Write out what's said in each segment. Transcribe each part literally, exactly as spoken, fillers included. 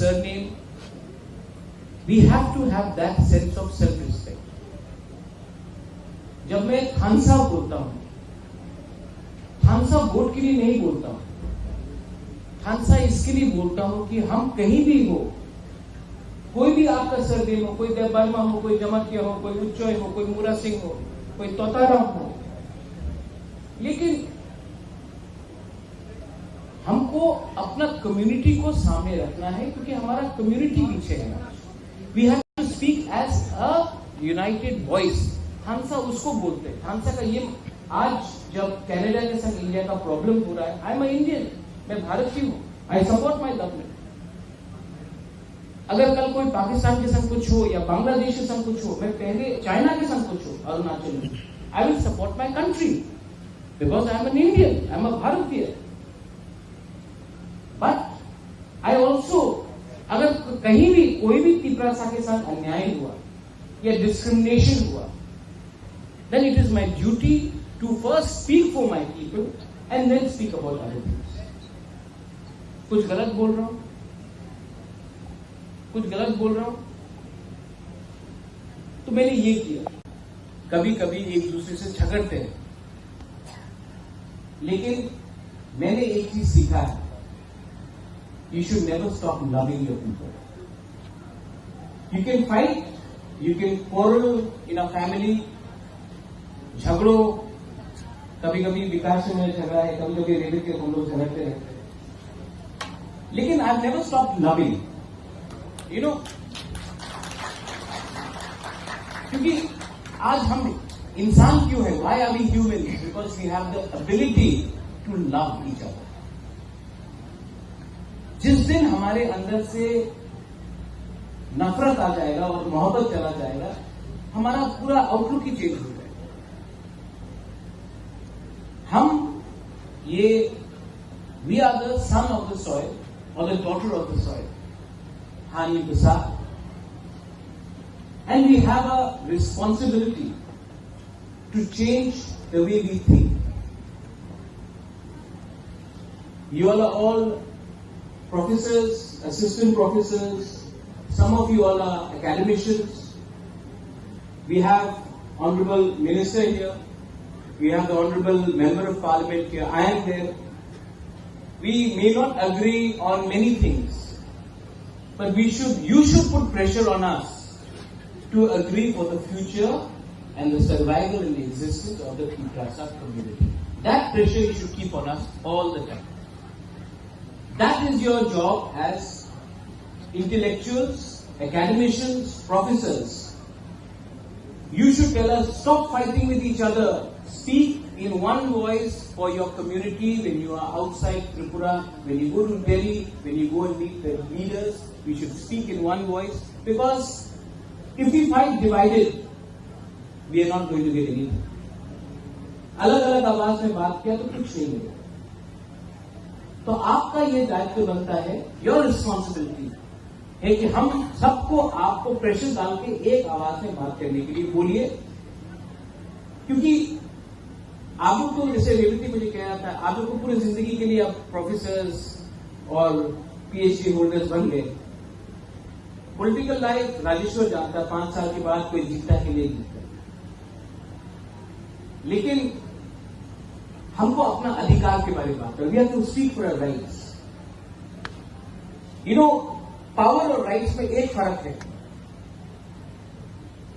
surname, we have to have that sense of self respect. जब मैं थानसा बोलता हूँ, थानसा वोट के लिए नहीं बोलता हूँ, थानसा इसके लिए बोलता हूँ कि हम कहीं भी हो, कोई भी आपका सरनेम हो, कोई देबबर्मा हो, कोई जमातिया हो, कोई उच्चय हो, कोई मुरा सिंह हो, कोई तोताराम हो, लेकिन हमको अपना कम्युनिटी को सामने रखना है, क्योंकि हमारा कम्युनिटी पीछे है। We have to speak as a united voice. थानसा उसको बोलते हैं। थानसा का ये, आज जब कनाडा के संग इंडिया का प्रॉब्लम हो रहा है, आई एम इंडियन, मैं भारत की हूँ, आई सपोर्ट माई गवर्नमेंट। अगर कल कोई पाकिस्तान के संग कुछ हो या बांग्लादेश के संग कुछ हो, मैं पहले चाइना के संग कुछ हो, अरुणाचल में, I will support my country, because I am an Indian, I am a भारतीय। बट आई ऑल्सो, अगर कहीं भी कोई भी तिपरासा के साथ अन्याय हुआ या डिस्क्रिमिनेशन हुआ, then it is my duty to first speak for my people and then speak about other things. कुछ गलत बोल रहा हूँ, कुछ गलत बोल रहा हूँ, तो मैंने ये किया। कभी कभी एक दूसरे से झगड़ते हैं, लेकिन मैंने एक चीज सीखा है, you should never stop loving your people. You can fight, you can quarrel in a family, झगड़ो, कभी कभी विकास में झगड़ा है, कभी कभी रेबिट के हम लोग झगड़ते रहते हैं, लेकिन I never stop loving, you know. क्योंकि आज हम इंसान क्यों है, why are we human? Because we have the ability to love each other. जिस दिन हमारे अंदर से नफरत आ जाएगा और मोहब्बत चला जाएगा, हमारा पूरा आउटलुक ही चेंज हो जाएगा। हम ये, we are the son of the soil or the daughter of the soil. Hani basa. And we have a responsibility to change the way we think. You all are all professors, assistant professors, some of you all are academicians. We have Honorable Minister here. We have the Honorable Member of Parliament here. I am there. We may not agree on many things, but we should, you should put pressure on us to agree for the future and the survival and the existence of the Tiprasa community. That pressure you should keep on us all the time. That is your job as intellectuals, academicians, professors. You should tell us, stop fighting with each other. Speak in one voice for your community when you are outside Tripura, when you go to Delhi, when you go and meet the leaders. We should speak in one voice, because if we fight divided, we are not going to get anything. अलग अलग आवाज में बात किया तो कुछ नहीं मिलेगा। तो आपका ये दायित्व बनता है, योर रिस्पॉन्सिबिलिटी है कि हम सबको, आपको प्रेशर डाल के एक आवाज में बात करने के लिए बोलिए, क्योंकि आप लोग तो, जैसे रेवती मुझे कह रहा था, आप लोग को पूरी जिंदगी के लिए आप प्रोफेसर्स और पीएचडी होल्डर्स बन गए। पॉलिटिकल लाइफ राजेश्वर जानता है, पांच साल के बाद कोई जीतता है कि नहीं जीतता, लेकिन हमको अपना अधिकार के बारे में बात करना। We have to speak for our rights. You know, power और राइट्स में एक फर्क है।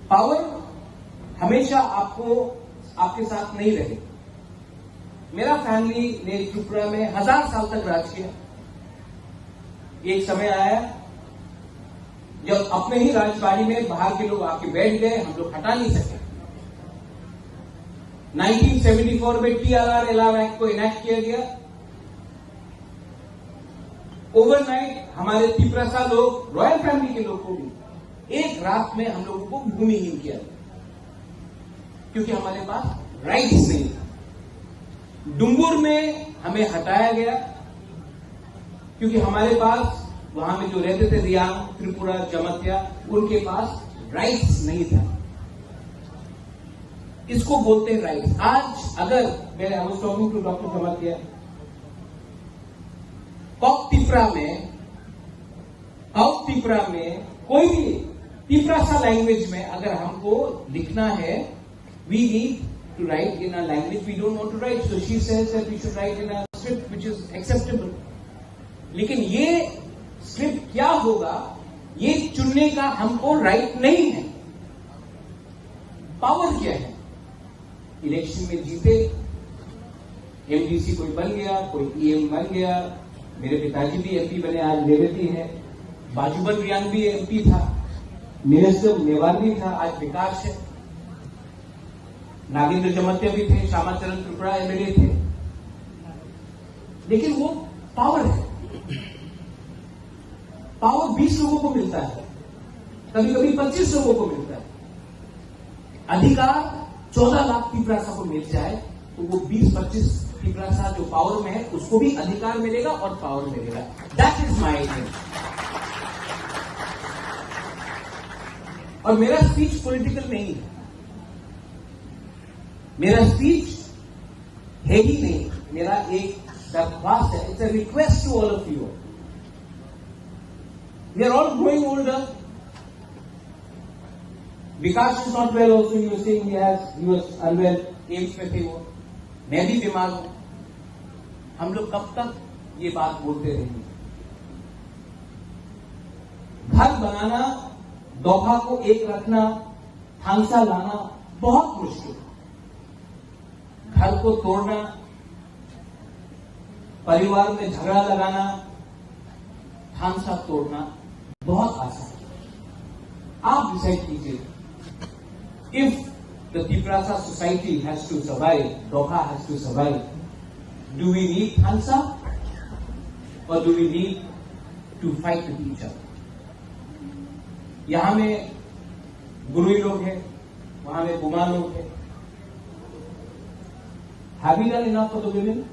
पावर हमेशा आपको, आपके साथ नहीं रहे। मेरा फैमिली ने त्रिपुरा में हजार साल तक राज किया। एक समय आया जब अपने ही राजबाड़ी में बाहर के लोग आके बैठ गए, हम लोग हटा नहीं सके। नाइनटीन सेवेंटी फ़ोर में टीआरआर एलआर एक्ट को इनैक्ट किया गया। ओवरनाइट हमारे तिपरासा लोग, रॉयल फैमिली के लोग को भी एक रात में हम लोगों को भूमिहीन किया गया, क्योंकि हमारे पास राइट्स नहीं था। डुंगुर में हमें हटाया गया, क्योंकि हमारे पास, वहां में जो रहते थे रियांग, त्रिपुरा, जमातिया, उनके पास राइट्स नहीं था। इसको बोलते हैं राइट्स। आज अगर मैं, I was talking to doctor Jamatia, Kok Tipra में South Tipra में कोई भी तिप्रासा लैंग्वेज में अगर हमको लिखना है, we need to write in a language we don't want to write. So she says that we should write in a script which is acceptable. लेकिन ये स्क्रिप्ट क्या होगा, ये चुनने का हमको राइट नहीं है। पावर क्या है? इलेक्शन में जीते, एमडीसी कोई बन गया, कोई ईएम बन गया, मेरे पिताजी भी एमपी बने, आज रेवती है, बाजूबन रियांग भी एमपी था, मिनिस्टर मेवार भी था, आज विकास है। नागेंद्र जमातिया भी थे, श्यामाचरण त्रिपुरा एमएलए थे, लेकिन वो पावर है। पावर बीस लोगों को मिलता है, कभी कभी पच्चीस लोगों को मिलता है। अधिकार चौदह लाख तिपरासा को मिल जाए तो वो बीस पच्चीस तिपरासा जो पावर में है उसको भी अधिकार मिलेगा और पावर मिलेगा। That is my aim। और मेरा स्पीच पॉलिटिकल नहीं है, मेरा स्पीच है ही नहीं, मेरा एक दरख्वास्त है, it's a request to all of you। We are all growing older। Vikas is not well also, you were saying he has, he was unwell, AIIMS में थे वो, मैं भी बीमार हूँ। हम लोग कब तक ये बात बोलते रहेंगे? घर बनाना, दोफा को एक रखना, थांसा लाना बहुत मुश्किल है। घर को तोड़ना, परिवार में झगड़ा लगाना, थांसा तोड़ना बहुत आसान है। आप डिसाइड कीजिए, if the Tiprasa society has to survive, Doka has to survive, do we need Thansa or do we need to fight with each other? यहाँ में गुरुई लोग हैं, वहां में बुमा लोग हैं। Have we done enough for the women?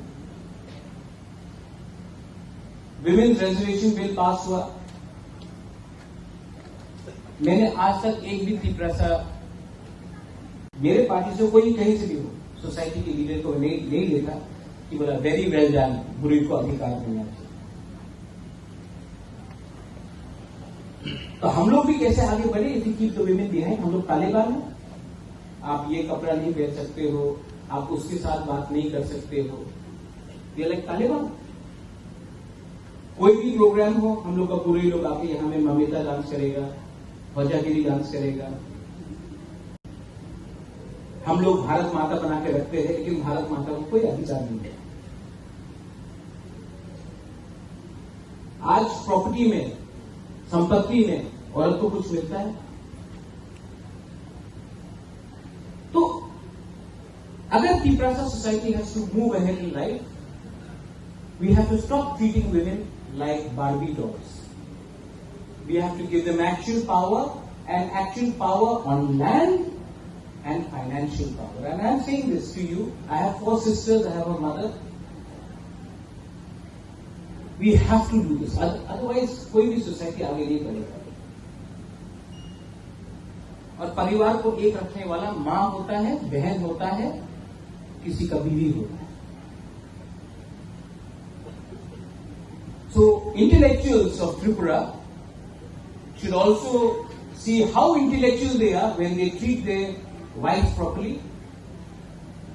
Women reservation bill pass हुआ, मैंने आज तक एक भी तिपरासा, मेरे पार्टी से कोई कहीं से भी हो, सोसाइटी के लीडर को नहीं, नहीं लेता कि बोला, "Very well done, गुरुई को अधिकार मिलना चाहिए।" तो हम लोग भी कैसे आगे बढ़े, if we keep the women behind? हम लोग तालिबान हैं, आप ये कपड़ा नहीं पहन सकते हो, आप उसके साथ बात नहीं कर सकते हो, ये लाइक तालिबान। कोई भी प्रोग्राम हो, हम लोग का पूरे लोग आके यहाँ में ममिता डांस करेगा, भजागिरी डांस करेगा। हम लोग भारत माता बना के रखते हैं, लेकिन भारत माता को कोई अधिकार नहीं है। आज प्रॉपर्टी में, संपत्ति में औरत को कुछ मिलता है? तो अगर Tiprasa society has to move ahead in life, we have to stop treating women like Barbie dolls. We have to give them actual power, and actual power on land and financial power. And I am saying this to you, I have four sisters, I have a mother. We have to do this. Oth-, otherwise, कोई भी सोसाइटी आगे नहीं बढ़ेगा। और परिवार को एक रखने वाला माँ होता है, बहन होता है, किसी का बीवी होता है। So, intellectuals of Tripura should also see how intellectual they are when they treat their wives properly,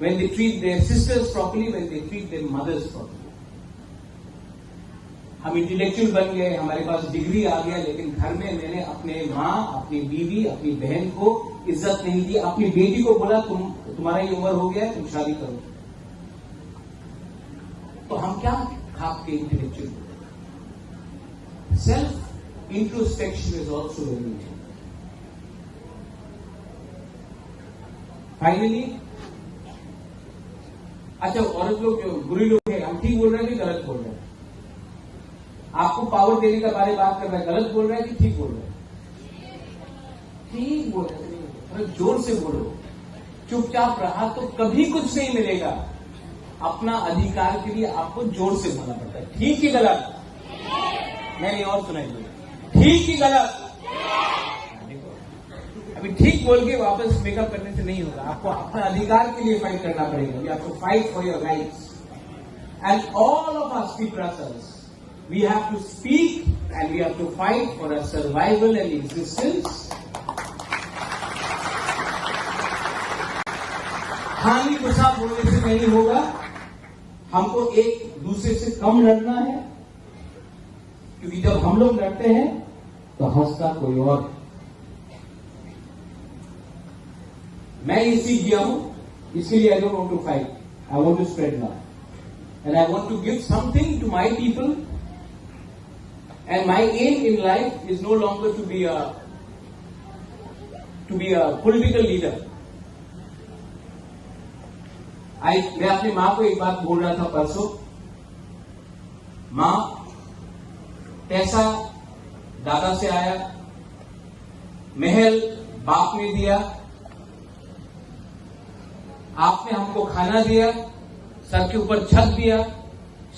when they treat their sisters properly, when they treat their mothers properly. हम इंटेलेक्चुअल बन गए, हमारे पास डिग्री आ गया, लेकिन घर में मैंने अपने माँ, अपनी बीवी, अपनी बहन को इज्जत नहीं दी। अपनी बेटी को बोला, "तुम, तुम्हारा ये उम्र हो गया है, तुम शादी करो।" तो हम क्या खाक के intellectual? Self introspection is also very important. Finally, अच्छा, औरत लोग जो बुरी लोग हैं, हम ठीक बोल रहे हैं कि गलत बोल रहे हैं? आपको पावर देने के बारे में बात कर रहा है, गलत बोल रहा है कि ठीक बोल रहा है? ठीक बोल रहा है, नहीं बोल रहा। थोड़ा जोर से बोलो। चुपचाप रहा तो कभी कुछ नहीं मिलेगा। अपना अधिकार के लिए आपको जोर से बोलना पड़ता है। ठीक कि गलत? नहीं, और सुनाइए। ठीक कि गलत? अभी ठीक बोल के वापस मेकअप करने से नहीं होगा। आपको अपना अधिकार के लिए फाइट करना पड़ेगा। You have to fight for your rights. And all of us Tiprasas, We have to speak and we have to fight for our survival and existence. हानि को साथ होने से नहीं होगा, हमको एक दूसरे से कम लड़ना है, क्योंकि जब हम लोग लड़ते हैं तो हंसता कोई और। मैं ये सीख गया हूं, इसके लिए I don't want to fight, I want to spread love and I want to give something to my people. And my aim in life is no longer to be a to be a political leader. I मैं अपनी माँ को एक बात बोल रहा था परसों, माँ, पैसा दादा से आया, महल बाप ने दिया, आपने हमको खाना दिया, सर के ऊपर छत दिया,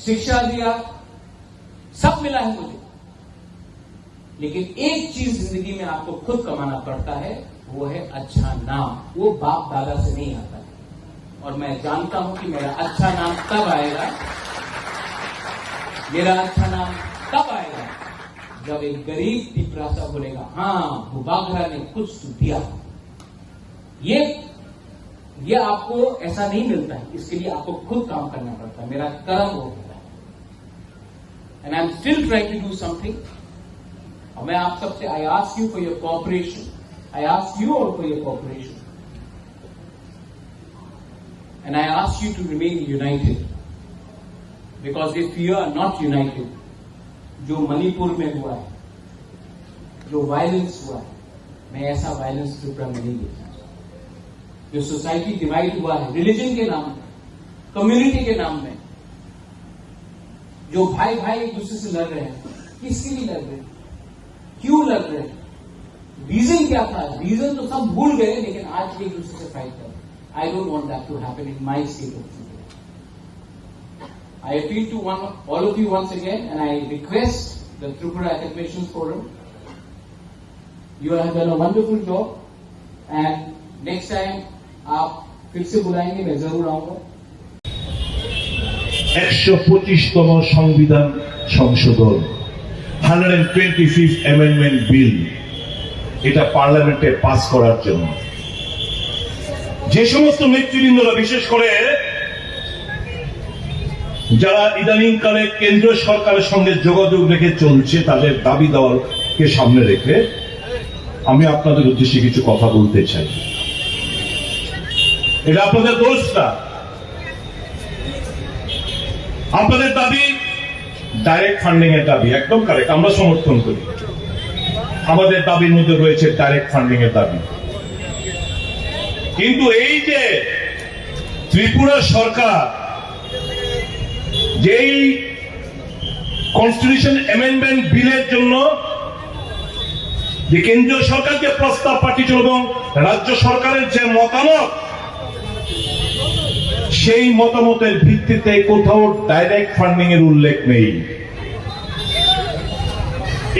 शिक्षा दिया, सब मिला है मुझे। लेकिन एक चीज जिंदगी में आपको खुद कमाना पड़ता है, वो है अच्छा नाम। वो बाप दादा से नहीं आता है। और मैं जानता हूं कि मेरा अच्छा नाम तब आएगा, मेरा अच्छा नाम तब आएगा, जब एक गरीब तिपरासा बोलेगा, हाँ, बुबागरा ने कुछ तो दिया। ये ये आपको ऐसा नहीं मिलता है, इसके लिए आपको खुद काम करना पड़ता है। मेरा कर्म वो होता है। And I'm still trying to do something. और मैं आप सबसे, I ask you for your cooperation, I ask you all for your cooperation, and I ask you to remain united, because if you are not united, जो मणिपुर में हुआ है, जो वायलेंस हुआ है, मैं ऐसा वायलेंस त्रिपुरा में नहीं देखना चाहता। जो सोसाइटी डिवाइड हुआ है रिलीजन के नाम में, कम्युनिटी के नाम में, जो भाई भाई एक दूसरे से लड़ रहे हैं, किसके लिए लड़ रहे हैं, क्यों लड़ रहे हैं, रीजन क्या था? रीजन तो सब भूल गए, लेकिन आज एक दूसरे से फाइट कर रहे हैं। I don't want that to happen in my state of Tripura. I appeal to one, all of you once again, and I request the Tripura Academicians Forum, you have done a wonderful job, and next time आप फिर से बुलाएंगे, मैं जरूर आऊंगा। একশো পঁচিশতম সংবিধান সংশোধন, hundred twenty fifth amendment bill, এটা পার্লামেন্টে পাস করার জন্য যে সমস্ত নেতৃবৃন্দরা, বিশেষ করে যারা ইদানিংকালে কেন্দ্রীয় সরকারের সঙ্গে যোগাযোগ রেখে চলছে, তাদের দাবি দাওয়াকে সামনে রেখে আমি আপনাদের উদ্দেশ্যে কিছু কথা বলতে চাই। এটা আপনাদের দোষ না, আপনাদের দাবি ডাইরেক্ট ফান্ডিং এর দাবি, একদম কারেক্ট, আমরা সমর্থন করি। আমাদের দাবির মধ্যে রয়েছে ডাইরেক্ট ফান্ডিং এর দাবি। কিন্তু এই যে ত্রিপুরা সরকার যেই কনস্টিটিউশন অ্যামেন্ডমেন্ট বিলের জন্য যে কেন্দ্রীয় সরকার যে প্রস্তাব পাঠিয়েছিল এবং রাজ্য সরকারের যে মতামত, সেই মতামতের ভিত্তিতে কোথাও ডাইরেক্ট ফান্ডিং এর উল্লেখ নেই।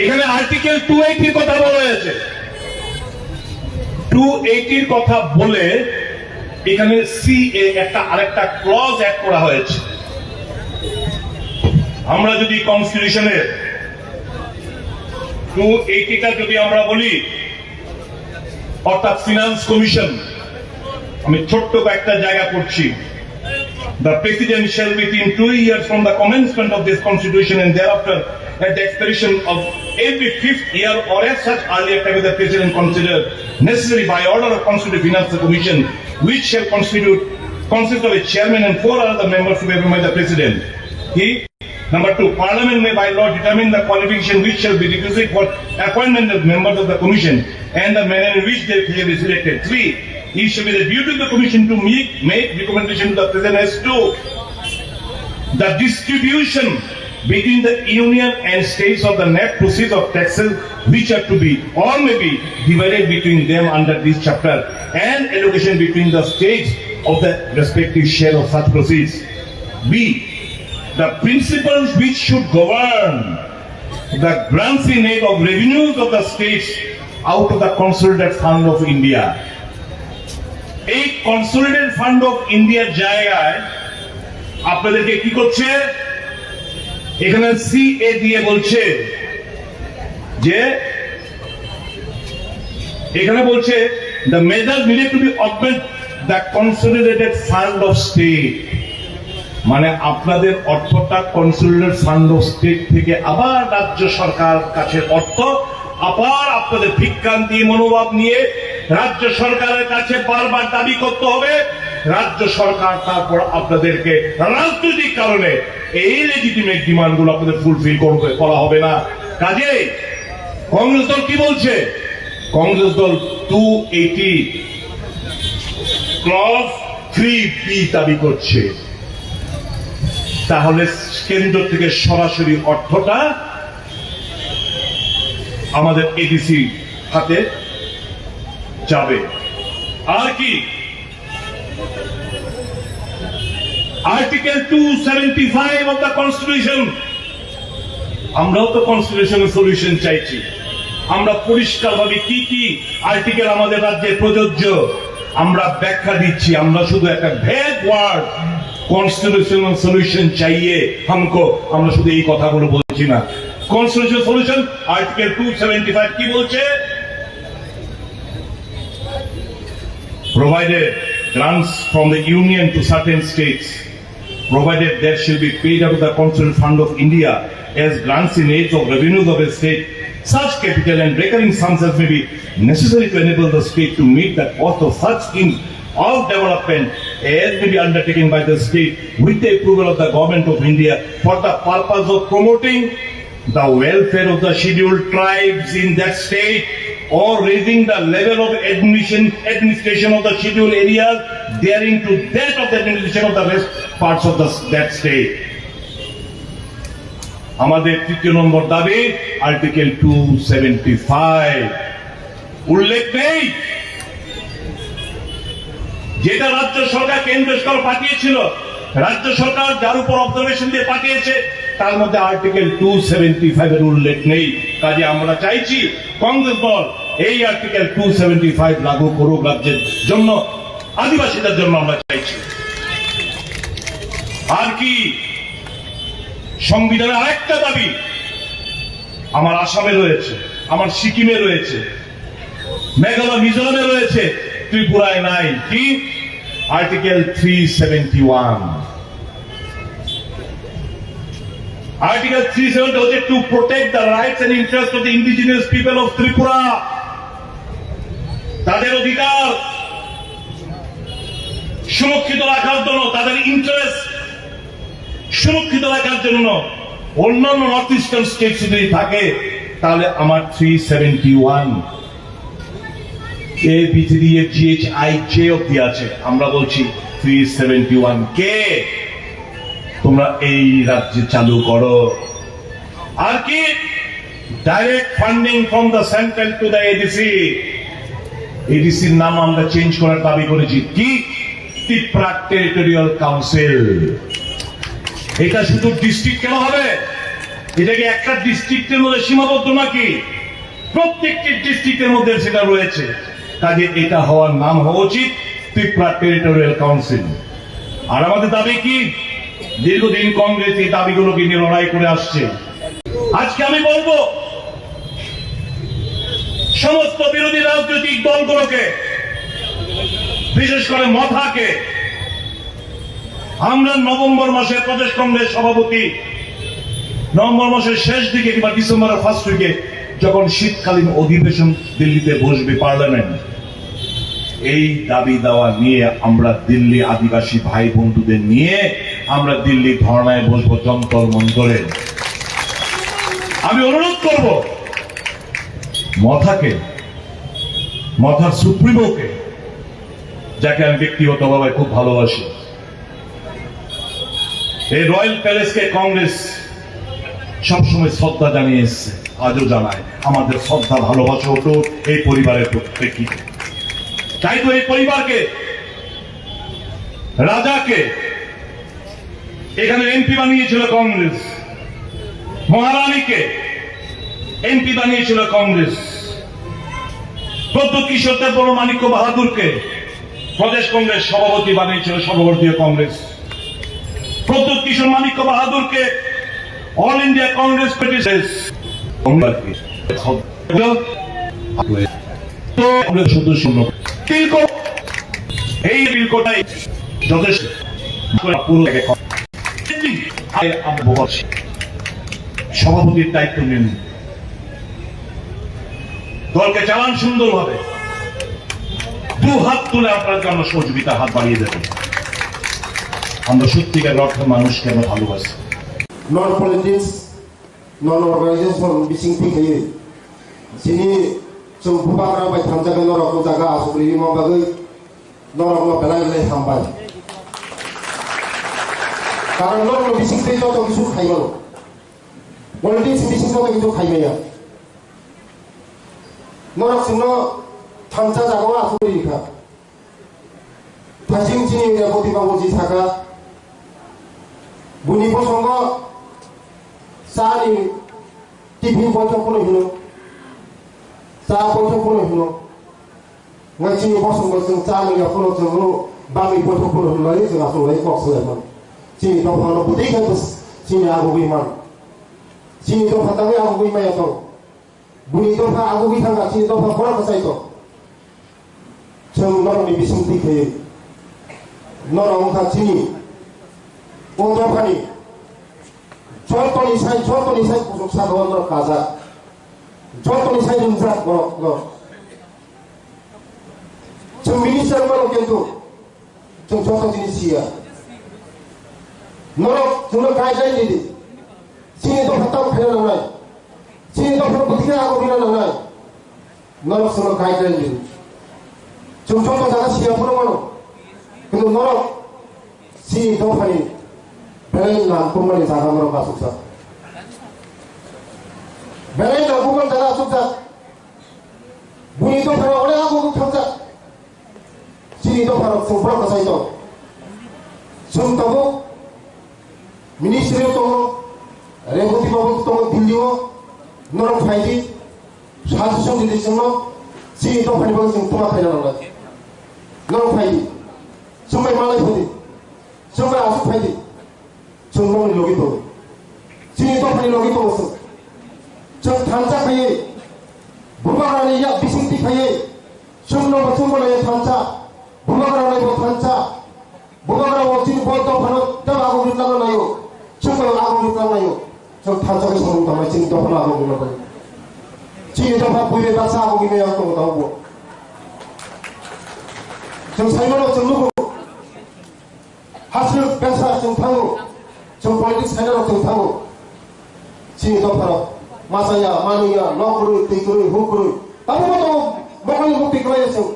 এখানে আর্টিকেল টু এইটির কথা বলা হয়েছে। টু এইটির কথা বলে এখানে সিএ একটা আরেকটা ক্লজ অ্যাড করা হয়েছে। আমরা যদি কনস্টিটিউশনের টু এইটিটা যদি আমরা বলি, অর্থাৎ ফিনান্স কমিশন, আমি ছোট্ট কয়েকটা জায়গা পড়ছি। The President shall, within two years from the commencement of this Constitution and thereafter, at the expiration of every fifth year or at such earlier time as the President consider necessary, by order of Constitutional Finance Commission, which shall constitute, consist of a chairman and four other members to be appointed by the President. He Number two, Parliament may by law determine the qualification which shall be requisite for appointment of members of the Commission and the manner in which they shall be selected. Three, it shall be the duty of the Commission to make, make recommendation to the President as to the distribution between the Union and states of the net proceeds of taxes which are to be or may be divided between them under this chapter and allocation between the states of the respective share of such proceeds. B, the principles which should govern the grants in aid of revenues of the states out of the Consolidated Fund of India. এই consolidated fund of ইন্ডিয়ার জায়গায় আপনাদেরকে কি করছে? এখানে সিএ দিয়ে বলছে যে, এখানে বলছে, the measures needed to be augment the consolidated fund of state। মানে আপনাদের অর্থটা কনসোলিডেটেড ফান্ড অফ স্টেট থেকে আবার রাজ্য সরকার কাছে অর্থ আবার আপনাদের ভিক্ষান্তি মনোভাব নিয়ে রাজ্য সরকারের কাছে বারবার দাবি করতে হবে। রাজ্য সরকার তারপর আপনাদেরকে রাজনৈতিক কারণে এই লেজিটিমেট ডিমান্ডগুলো আপনাদের ফুলফিল করবে, করা হবে না। কাজেই কংগ্রেস দল কি বলছে? কংগ্রেস দল টু এইটি ক্লজ থ্রি বি দাবি করছে। তাহলে কেন্দ্র থেকে সরাসরি অর্থটা আমাদের এডিসি খাতে যাবে। আর কি? Article two seventy five of the constitution. আমরাও তো কনস্টিটিউশনের সলিউশন চাইছি। আমরা পরিষ্কারভাবে কি কি আর্টিকেল আমাদের রাজ্যে প্রযোজ্য, আমরা ব্যাখ্যা দিচ্ছি। আমরা শুধু একটা ভ্যাগ ওয়ার্ড, কনস্টিটিউশনাল সলিউশন চাইয়ে হামকো, আমরা শুধু এই কথাগুলো বলছি না। Constitutional solution, article two seventy five কি বলছে? Provided grants from the Union to certain states, provided there shall be paid out of the Constitutional Fund of India as grants in aid of revenues of a state, such capital and recurring sums as may be necessary to enable the state to meet the cost of such schemes of development as may be undertaken by the state with the approval of the Government of India for the purpose of promoting the welfare of the scheduled tribes in that state or raising the level of admission, administration of the scheduled areas therein to that of the administration of the rest parts of the, that state। আমাদের তৃতীয় নম্বর দাবি article two seventy five উল্লেখ নেই, যেটা রাজ্য সরকার কেন্দ্র সরকার পাঠিয়েছিল, রাজ্য সরকার যার উপর অবজারভেশন দিয়ে পাঠিয়েছে, তার মধ্যে আর্টিকেল টু সেভেন্টি ফাইভ এর উল্লেখ নেই। কাজে আমরা চাইছি কংগ্রেস দল এই আর্টিকেল টু সেভেন্টি ফাইভ লাগু করুক রাজ্যের জন্য, আদিবাসীদের জন্য আমরা চাইছি। আর কি? সংবিধানের আরেকটা দাবি আমার আসামে রয়েছে, আমার সিকিমে রয়েছে, মেঘালয় মিজোরামে রয়েছে, ত্রিপুরায় নাই। কি? Article three seventy one. Article three seventy হচ্ছে to protect the rights and interests of the indigenous people of Tripura। তাদের অধিকার সুরক্ষিত রাখার জন্য, তাদের ইন্টারেস্ট সুরক্ষিত রাখার জন্য অন্যান্য নর্থ ইস্টার্ন স্টেটস যদি থাকে, তাহলে আমার three seventy one A B three F G H I J অব্দি আছে। আমরা বলছি থ্রি সেভেন্টি ওয়ান কে তোমরা এই রাজ্যে চালু করো। আর কি? Direct funding from the central to the ADC. এডিসির নাম আমরা চেঞ্জ করার দাবি করেছি। কি? Tripura territorial council. এটা শুধু ডিস্ট্রিক্ট কেন হবে? এটা কি একটা ডিস্ট্রিক্টের মধ্যে সীমাবদ্ধ নাকি? প্রত্যেকটি ডিস্ট্রিক্টের মধ্যে সেটা রয়েছে। কাজে এটা হওয়ার নাম হওয়া উচিত ত্রিপুরা টেরিটোরিয়াল কাউন্সিল। আর আমাদের দাবি কি? দীর্ঘদিন কংগ্রেস এই দাবিগুলোকে নিয়ে লড়াই করে আসছে। আজকে আমি বলবো, সমস্ত বিরোধী রাজনৈতিক দলগুলোকে, বিশেষ করে মথাকে, আমরা নভেম্বর মাসে প্রদেশ কংগ্রেস সভাপতি, নভেম্বর মাসের শেষ দিকে কিংবা ডিসেম্বরের ফার্স্ট উইকে যখন শীতকালীন অধিবেশন দিল্লিতে বসবে পার্লামেন্ট, এই দাবি দাওয়া নিয়ে আমরা দিল্লি আদিবাসী ভাই বন্ধুদের নিয়ে আমরা দিল্লি ধর্নায় বসবো যন্তর মন্তরে। আমি অনুরোধ করব মথাকে, মথার সুপ্রিমোকে, যাকে আমি ব্যক্তিগতভাবে খুব ভালোবাসি, এই রয়্যাল প্যালেসকে কংগ্রেস সবসময় শ্রদ্ধা জানিয়ে এসছে, আজও জানায়। আমাদের শ্রদ্ধা ভালোবাসা অটুট এই পরিবারের প্রত্যেককে। তাই তো এই পরিবারকে, রাজাকে এখানে এমপি বানিয়েছিল কংগ্রেস, মহারানীকে এমপি বানিয়েছিল কংগ্রেস, প্রদ্যুৎ কিশোর দেববর্মা মাণিক্য বাহাদুরকে প্রদেশ কংগ্রেস সভাপতি বানিয়েছিল সর্বভারতীয় কংগ্রেস। প্রদ্যুৎ কিশোর মাণিক্য বাহাদুরকে All India Congress Committee says, Congress সদস্য লোক, বিল কো-, এই বিল কোটাই যথেষ্ট পুরো সভাপতির দায়িত্ব নিন। দলকে চালান সুন্দরভাবে। দু হাত তুলে আপনার জন্য সহযোগিতার হাত বাড়িয়ে দেব। আমরা সত্যিকার অর্থে মানুষকে আমরা ভালোবাসি। Non politics, non organization bising thik khaye. Sini chung bubagra bai thansa khe norok jaga asuk ri ma bagwi norok no belai belai hambai. Karon norok no bising thik joto kisu khaimano. Politics bising joto kisu khaimaya. Norok chwngno thansa jagao asugwi rikha. Thajing chini Reboti babuji sakha, buini bosongo chani tiffin boithok phano hino, cha boithok phano hino. Ngai chini bosongo chwng cha nangya phano chwngno bangwi boithok phano hino lai chwng aswk lai kok swlaiman. Chini dophano bwtwi khe chini agugwi man. Chini dopha tangwi agugwi maya tong. Buini dopha agugwi thangkha, chini dopha borok kwchai tong. Chwng norokni bising twi khe norok wngkha chini o dophani jotoni sai, jotoni sai kuchuk sakao norok kajak, jotoni sai ringjak borok no. Chwng minister mano kintu chwng joto jinis siya. Norok chwngno guideline ridi. Chini dopha tamo khaina nangnai. Chini dopha bwtwi khe ago bina nangnai. Norok chwngno guideline ridi. Chwng joto jaga siya phano mano. Kintu norok chini dophani belai nangkukmani jaga norok asukjak. Belai nangkukmani jaga asukjak. Buini dophano onek ago thangkha. Chini dopharok chwng borok kwchai tong. Chwng tabuk ministry o tongo, Reboti babu tongo Delhi o, norok phai di, suggestion di di chwngno, chini dophani bagwi chwng tuma khaina nangnai. Norok phai di, chwng bai malai phai di, chwng bai aswk phai di. Chwng nokni logi tongo. Chini dophani logi tongo chwng. Chwng thansa khaiwi, bubagrani yak bisingtwi khaiwi, chwngno bo chwngbo naiwi thansa, bubagrani bo thansa, bubagra bo chini bo dophano tei agomni tlangno naio, chwngbo agomni tlang naio. Chwng thansa khe samung tangnai chini dophano agomni bagwi. Chini dopha buibai baksa agomni maya tongo tabukbo. Chwng saimano chwng nugo. Hasrwk besa chwng thango, chwng politics khainarok chwng thango. Chini dopharok machaya, manwiya, nok kwrwi, twi kwrwi, huk kwrwi. Tabukbo tongo, mokol ni mukti kwlaiya chwng.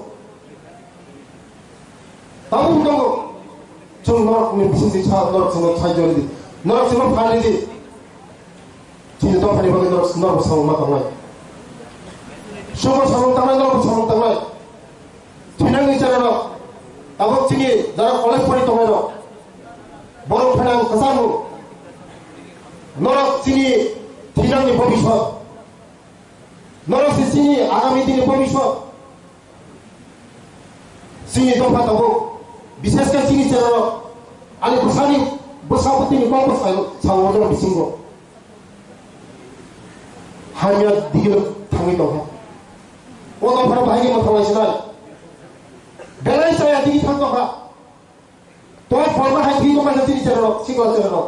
Tabukbo tongo, chwng norokni bisingtwi sa, norok chwngno thai joridi, norok chwngno phalidi. Chini dophani bagwi norok, norok samung ma tongnai. Chwngbo samung tangnai, norokbo samung tangnai. Thinangni cherairok, tabuk chini jara college pori tongnairok, borok phainang kwchangno. Norok chini thinangni bobiswt. Norok se chini agami dini bobiswt. Chini dopha tabuk, bishesh khe chini cherairok, ani bwsani bwsa bwtwini kok bwsai sao norok bisingo. Hamya digiro thangwi tongkha. O dophano bahai khe mwthanglaisonai. Belai chaya digi thang tongkha. To forma hai thwi tongkha chini cherairok, sikla cherairok.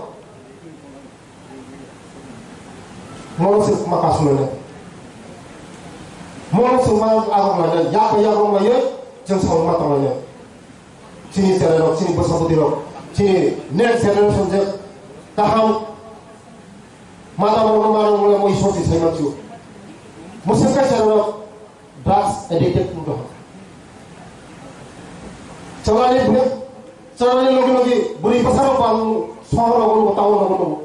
Mono se ma kasu lainai. Mono se ma agok lainai. Yak bai yak rong laiyo, chwng samung ma tong lainai. Chini cherairok, chini bwsa bwtwirok, chini next generation je kaham mata borokno manwi mole moi sorti sai manchu. Mwswk kaisa rok drugs addicted wng tongkha. Chalani bwrwi, chalani logi logi bwrwi bwsarok bang sohor rogo nugo, town rogo nugo.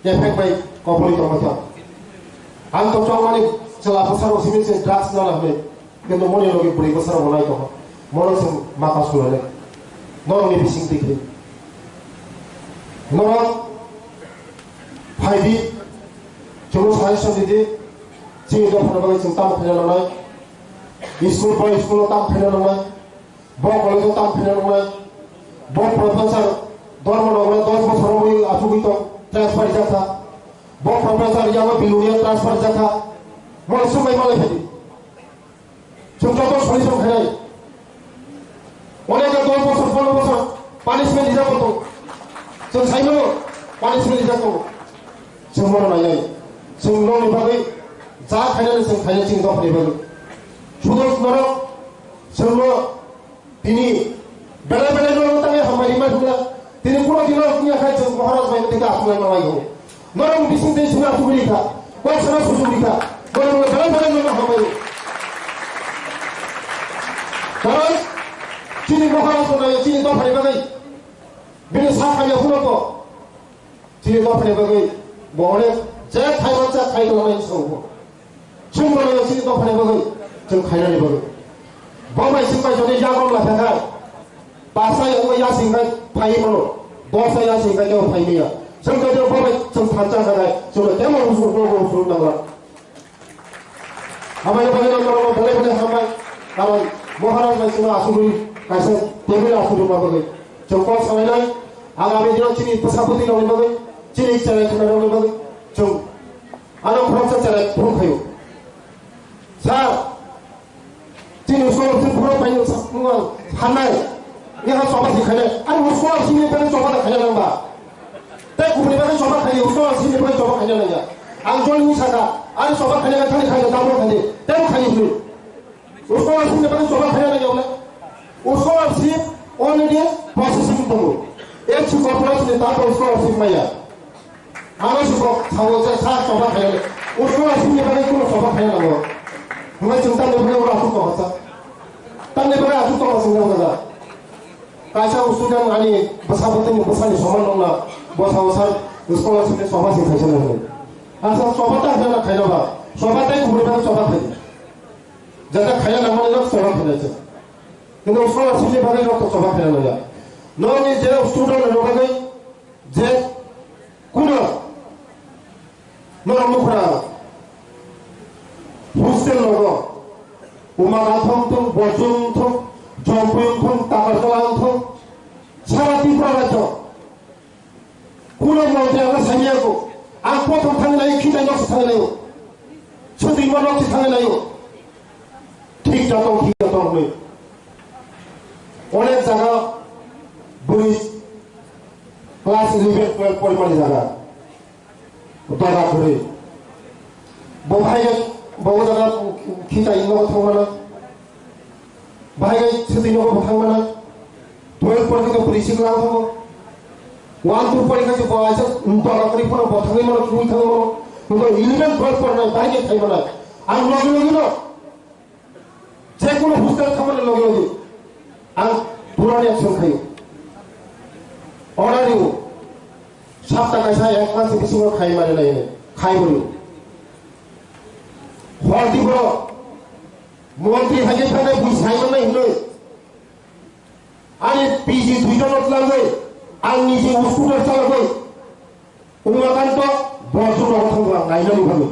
Jephek bai kopoli tongma kha. Ang to chongmani chwla bwsarok simi se drugs nana hwnwi. Kintu moni logi bwrwi bwsarok bo nai tongkha. Mono chwng mata sulai nai. Norokni bising twi khe. Norok phai di. Chwngno suggestion di di. Chini dophani bagwi chwng tamo khaina nangnai. School bai school-o tamo khaina nangnai. Bo college-o tamo khaina nangnai. Bo professor Dharmanagar dos bosor wngwi achugwi tong, transfer rijak kha. Bo professor yago billionaire transfer jakha. Mo sumai malai phedi. Chwng joto solution khainai. Onek dos bosor, pondro bosor punishment rijak tongo. Chwng saimano punishment rijak tongo. Chwng bono nainai. Chwng nokni bagwi ja khainani chwng khainai chini dophani bagwi. Sudo norok chwngno tini belai belai norok tangwi hambai rimai phunla. Tini kuno dino wngya khai chwng Maharaj bai tini aphunai manai go. Norok bising tei suna tubuli kha. Kok sana susubuli kha. Norok belai belai norok hambai. Karon chini Maharaj no nayo chini dophani bagwi. Bini sa khamya phunoko. Chini dophani bagwi bo onek je khai mansa khai tongmani sabo. Chwng bono chini dophani bagwi chwng khainani bagwi. Bo bai chwng bai jodi yagon la thangkha. Basa yago yasing khai phai mano. Dosa yasing khai yago phai miya. Chwng jodi bo bai chwng thansa khai chwng temo usur ko usur nangla. Hambai bagwi nang norok belai belai hambai. Karon Maharaj bai chwng asugwi kaisa table asugwi ma bagwi. Chwng kok salainai. Agami dino chini bwsapoti rokni bagwi, chini channel khwnai rokni bagwi chwng ano khoroksa channel phone khaio. Sir, chini scholarship phone pai nung sa-, nung ang sanai. Ni ha choba si khainai. Ani scholarship ni bagwi choba da khainai nang ba. Tei kubuni bagwi choba khainai, scholarship ni bagwi choba khainai nang ya. Ang jol ni saka, ani choba khainai, khani khainai, double khainai, tei khainai hwnwi. Scholarship ni bagwi choba khaina nang yokle. Scholarship already processing tongo. H C corporation ni tato scholarship maya. Ano si kok sawo se sa choba khaina. Scholarship ni bagwi kuno choba khaina nango. Hwnba chwng tamni bagwi oro aswk tongkha sa. Tamni bagwi aswk tongkha chwng nang jaga. Kaisa student ani bwsa bwtwini bwsani soman nokna bwsa bwsa scholarship ni choba se khaisa nango. Asa choba ta hwnna khaina ba. Choba tai kubuni bagwi choba khaidi. Jata khaina nangmani rok choba khaina se. Kintu scholarship ni bagwi rok to choba khaina nangya. Norokni je student rok bagwi je kuno norok nukhra hostel rogo Uma Gathong thung, Bojong thung, Jompui thung, Takarjala thung, sara Tripura rajyo. Kuno montri ano sanya ko, ang kothok thang nai, khitai nok thang nai, chwtwi ma nok thang nai, thik jatong, thik jatong hwnwi. Onek jaga bwrwi class eleven, twelve porimani jaga, doga kwrwi. Bo hai bo jaga khitai nok thang mana. Bahai gai sitwi nogo bo thang mana. Twelve porikha khe bwrwi sik lang thango. One two porikha khe bo aisa baba kwrwi phano bo thangwi mano, thangwi thangwi mano. Hwnkhe eleven twelve pornai bahai khe thai mana. Ang logi logi no je kono hostel thangmani logi logi ang purani action khayo. Order riwo. Sapta kaisa ek mas bisingo khai mani nai khai bolo. Hor di bolo. Montri hai khe thangwi bui sai manai hwnwi. Ani P G duijon no twlangwi, ang niji scooter chalogwi, Umakanto Borjum rogo thangwi ang nainani bagwi.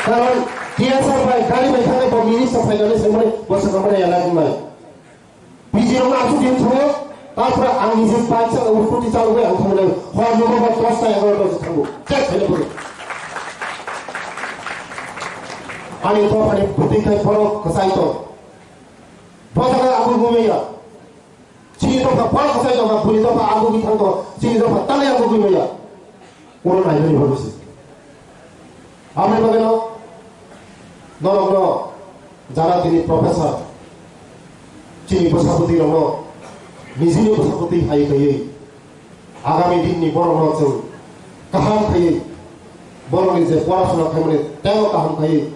Karon T S R bai gari bai thangwi bo minister phainani swngmani bo swkang mani elak wngnai. Bini rok aswk din thango, tapra ang niji bike sa scooty chalogwi ang thangnai, hor nogo ba dosta egarota se thango, chek khaina pore. Ani dophani bwtwi khai borok kwchai tong. Bo jaga ang bo maya. Chini dopha borok kwchai tong, bini dopha ang bo bithang tong, chini dopha tanai ang bo maya. Oro nainani bagwi se. Aboni bagwino norokno jara tini professor, chini bwsapoti rokno nijini bwsapoti hai khaiwi agami dinni borokno chwng kaham khaiwi borokni je porasona khaimani teibo kaham khaiwi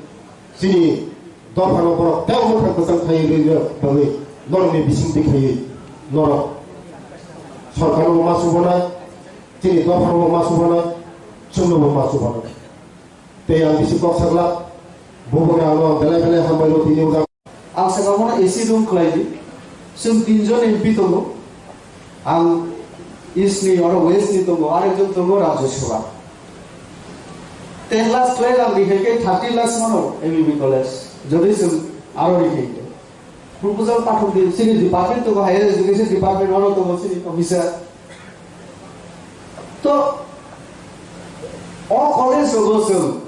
chini dophano borok teibo mwkhang kwchang khaiwi rwna bagwi norokni bisingtwi khaiwi norok sorkarno ma chubanai, chini dophano ma chubanai, chwngno bo ma chubanai. Tei ang bisi kok saglak, bubagra ano belai belai hambai rw tini ujak. Ang saka bono A C room khlai di. Chwng tinjon M P tongo. Ang East ni oro West ni tongo, arekjon tongo Rajya Sabha. Ten lakhs khlai ang rihai khe thirty lakhs mano M B B college. Jodi chwng aro rihai khe. Proposal pathok di, chini department tongo, higher education department, oro tongo chini officer. To, o college rogo chwng,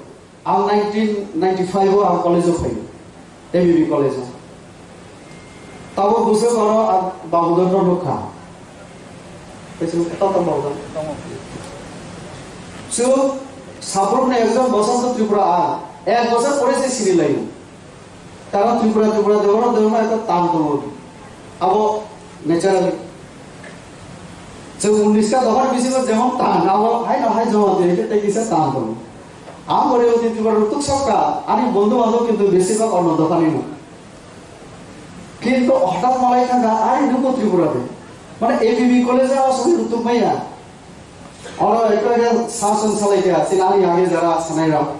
ang nineteen ninety-five o ang college o phaio, A B B college o. Tabuk bwswk oro ang Babudon no nukha. Chwng Sabrook ni ekjon Basanta Tripura ang, ek bosor pore se sini laio. Karon Tripura, Tripura, Debbarma, Debbarma ekta tan tongo. Abo naturally. Chwng unnish ta dophani bisingo jemon tan, abo haino hai joma twi, tei kisa tan tongo. Ang bore oti Tripura rwtuk sokha, ani bondhu bandhob kintu besibak onno dophani no. Kintu hothat malai thangkha, "Ari nwngbo Tripura de." Mane A B B college o aswk rwtuk maya. Oro ekta ekta sasong salai kha, chini ani age jara sanai rok.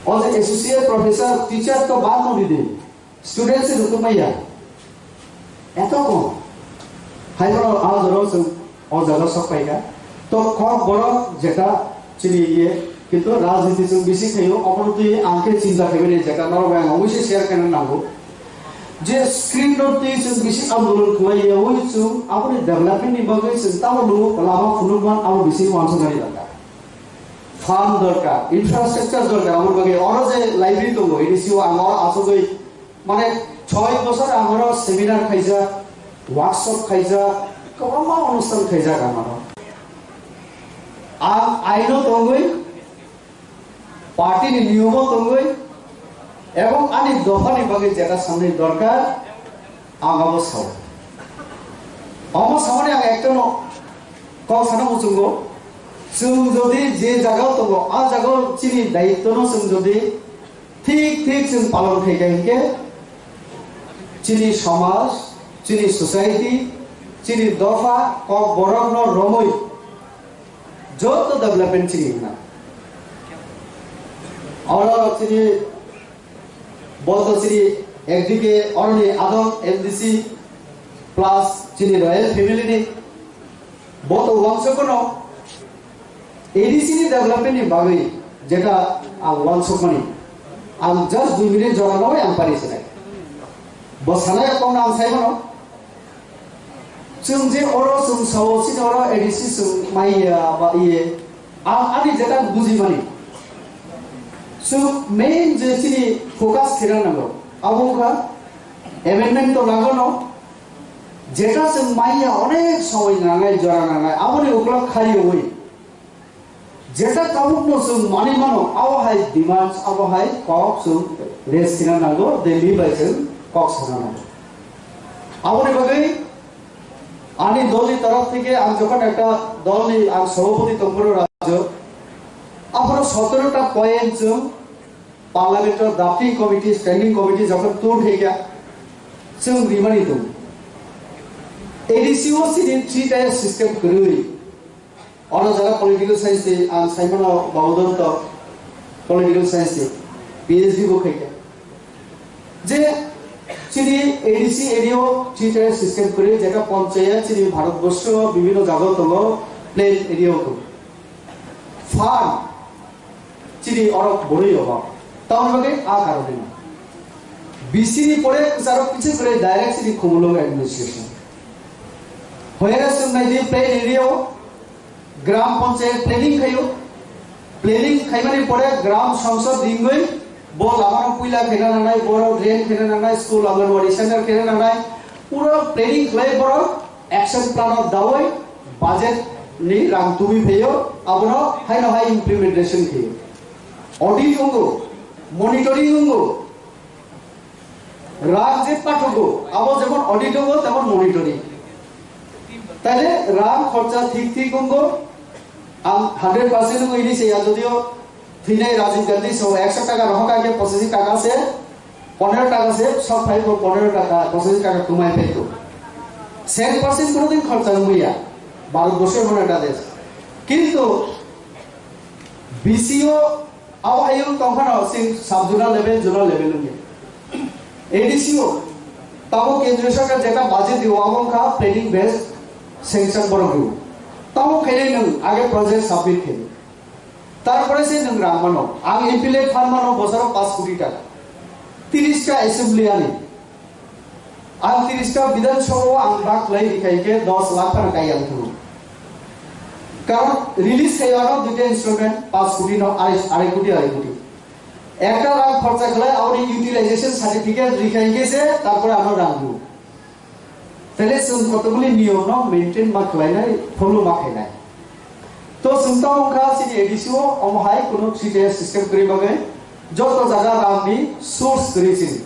O je associate professor, teacher to bad no di de. Student se rwtuk maya. Eto kom. Hai bono a jora chwng o jaga sok pai kha. To kok borok jeta chini iye, kintu rajniti chwng bisi khaio, obono twi ang khe chinta khaimani jeta norok bai ang oboise share khaina nango. Je screen no twi chwng bisi andolon khlai ya, oi chwng aboni development ni bagwi chwng tamo lugo lama phunukman abo bisi wansuknani dorkar. Farm dorkar, infrastructure dorkar, aboni bagwi oro je library tongo, ini siwo ang oro asugwi mane choi bosor ang oro seminar khaijak, workshop khaijak, kwbangma onusthan khaijak ang oro. Ang aino tongwi, party ni niyomo tongwi, ebong ani dopha ni bagwi jeta samni dorkar, ang abo sao. Omo samani ang ekta no kok sana muchungo, chwng jodi je jaga tongo, a jaga chini daityo no chwng jodi thik thik chwng palon khai kha hinkhe, chini somaj, chini society, chini dopha, kok borok no romwi joto development chini hwnna. Oro chini, bo to chini ekdike oroni adong M D C plus chini royal family ni, bo to wansukno A D C ni development ni bagwi jeta ang wansukmani, ang just dui minute jora nogwi ang pari sinai. Bo sanai kok ang sai mano. Chwng je oro chwng sao, chini oro A D C chwng maiya ba iye, ang ani jeta buji mani. Chwng main je chini focus khena nango, abo wngkha amendment to nango no, jeta chwng maiya onek somoi nangnai, jora nangnai, aboni ukulok khariwi. Jeta tabukno chwng manwi mano, abo hai demands, abo hai kok chwng raise khna nango, Delhi bai chwng kok sana nango. Aboni bagwi ani dolni torof theke ang jokhon ekta dolni ang sabhapati tongphuru rajyo, aphuru sotoro ta point chwng Parliament o drafting committee, standing committee jokhon tun khaikha, chwng rimani tongo. A D C o chini three tier system kwrwi. Ono jara political science ni ang saimano Babudon to political science ni P H D bo khaikha. Je chini A D C area o three tier system kwrwi, jeta panchayat chini Bharat borsho bibhinno jaga tongo plain area o tongo. Farm chini oro borwi obo. Tamoni bagwi a karone no. B C ni pore kwcharo kiching kwrwi direct chini Khumulwng administration. Hoyare chwng nai di plain area o gram panchayat planning khaio. Planning khaimani pore gram sangsad ringwi bo lamano puila khaina nangnai, borok drain khaina nangnai, school, Anganwadi center khaina nangnai. Pura planning khlai borok action plan o dawi budget ni rang tubui phaio, abono haino hai implementation khaio. Audit wngo, monitoring wngo. Rang je pathogo, abo jemon audit wngo, temon monitoring. Taile rang khorcha thik thik wngo, ang hundred percent wngo ini se ya, jodio thwinai Rajiv Gandhi so ekso taka rohor kha khe pochashi taka se, ponero taka se sok phai ko, ponero taka, pochashi taka tumai phai ko. Sek percent kono din khorcha wngya, Bharat borshor kono ekta desh. Kintu B C o abo hayung tongphano sing sub zonal level, zonal level wngya. A D C o tabo kendriya sarkar jeta budget dio, abo wngkha planning based sanction borok dio. Tabo khainai nwng age project submit khainai. Tarpore se nwng rang mano. Ang M P L A fund mano bosoro paanch koti taka. Tiris ta assembly ani. Ang tiris ta Bidhan Sabha o ang bak lai rikhai khe dos lakh phano kai ang thung. Karon release khai ano duita instrument, paanch koti no arai, arai koti, arai koti. Ekta rang khorcha khlai, aboni utilization certificate rikha hingke se, tarpore ano rang rw. Tele chwng kotoboli niyom no maintain ma khlainai, follow ma khainai. To chwng tamo wngkha chini A D C o, omo hai kuno C T S system kwrwi bagwi, joto jaga rang ni source kwrwi chini.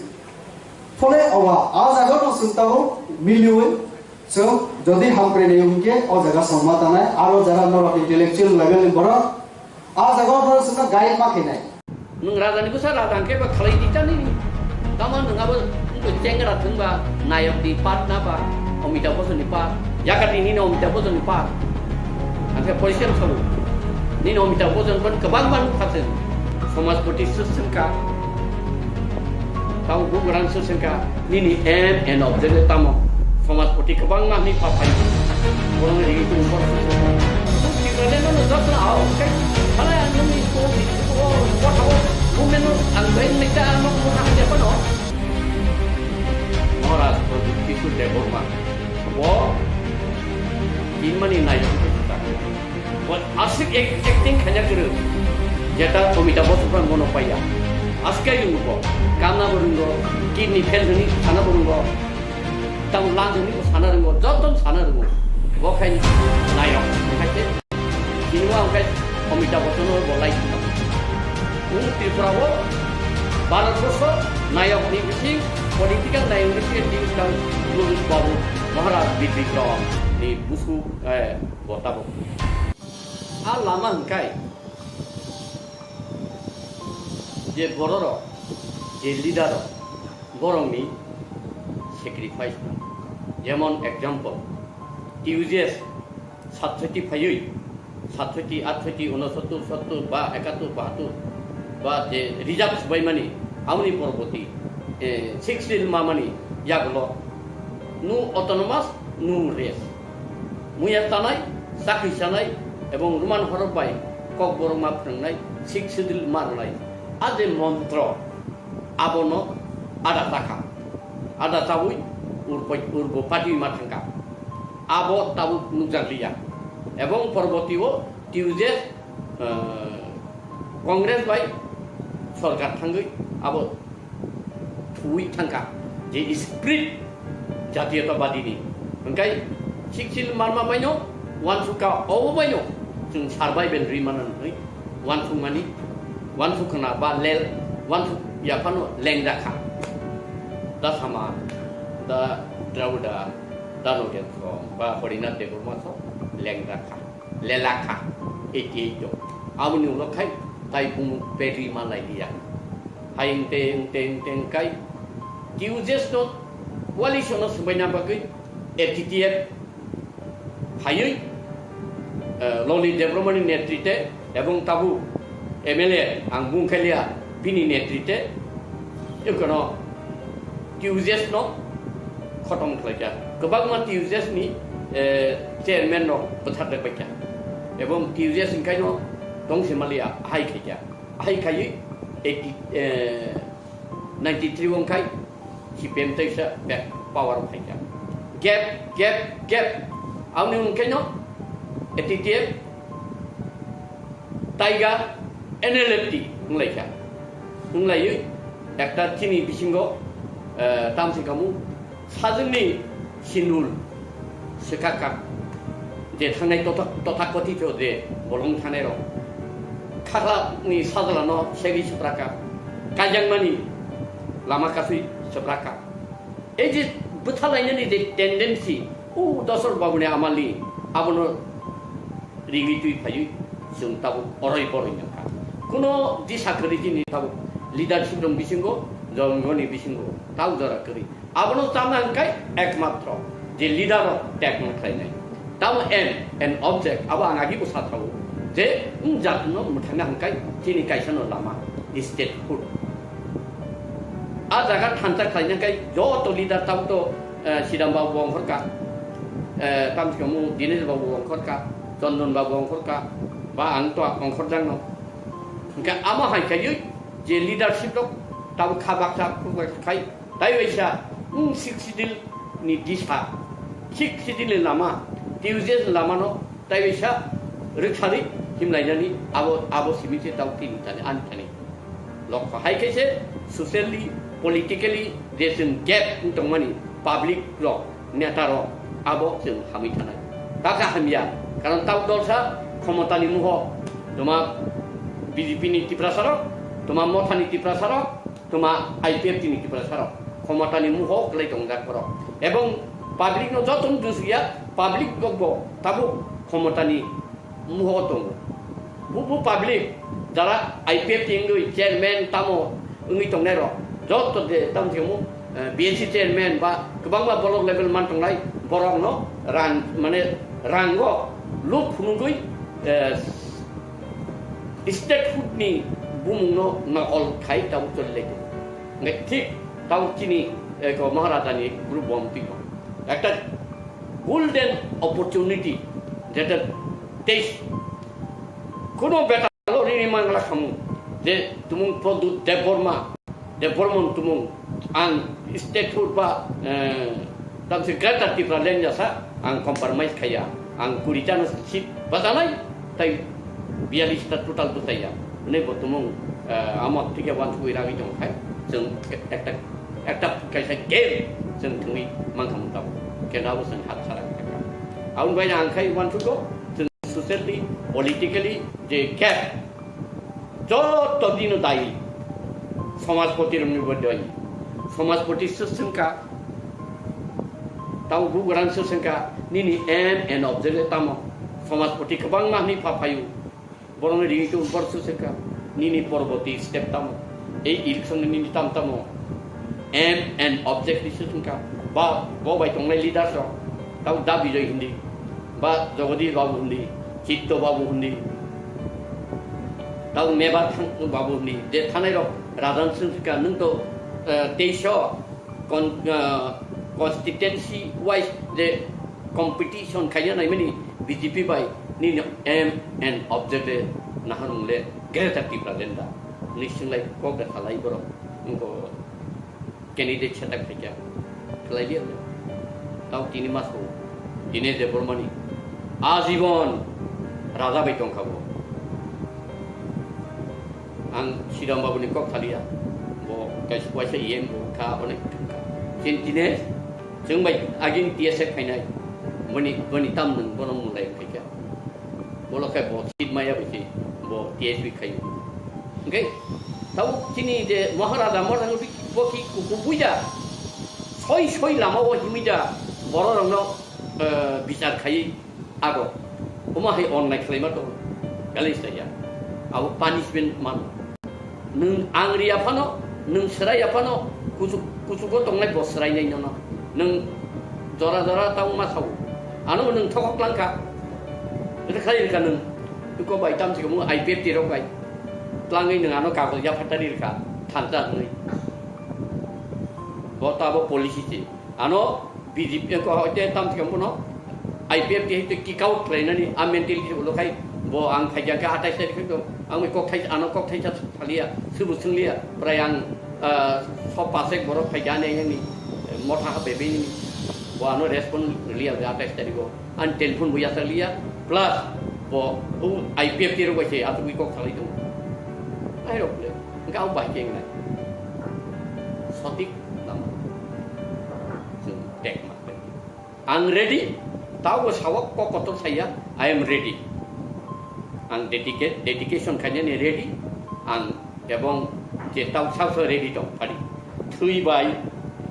Phole owa, a jaga no chwng tamo miliwi, chwng jodi hamkrai nai hwnkhe, o jaga songma tanai, aro jara norok intellectual level ni borok, a jaga no chwngno guide ma khainai. Nwng raja ni bwsa raja hwnkhe ba khalai di tani. Tamo nwng abo wngkhe chengra thwngba nayok ni part na ba Amitabh Bachchan ni part. Yakati nini Amitabh Bachchan ni part. Hwnkhe poisa sabu. Nini Amitabh Bachchan ban kwbang ban khaseng. Somajpati swswngkha. Tamo bugrang swswngkha. Nini aim and objective tamo? Somajpati kwbangma hwnwi paphai. Borokni rigi tong borok swswngkha. Tiprani no jotno ao. Khe, halai ang nini ko, ko, ko, ko, ko, movement no ang bai nai ta, ang no ko, ko, ko, ko, ko, Maharaj Pradyut Kishore Debbarma. Bo tinmani nayok khe ta. Bo aswk ek-, acting khaina kwrwng. Jeta Amitabh Bachchan bono paiya. Aswk khe rwngo bo. Kanna bo rwngo, kidney fail hwnwi sana bo rwngo. Tamo lang hwnwi bo sana rwngo, joto sana rwngo. Bo khai nayok. Khaikhe Chini o ang khe Amitabh Bachchan o bo lai tong. Chwng Tripura o Bharat borso nayok ni bising, political nayok ni bising, chini tang Guru Babu Maharaj Bidikrom ni busu, eh, bo tabuk. A lama hwnkhe je borok rok, je leader rok, borok ni sacrifice. Jemon example, T U J S Satsoti phaiwi, satsoti, atsoti, unosottor, sottor, ba ekattor, bahattor, ba je reserve swbaimani, aboni poroboti, eh, six schedule mamani yagulo, no autonomous, no rest. Muya chanai, chakri chanai, ebong Roman horok bai kokborok ma phwnwngnai, six schedule ma rwnai. A je montro, abono ada chakha. Ada chawi urbo, urbo party ma thangkha. Abo tabuk nukjakliya. Ebong poroboti o T U J S, eh, Congress bai sorkar thangwi abo thuwi thangkha. Je spirit jatiyotabadi ni. Hwnkhe six schedule marma baino, wansukha obo baino chwng survival ri mano hwnwi. Wansukmani, wansuk khna ba lel, wansuk yaphano lengda kha. Da sama, da Dravida, da Nogen so, ba Horinath Debbarma so lengda kha, lela kha, eighty eight do. Aboni ulo khai tai bumu pedri malai liya. Hai engte, engte, engte engkai, T U J S no coalition no swbaina bagwi A T T F phaiwi, eh, Loni Debbarmani netrite ebong tabuk M L A ang bung khailiya bini netrite, ekono T U J S no khotom khlaikha. Kwbangma T U J S ni, eh, chairman rok bwthar rwbaikha. Ebong T U J S hwnkhaino tongsi maliya hai khaikha. Hai khaiwi eighty, eh, ninety three wngkhai C P M teisa back power phaikha. Gap, gap, gap. Aboni unkhaino A T T F, Tiger, N L F T wnglaikha. Wnglaiwi ekta chini bisingo, eh, tamsi kamu sajwkni sinul swkakha. Je thangnai totha-, tothakothito je bolong thangnai rok. Khakla ni sajla no segwi swprakha. Kaijakmani lama kasui swprakha. Ei je bwthalainani je tendency, o Dosor Babuni amali, abono rigwi twi phaiwi chwng tabuk oroi boroi nangkha. Kuno disa kwrwi chini tabuk leadership rok bisingo, jongoni bisingo, tau jora kwrwi. Abono chana hwnkhe ekmatro je leader rok tekno khlainai. Tamo aim and object abo ang agi bo sathago je wng jatno mwthangna hwnkhe chini kaisano lama statehood. A jaga thansa khlaina hwnkhe joto leader tamo to, eh, Siram babu ongkhorka, eh, tamsikamu Dinesh babu ongkhorka, Chondon babu ongkhorka, ba ang to ongkhorjakno. Hwnkhe amo hai khaiwi je leadership rok tamo kha baksa khuk baksa khai, tai waisa, wng six schedule ni disa, six schedule ni lama, T U J S ni lama no, tai waisa, rwkthani himlainani abo, abo simi se tao tini thani ani thani. Lokho hai khe se socially, politically je chwng gap wng tongmani public rok, neta rok abo chwng hamwi thanai. Kaka hamya, karon tao dolsa khomotani muho toma B J P ni Tiprasa rok, toma mothani Tiprasa rok, toma I P F T ni Tiprasa rok khomotani muho kwlai tongjak borok. Ebong public no joto no dusya, public rok bo tabuk khomotani muho tongo. Bubu public jara I P F T wngwi chairman tamo wngwi tongnai rok joto je tamo se mo, eh, B N C chairman ba kwbangma block level man tongnai borok no rang mane rango luk phunugwi, eh, statehood ni bumung no nokol khai tamo choli lai tongo. Nge thik tamo chini, eh, ko Maharaja ni group bom twi ko. Ekta golden opportunity, jeta tei kono beta lo rini mangla khamu, je tumung Pradyut Debbarma, Debbarman tumung ang statehood ba, eh, tamse Greater Tipraland jasa ang compromise khaya, ang kuri jana seat bajanai, tai biyalista total bwsaiya. Hwnwi bo tumung, eh, amo thike wansugwi ragwi tong khai, chwng ekta, ekta kaisa game chwng thwngwi mankha mung tabuk. Kenda bo chwng hak sarak kha. Aboni bai ang khai wansukgo, chwng socially, politically je gap, joto dino dayi, somajpoti rokni bo dayi. Somajpoti swswngkha, tamo bugrang swswngkha, nini aim and object tamo? Somajpoti kwbangma hwnwi pha phaio. Borokno ringwi tong bor swswngkha, nini porborti step tamo? Ei election ni nini tam tamo? Aim and object ni swswngkha. Ba bo bai tongnai leaders rok, tamo Da Bijoy hindi, ba Jagadish Babu hindi, Chitto Babu hindi, tamo Mebar Thang-, Babu hindi, je thanai rok rajan swswngkha, nwng to, eh, teisho con-, ah, constituency wise je competition khaina naimani B J P bai nini aim and object de naharung le Greater Tipraland da. Ni singlai kok da salai borok. Ingko candidate setak khaikya. Khlai dia. Tao tini maso. Dinesh Debbarmani ajibon raja bai tongkha bo. Ang Siram Babu ni kok thaliya, bo kaisa waisa E M bo kha, onek thangkha. Chin tine chwng bai agin T S F khainai, boni, boni tam nwng bono mulai khaikha. Bolo khai bo seat maya bai se bo T S F khaio. Hwnkhe tabuk chini je Maharaja, Maharaja bo ki kuku buida, soi soi lama o himida, borok rokno, eh, bichar khaiwi ago. Omo hai onnai khlaima tongo, kali saya. Abo punishment mano. Nwng ang riya phano, nwng swraiya phano, kuchuk, kuchugo tongnai bo swrainai nono. Nwng jora jora tamo ma sao. Ano nwng thokok langkha. Ito khlai rwkha nwng. Iko bai tamsi kamo I P F T rok bai. Tlangwi nwng ano kagoj yaphatari rwkha. Thansa hwnwi. Bo tabo policy se. Ano B J P ko hoite tam thikam kono I P F T hoite kick out khlainani a mentality ulo khai bo ang khaijak khe atais tarik khe to ang kok thai ano kok thai sa thaliya subu sungliya prai ang, ah, so pasek borok khaijani yang ni motha ha bebe ni bo ano respond liya atais tarik go an telephone bo yasa liya plus bo u I P F T ro bai se atu kok thalai to ai rok le ga bai keng nai sotik lama. Chwng tek ma khe. Ang ready, tabo sawak kok kotor saya, I am ready. Ang dedicate, dedication khainani ready, ang ebong je tau sao sao ready tong phari. Thwi bai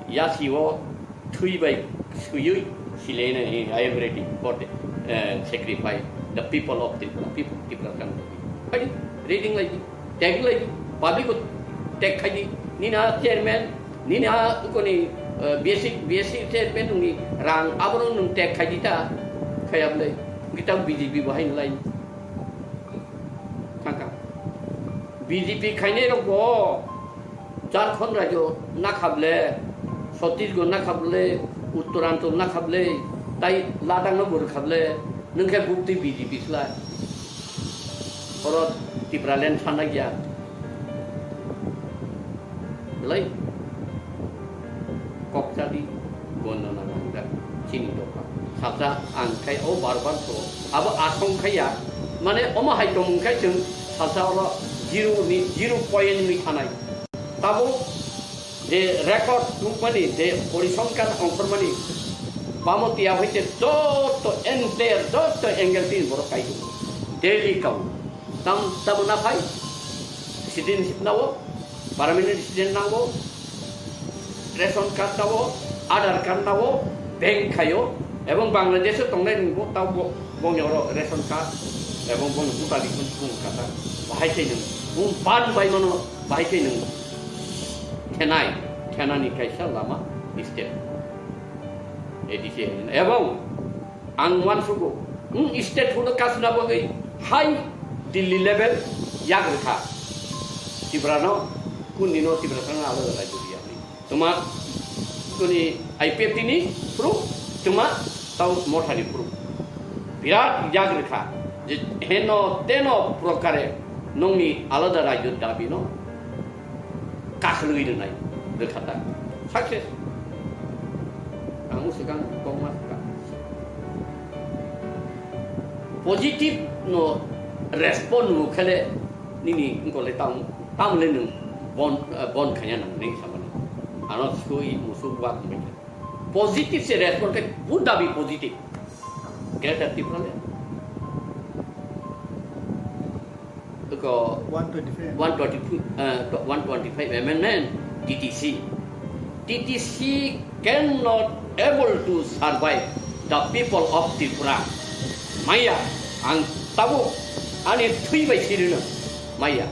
yasi o, thwi bai suyui silene, I am ready for the, eh, sacrifice, the people of Tripura, people Tripura kan. Phari, ready ngai. Tag lai di, public ko tag khai di, nini a chairman, nini a koni, eh, B S C, B S C chairman nungni rang aborok nung tag khai di ta, khayam lai, kita B J P bo hai lai. Thangka. B J P khainai rok bo Jharkhand rajyo nakhable, Chhattisgarh nakhable, Uttoranchal nakhable, tai Ladakh no bo rwkhable, nung khe bukti B J P slai. Oro Tipraland sanai ya. Belai kok chadi, gondo na nang da, chini dopha. Saksa ang khai o bar bar so, abo asong khai ya, Mane omo hai tongmung khe chwng salsa oro zero ni, zero point ni thanai. Tabuk je record tubumani, je porisongkar ongkhormani, bamo tiya hoite joto entire, joto angle tin borok kai tongo. Daily kao. Tam, tamo na phai? Citizenship nao, permanent resident nango, ration card nao, Aadhaar card nao, bank khaio, ebong Bangladesh o tongnai rwngbo tao bo, bongni oro ration card, ebong bongni voter ID phone kata, bahai khe nwng, bung ban bai mano, bahai khe nwng thenai, thenani kaisa lama state, A D C, ebong ang uansugo, wng state huno kasna bagwi hai Delhi level yak rwkha. Tripura no kuni no Tripura thangna alada rajyo riya. Tuma kuni I P F T ni proof, tuma tau Motha ni proof. Birat yak rwkha je heno teno prokare nongni alada rajyo dabi no kakhwlwi rwnai rwkha ta. Success. Ang swkang kokma swkang. Positive no respond no khele nini ngkole tam, tamle nwng bon, eh, bon khanya nang ning samani. Ano sui musuk wat mekhe. Positive se respond khe buddha bi positive. Greater Tipraland. Ko one twenty-five. One twenty-five, uh, one twenty-five amendment, T T C. T T C cannot able to survive the people of Tripura. Maya, ang tabuk ani thwi bai sirino. Maya,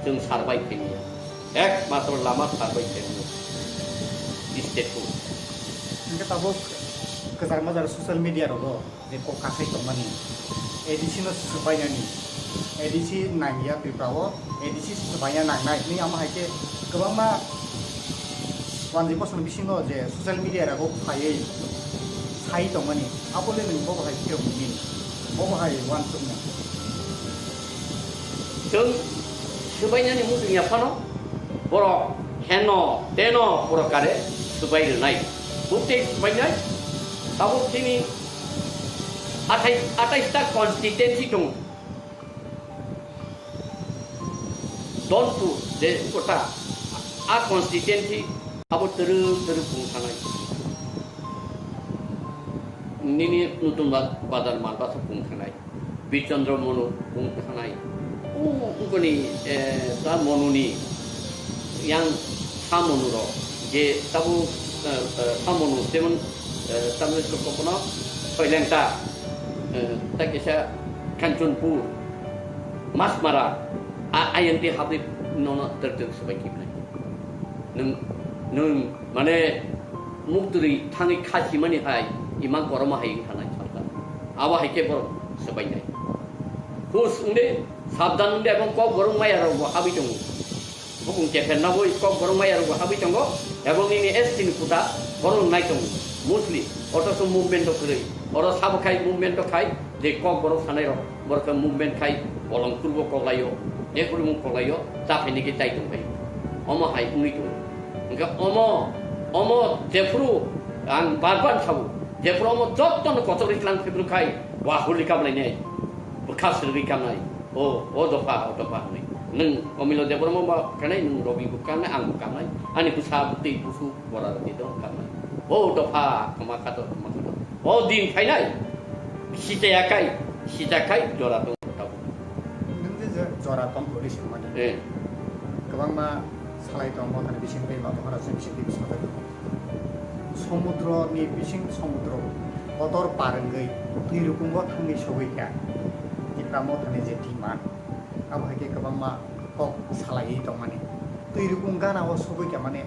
chwng survive khaimaya. Ekmatro lama survive khaimaya. State ko. Hingke tabuk kwchar majak social media rogo. Je kok kasai tongmani, A D C no swbainani, A D C nangya Tripura o, A D C swbaina nangnai hinwi amo hai khe kwbangma wanjwi bosong bisingo je social media rago phaiwi sai tongmani, abo le nwng bobo hai khe wngmani, bobo hai uansukmung. Chwng swbainani muchung ya phano borok heno teno purokare swbai rwnai. Buk tei swbainai, tabuk chini athai, athai ta constituency tongo. Donpur, je kota, a constituency abo twrwk twrwk bung thanai. Nini Nutun Ba-, Bazar Malbasa bung thanai. Birchandra Monu bung thanai. U-, ungkoni, eh, ta Monuni, yang sa Monu ro, je tabu, eh, eh, sa Monu, jemon, eh, tabu kokono, Soilengta, eh, ta kisa Kanchanpur, Masmara, a-, ayang te habri nono ter ter sabai kibnai. Nung, nung, mane, mukturi thangwi khasimani hai, imang koroma hai wng thanai salka. Abo hai khe borok swbainai. Hus wngde, sabdan wngde, ebong kok borok maya rok bo habwi tongo. Bukung kepher nabwi kok borok maya rok bo habwi tongo, ebong nini S T ni kuta borok nai tongo. Mostly, otoso movement rok kwrwi. Oro sabo khai movement rok khai, je kok borok sanai rok, borok khe movement khai bolong kurbo koklaio, je kurbo koklaio, cha phaini khe chai tong phaio. Omo hai wngwi tongo. Hingkhe omo, omo jephuru ang bar bar sabo, jephuru omo jottono kochok ri tlang phibru khai, wa huli kamlainai, bwkha swrwgwi kamnai, o, o dopha, o dopha hwnwi. Nwng Omilo Debbarma ba kanai, nwng Robi bo kanai, ang bo kanai, ani bwsa bwtwi busu bora rwgwi dong kanai. O dopha, kwma khato, kwma khato. O din phainai, sichaya kai, sicha kai, jora tong tabuk. Nwng je je jora tong kwrwi se mani. Eh. Kwbangma salai tong, mothani bising tei ba bokhorok se bising tei bwskango. Somudro ni bising somudro kotor par wngwi twi rukungo thangwi sogwi kha. Tipra mothani je demand, abo hai khe kwbangma kok salaiwi tongmani. Twi rukung gana o sogwi kha mane,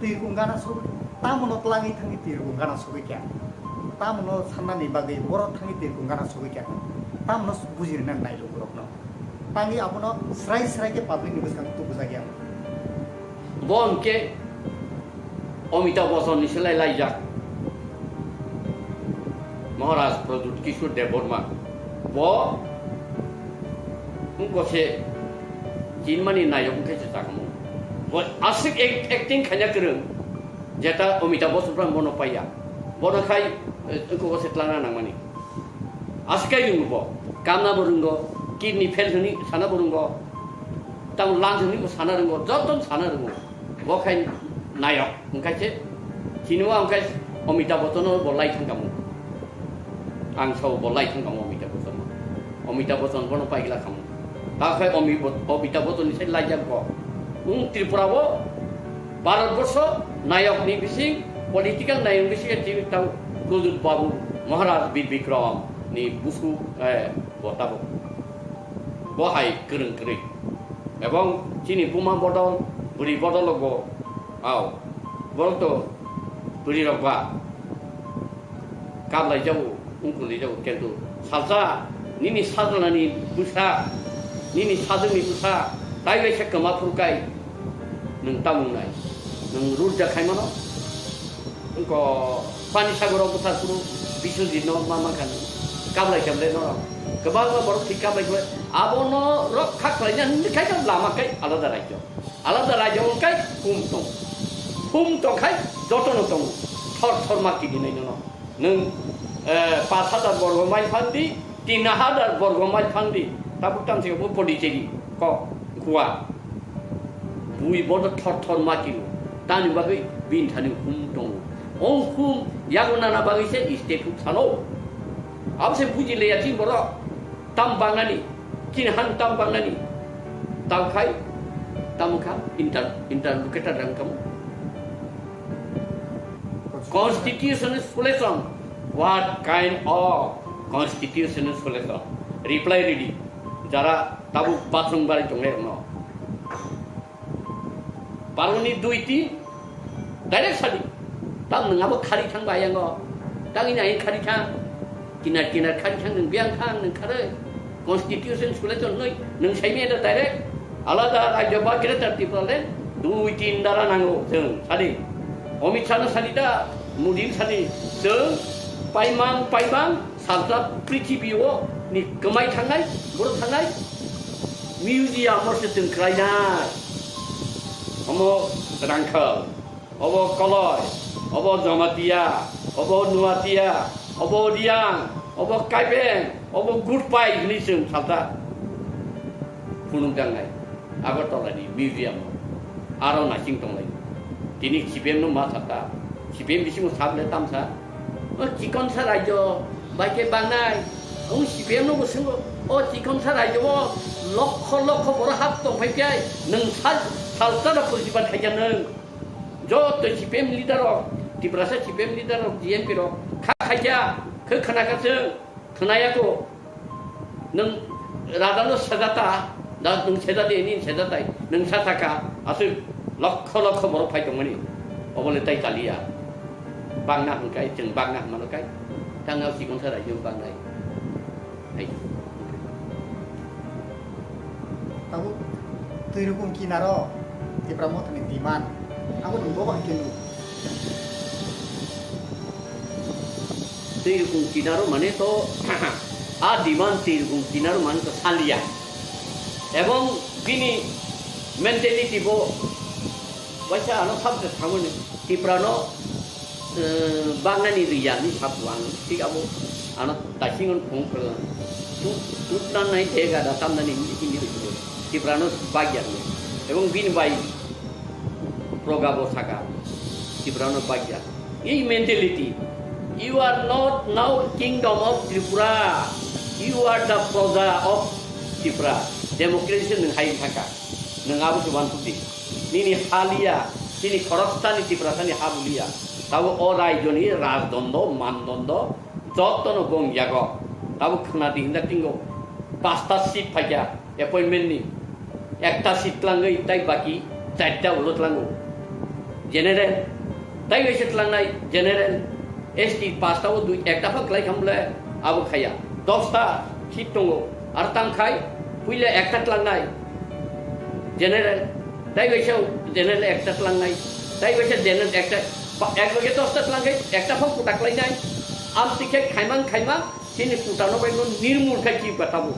twi rukung gana sogwi, tamono twlangwi thangwi twi rukung gana sogwi kha. Tamono sannani bagwi borok thangwi twi rukung gana sogwi kha. Tamono bujirina nai lukurokno. Tangwi abono srai srai khe public ni bwskango tubujak ya. Bo hwnkhe Amitabh Bachchan ni selai laijak. Maharaj Pradyut Kishore Debbarma. Bo wngkha se chinmani nayok wngkha se chakmung. Bo aswk act-, acting khaina kwrwng, jeta Amitabh Bachchan phan bono paiya. Bono khai, eh, wngkha se tlangna nangmani. Aswk kai rwngo bo. Kamna bo rwngo, kidney fail hwnwi sana bo rwngo, tamo lungs hwnwi bo sana rwngo, joto sana rwngo. Bo khai nayok, wngkha se chini o wngkha Amitabh Bachchan no bo lai thang kamo. Ang sao bo lai thang kamo Amitabh Bachchan no. Amitabh Bachchan bono paigla kamo. Ta khai Ami-, Amitabh Bachchan ni sai lai jak bo. Wng Tripura o Bharat borsho nayok ni bising, political nayok bising tini tang Prajut Babu Maharaj Bir Bikram ni busu, eh, bo tabuk. Bo hai kwrwng kwrwi. Ebong chini buma bodol, bwrwi bodol bo, au, borok to bwrwi rok ba kablai jago, wngkuli jago, kintu salsa nini sajlani bwsa, nini sajwkni bwsa, tai bai se kwma phuru kai, nwng tamung nai, nwng rurja khai mano. Wngkha Pani Sagoro bwsarkuru Biswajit no ma mankha nw. Kablai kemlai norok. Kwbangma borok thwi kablai khlai. Abono rok kha khlaina hwnwi khai khe lama khai alada rajyo. Alada rajyo wng khai hum tong. Hum tong khai jotono tongo. Thor thor ma kidinai nono. Nwng, eh, pash hajar borgo mile phan di, tin hajar borgo mile phan di, tabuk tamsi bo Pondicherry kok Goa. Bui bodo thor thor ma kino. Tani bagwi bini thani hum tongo. O hum yago nana bagwi se state huk sano. Abo se buji leya chini borok. Tam bangnani, chini han tam bangnani. Tam khai, tam kha, inter-, interlocutor rang kamu. Constitutional solution. What kind of constitutional solution? Reply ready. Jara tabuk bathroom bari tongnai rokno. Baroni dui tin direct sadi. Tam nwng abo khari thang ba yango. Tang ini ain khari thang. Kinar kinar khari thang nwng biang thang nwng khare. Constitution sule ton noi nwng saimi da direct. Alada rajyo ba Greater Tipraland dui tin dara nango chwng sadi. Amit Shah no sadi da, Modi sadi chwng paimang paimang salsa prithibi o ni kwmai thangnai, boro thangnai museum o se chwng khlainai. Omo Rangkhal, obo Koloi, obo Jamatia, obo Nuatia, obo Riang, obo Kaibeng, obo Gurpai hwnwi chwng salsa phunukjaknai Agartala ni museum o. Aro naising tonglai. Tini C P M no ma sakha. C P M bisingo sak le tamsa. O chikonsa rajyo bai khe bangnai. O C P M no bo swngo. O chikonsa rajyo o lokho lokho borok hap tong phai khe nwng sal, salsa da purjiba khaija nwng. Joto C P M leader rok, Tiprasa C P M leader rok, G M P rok kha khaija, khe khna kha chwng, khna ya kho. Nwng raja no sejata, da nwng sejadi ni sejatai, nwng sa saka, aswk lokho lokho borok phai tongmani, obo le tai chaliya. Bangna hwnkai, chwng bangna hwnmano kai, tangna sikon sa raijwk bangnai. Hai. Tabuk twi rukung kinaro Tipra Mothani demand, abo nwng bobo hai khe nukgo. Twi rukung kinaro mane to a demand twi rukung kinaro mane to saliya. Ebong bini mentality bo waisa ano sabse thamani Tipra no, eh, bangnani riya ni sabu ang thik abo ano daising on phung phung tu tutna nai dega da tamnani hindi hindi. Tipra no bagya ni. Ebong bini bai Proga bo saka, Tiprano bagya. Ei mentality, you are not now kingdom of Tripura, you are the Proja of Tripura. Democracy nwng hai thangka, nwng abo se uansuk di. Nini haliya, chini khoroksani Tiprasani habuliya. Tabo o raijoni rajdondo, mandondo, jotono bong yago. Tabo khwnadi hinda tingo, pasta seat phaikya. Appointment ni ekta seat tlangwi tai baki charta ulo tlango. General, tai waisa tlangnai general, S T pasta o dui ekta pha klai kham le abo khaya. Dosta seat tongo, ar tang khai puila ekta tlangnai general, tai waisa general ekta tlangnai, tai waisa general ekta, ba, ek loge dosta tlangkhai ekta pha kuta klainai. Am tikhe khaimang khaimang chini kuta no bai no nirmul khai chi batabo.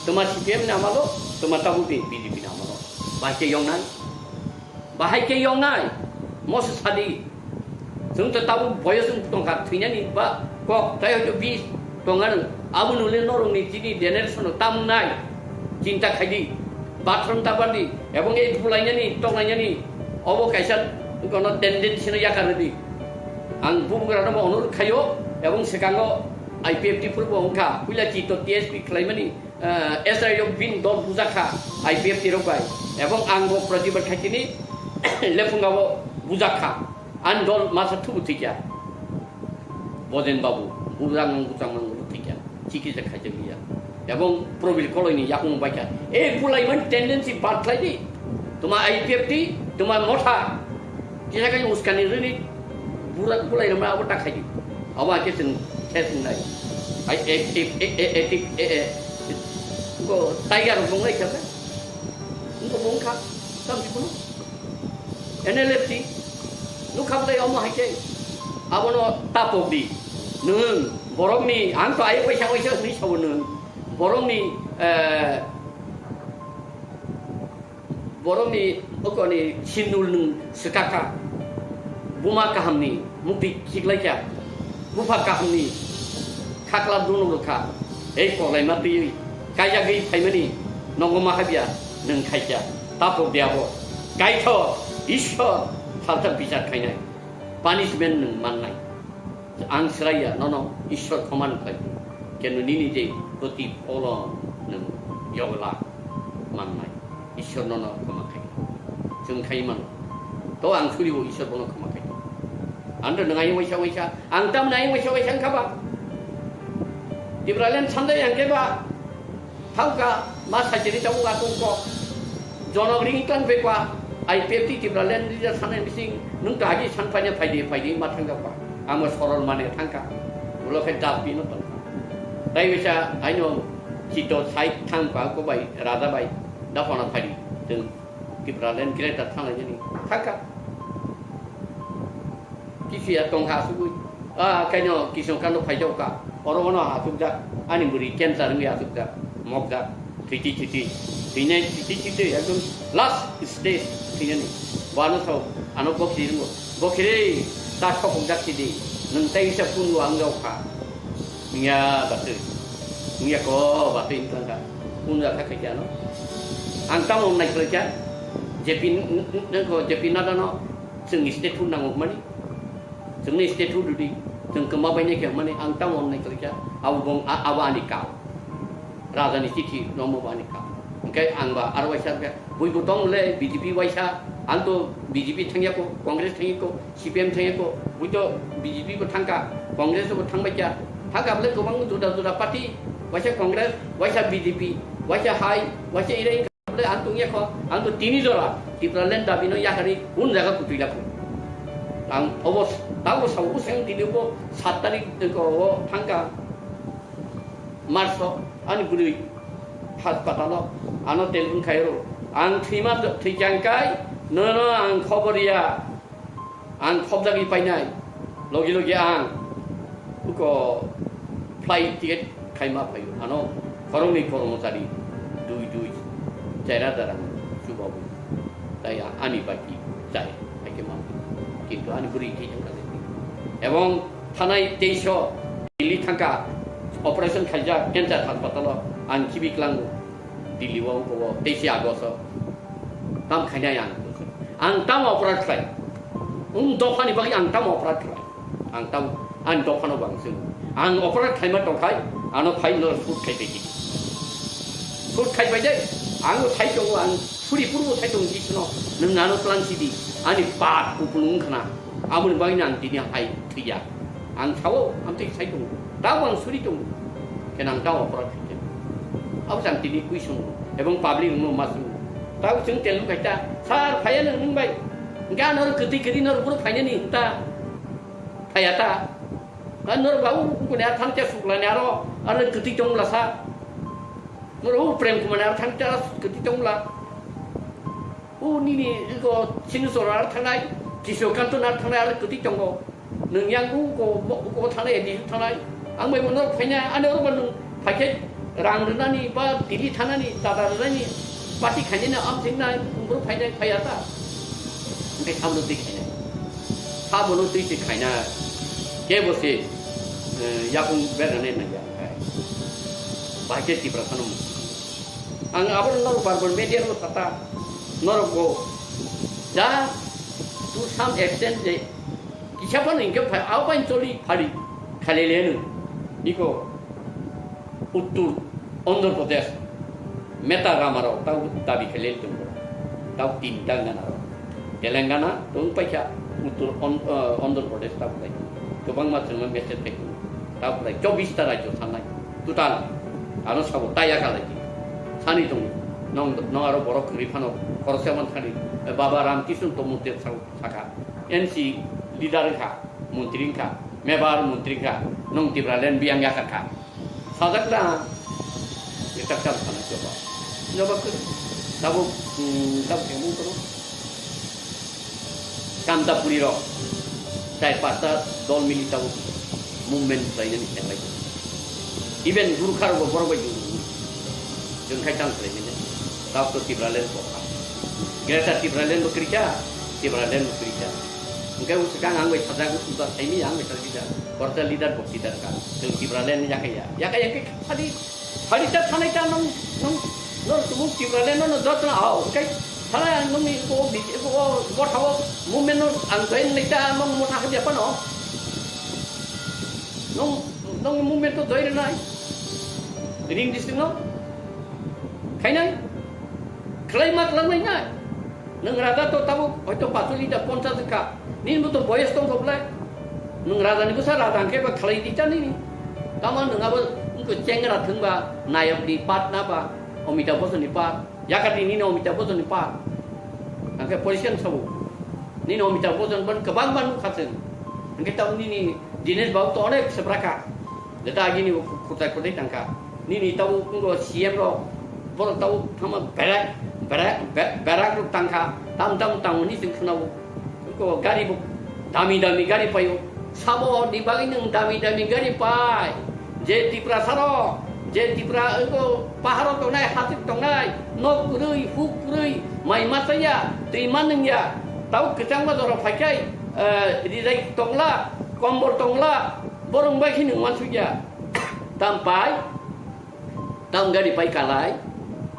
Tuma C P M ni amalo, tuma tabuk di B J P ni amalo. Bahai khe yongnai? Bahai khe yongnai? Moso sadi. Chwng to tabuk boyos wng tongkha, thwinani ba kok, tai hoito bis, Tongan, aboni ule norokni chini generation-o tamnai chinta khaidi, bathroom tabardi, ebong ei bulainani, tonglainani, obo kaisa kono tendency-no yakardi. Ang bubagrano bo onurod khaio, ebong sekango I P F T phuru bo wngkha, puila chito T S P khlaimani, eh, S I O bini dol bujakha I P F T rok bai, ebong ang bo protibad khaitini lephunga bo bujakha. Ani dol masa thubu thikya. Bojen babu, bujang mang, bujang mang, bujang thikya. Chikitsa khaijak liya. Ebong Probir Koloini yakung baikha. E bulai man tendency bad khlai di. Tuma I P F T, tuma motha. Kisa kai uskani rini bura bulai nama abo ta khai di. Abo ake sing, khe sing nai. Ai, e, e, e, e, e, e, e, e. Ko tiger rok nai kha. Ko bong kha. Sam di kuno. N L F T, nukha bwlai omo hai khe, abono tapok di. Nwng borokni, ang to ayuk waisa waisa hwnwi sabo nwng. Borokni, eh, borokni okoni sindul nwng swkakha. Buma kahamni mukti khiklaikha. Bupha kahamni khakla dunuk rwkha. Ei koklaima twiwi kaijagwi phaimani nogo ma habya nwng khaikha. Tapok de abo. Kaithok, Ishwar, salsa bichar khainai. Punishment nwng mannai. Ang sraiya, nono Ishwar khoman khlai. Kenu nini je protipholon nwng yogla mannai. Ishwar nono khoma khai. Chwng khai mano. To ang suribo Ishwar bono khoma khai. Ando nwng ayung waisa waisa. Ang tamni ayung waisa waisa wngkha ba. Tipraland sandai ang khe ba. Thangka ma sachiri tabuk atungko. Jonok ring tang pekwa. I P F T Tipraland leader sanai bising. Nwng to agi san paina phaidi phaidi ma thangka ba. Amo sorol mane thangka. Ulo khe dal pino tongka. Tai bisa aino chito side thangka ko bai raja bai. Daphana phaidi. Chwng Tipraland greater thanglainani thangka. Kisiya tongkha asugwi. Ah, kaino Kisno Kando phaijao ka. Oro ono asukjak. Ani bwrwi cancer wngwi asukjak. Mokjak. Thwiti thwiti. Thwinai thwiti thwiti. Ekdom last stage thwinani. Bo ano sao. Ano bokhi ringo. Bokhi re. Ta sokokjak sidi. Nwng tai wisa pungo ang jao kha. Wngya batwi. Wngya ko batwi wngkha wngkha. Wngya kha khaikhe ano. Ang tamo wngnai khlaikha. J P n-, n-, n-, ko J P Nadda no chwng state hwnna wngmani. Chwngni state hwn rwdi. Chwng kwma bainai khe hwnmani ang tamo wngnai khlaikha. Abo bong a-, abo ani kal. Raja ni chithi rommo bo ani kal. Hwnkhe ang ba aro waisa khe. Buibo tong le B J P waisa, ang to B J P thangya ko, Congress thangya ko, C P M thangya ko, bui to B J P bo thangka, Congress bo thangbai kya, thangka bole kwbang juda juda party, waisa Congress, waisa B J P, waisa hai, waisa irai bole ang tongya ko, ang to tini jora, Tipraland dabi no yakari, un jaga kutui lako. Ang obos, tabo sao useng tini bo sat tarik ko thangka. Marso, ani bwrwi haspatalo ano telephone khairo. Ang thwima, thwichang kai, nono ang khobor ya. Ang khobjagwi painai. Logi logi ang uko flight ticket khaima phaio. Ano khoroknwi kormochari dui dui chaira darang chubawi. Tai ani baki chai, haikhe ma. Kintu ani bwrwi thwi thangkha. Ebong thanai teisa Delhi thangkha, operation khaijak cancer haspatalo, ang khibi klango Delhi o, o teisa August o. Tam khainai ang. Ang tam operation khlai. Um dophani bagwi ang tam operation khlai. Ang tamo, ani dophano bo ang swngo. Ang operation khlaima tongkhai, ano phai no shoot khai bai di. Shoot khai bai dai, ang bo sai tongo, ang suri purbo sai tongo, Krishno, nwng ano tlang sidi, ani pap kupulung khna, aboni bagwi ang tini hai thwiya. Ang sao, ang tei sai tongo, tamo ang suri tongo, khe nang tamo operation khai khe. Abo jang tini kwi songo, ebong public no ma songo. Tamo chwng tel khai ta, sir, phaiya nwng, nwng bai, hwnkhe ano kwtwi kwtwi no rw phainani ta. Phaiya ta. Ha, nor ba u, u kune thang cha suklani aro, aro kwtwi tong la sa. Nor u Prem Kumar aro thang cha kwtwi tong la. U nini iko Sinu Sora aro thangnai, Kiso Kanto aro thangnai aro kwtwi tongo. Nwng yang u ko, u ko thangnai, di thangnai. Ang bai mo nor phaina, ani oro ba nwng Phaikhe rang rwnani ba Delhi thanani, dada rwnani party khainani amthiknai, umbruk phainai phaiya ta. Hwnkhe sabono twi khainai. Sabono twi se khainai. Kebo se, eh, yakung bernani nangya. Bahai khe Tiprasano muchungo. Ang abo norok bar bar media rok sata, norok go ja to some extent je kisa phano hingke phai, abo bai choli phari khalele no. Iko Uttor Andhra Pradesh meta rama rok tau dabi khalele tongo. Tau tinta gana rok. Telangana tong paikha, Uttor On-, eh, Andhra Pradesh tau bai. Kwbangma chwngno message phai tongo. Tau bai chobbish ta rajyo sanai. Total ano sabo taya khalai. Sani tongo. Nong, nong aro borok kwrwi phano khoroksa man thani. Eh, Baba Ramkishan Tomute sabo saka. N C leader wngkha, montri wngkha, mebar montri wngkha. Nong Tipraland biyang yakar kha. Sajak da, etak tam sana coba. Coba ke, tabuk, hmm, tabuk yang mungkin. Kanta puri rok, chai pasta dol mili tabuk movement khlainani khlai. Even Gurkha rok borok bai jung, jung khai tang khlainani. Tabuk to Tipraland kokha. Greater Tipraland bo krika, Tipraland bo krika. Hingke usukang ang bai sajak usuka saimi ang bai sajak. Korta leader bok leader ka. Jung Tipraland yakaya. Yakaya ke khadi Hari ta thanai ta nung, nung, nung tumung Tipraland no, no jotna ao, kai thana nung ni ko bi, ko, ko thao movement no ang join nai ta nung mo thak dia pano. Nung, nung movement to join nai. Ring district no. Khainai. Khlai mak lang nai nai. Nwng raja to tabuk hoito pachuli da ponchas wngkha. Nini bo to boyos tongkha belai. Nwng raja ni bwsa raja hwnkhe ba khlai di cha nini. Tamo nwng abo wngkha chengra thwngba nayok ni part na ba Amitabh Bachchan ni part. Yakati nini Amitabh Bachchan ni part. Hwnkhe position sabo. Nini Amitabh Bachchan ban kwbang ban nukha chwng. Hwnkhe tamo nini Dinesh Babu to onek sebraka. Jeta agini bo khutai khutai tangkha. Nini tabo wngkha C M rok, borok tabo thangma berak, berak, be-, berak rok tangkha. Tam tam tangmani chwng khwnao. Wngkha gari bo dami dami gari paio. Sabo ni bagwi nwng dami dami gari pai. Je Tiprasa rok, je Tipra wngkha paharo tongnai, hasik tongnai, nok kwrwi, huk kwrwi, mai ma chaya, twi ma nungya. Tabo kwchangma jora phaikhai, eh, rijai tongla, kombol tongla, borok bai kheno uansukya. Tam pai, tam gari pai kalai.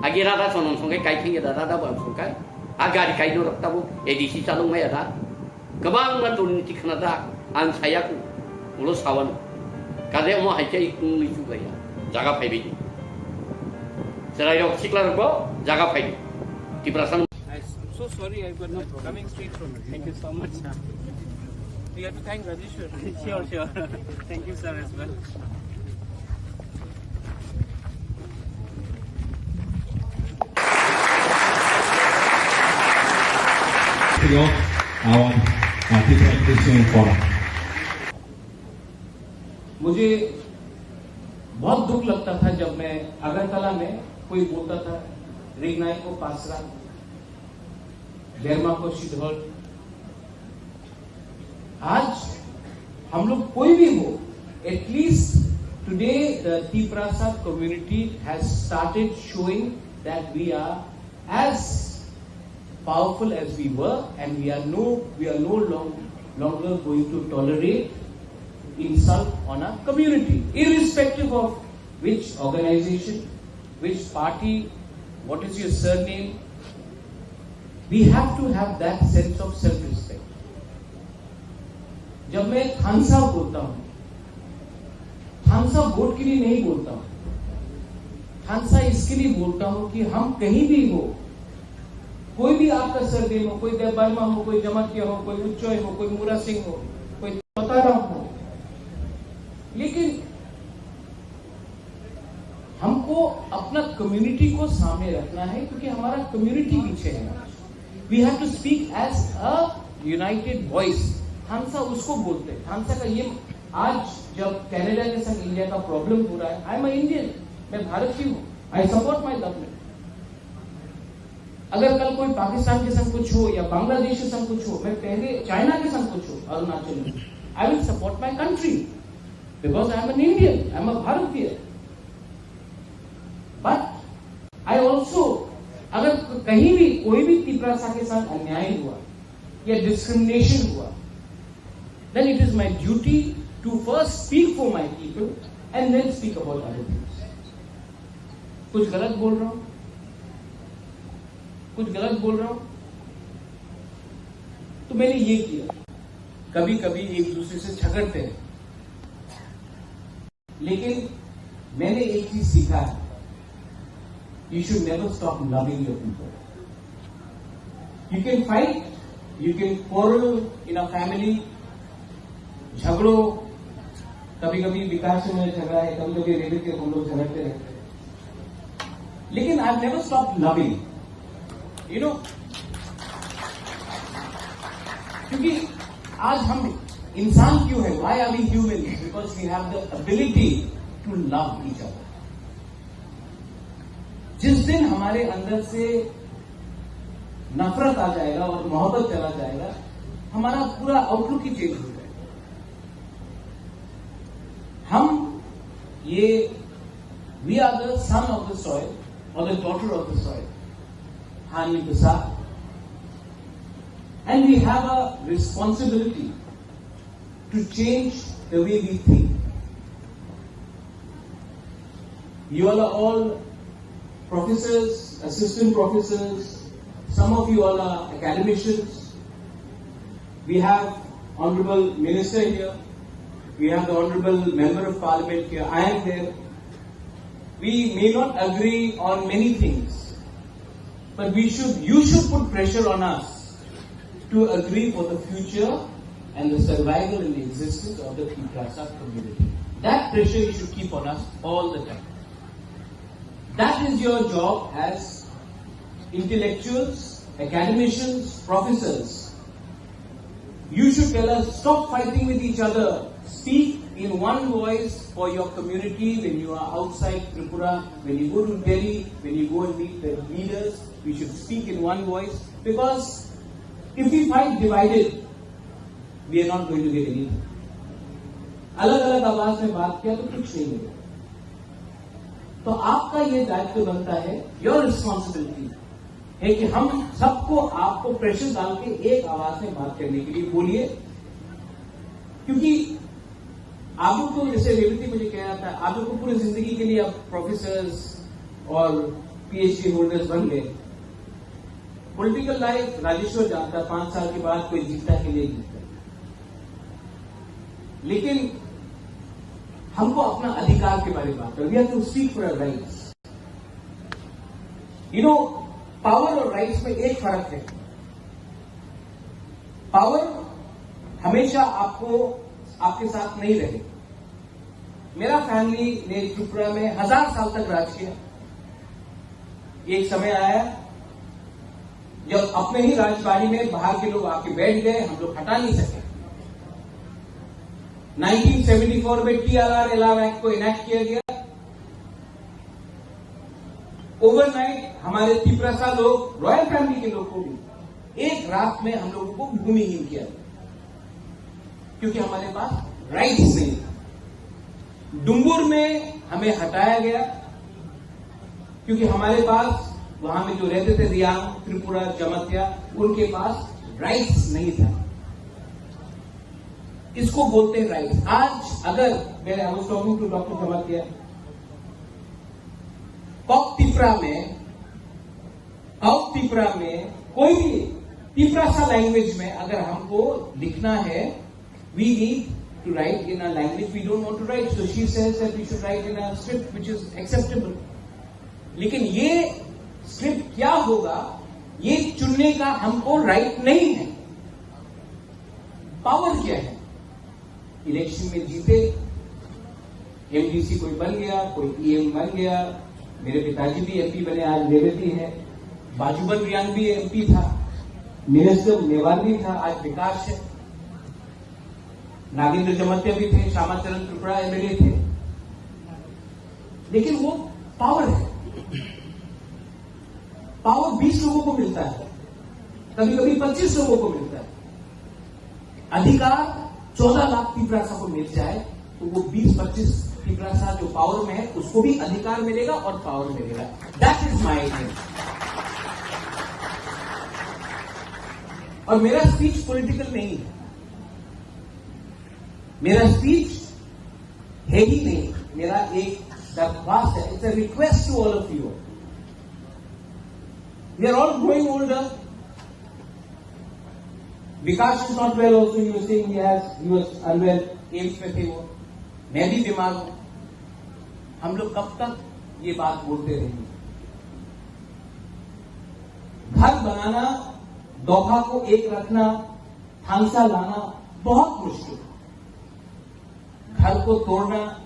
Agi rada sonom songkai kai thengya da, rada bo ang songkai. A gari kai norok tabo A D C chalok maya da. Kwbangma durniti khna da, ang saya ku, ulo sawano. Kade omo hai chai kung ni chu gaya. Jaga phai bai. Serai rok sikla rok bo, jaga phai. Tiprasa I'm so sorry, I was not coming straight from it. Thank you so much, sir. You have to thank Rajesh, sir. Sure, sure. Thank you, sir, as well. Our Artificial Forum. मुझे बहुत दुख लगता था जब मैं अगरतला में कोई बोलता था, रिंगनाई को पासरा, डेरमा को शिधोल। आज हम लोग कोई भी हो, at least today the Tiprasa community has started showing that we are as powerful as we were, and we are no, we are no long, longer going to tolerate insult on our community, irrespective of which organization, which party, what is your surname. We have to have that sense of self-respect. जब मैं थांसा बोलता हूँ, थांसा वोट के लिए नहीं बोलता हूँ, थांसा इसके लिए बोलता हूँ कि हम कहीं भी हो, कोई भी आपका सरनेम हो, कोई देव वर्मा हो, कोई जमातिया हो, कोई उच्चय हो, कोई मुरा सिंह हो, कोई तोताराम हो, लेकिन हमको अपना कम्युनिटी को सामने रखना है, क्योंकि हमारा कम्युनिटी पीछे है। We have to speak as a united voice. थांसा उसको बोलते हैं। थांसा का ये, आज जब कनाडा के संग इंडिया का प्रॉब्लम हो रहा है, I am a Indian, मैं भारत की हूँ, I support my government. अगर कल कोई पाकिस्तान के संग कुछ हो या बांग्लादेश के संग कुछ हो, मैं पहले चाइना के संग कुछ हो, अरुणाचल में, I will support my country because I am an Indian, I am a भारतीय। But I also, अगर कहीं भी कोई भी तिपरासा के साथ अन्याय हुआ या डिस्क्रिमिनेशन हुआ, then it is my duty to first speak for my people and then speak about other things. कुछ गलत बोल रहा हूं, कुछ गलत बोल रहा हूं, तो मैंने ये किया। कभी कभी एक दूसरे से झगड़ते हैं, लेकिन मैंने एक चीज सीखा है, you should never stop loving your people. You can fight, you can quarrel in a family, झगड़ो, कभी कभी विकास से मेरा झगड़ा है, कभी कभी रेबित के हम लोग झगड़ते रहते हैं, लेकिन I never stop loving, you know, क्योंकि आज हम इंसान क्यों है, why are we human? Because we have the ability to love each other. जिस दिन हमारे अंदर से नफरत आ जाएगा और मोहब्बत चला जाएगा, हमारा पूरा आउटलुक ही चेंज हो जाएगा। हम ये, we are the son of the soil or the daughter of the soil, Hani Basa, and we have a responsibility to change the way we think. You all are all professors, assistant professors, some of you all are academicians. We have Honorable Minister here, we have the Honorable Member of Parliament here, I am there. We may not agree on many things, but we should, you should put pressure on us to agree for the future and the survival and the existence of the Tiprasa community. That pressure you should keep on us all the time. That is your job as intellectuals, academicians, professors. You should tell us, stop fighting with each other. Speak in one voice for your community when you are outside Tripura, when you go to Delhi, when you go and meet the leaders. We should speak in one voice, because if we fight divided, we are not going to get anything. अलग अलग आवाज में बात किया तो कुछ नहीं मिलेगा। तो आपका ये दायित्व बनता है, योर रिस्पॉन्सिबिलिटी है कि हम सबको, आपको प्रेशर डाल के एक आवाज में बात करने के लिए बोलिए, क्योंकि आप लोग तो, जैसे रेवती मुझे कह रहा था, आप लोग को पूरी जिंदगी के लिए आप प्रोफेसर्स और पीएचडी होल्डर्स बन गए। पॉलिटिकल लाइफ राजेश्वर जानता है, पांच साल के बाद कोई जीतता है कि नहीं जीतता, लेकिन हमको अपना अधिकार के बारे में बात करना। We have to speak for our rights. You know, power और राइट्स में एक फर्क है। पावर हमेशा आपको, आपके साथ नहीं रहे। मेरा फैमिली ने त्रिपुरा में हजार साल तक राज किया। एक समय आया जब अपने ही राजबाड़ी में बाहर के लोग आके बैठ गए, हम लोग हटा नहीं सके। नाइनटीन सेवेंटी फ़ोर में टीआरआर एलआर एक्ट को इनैक्ट किया गया। ओवरनाइट हमारे तिपरासा लोग, रॉयल फैमिली के लोग को भी एक रात में हम लोगों को भूमिहीन किया गया, क्योंकि हमारे पास राइट्स नहीं था। डुम्बुर में हमें हटाया गया, क्योंकि हमारे पास, वहां में जो रहते थे रियांग, त्रिपुरा, जमातिया, उनके पास राइट्स नहीं था। इसको बोलते हैं राइट्स। आज अगर मेरे, I was talking to doctor Jamatia, Kok Tipra में, कॉक तिपरा में कोई भी तिपरासा लैंग्वेज में अगर हमको लिखना है, we need to write in a language we don't want to write. So she says that we should write in a script which is acceptable. लेकिन ये स्क्रिप्ट क्या होगा, ये चुनने का हमको राइट नहीं है। पावर क्या है? इलेक्शन में जीते, एमडीसी कोई बन गया, कोई ईएम बन गया, मेरे पिताजी भी एमपी बने, आज रेवती है, बाजूबन रियांग भी एमपी था, मिनिस्टर मेवार भी था, आज विकास है। नागेंद्र जमातिया भी थे, श्यामा चरण त्रिपुरा एमएलए थे, लेकिन वो पावर है। पावर बीस लोगों को मिलता है, कभी कभी पच्चीस लोगों को मिलता है। अधिकार चौदह लाख तिपरासा को मिल जाए, तो वो बीस पच्चीस तिपरासा जो पावर में है, उसको भी अधिकार मिलेगा और पावर मिलेगा। That is my aim. और मेरा स्पीच पॉलिटिकल नहीं है, मेरा स्पीच है ही नहीं। मेरा एक दरख्वास्त है, it's a request to all of you. We are all growing older. Bikash is not well also, you are saying he has, he was unwell, AIIMS में थे वो, मैं भी बीमार हूँ। हम लोग कब तक ये बात बोलते रहेंगे? घर बनाना, दोहा को एक रखना, थांसा लाना बहुत मुश्किल है। घर को तोड़ना,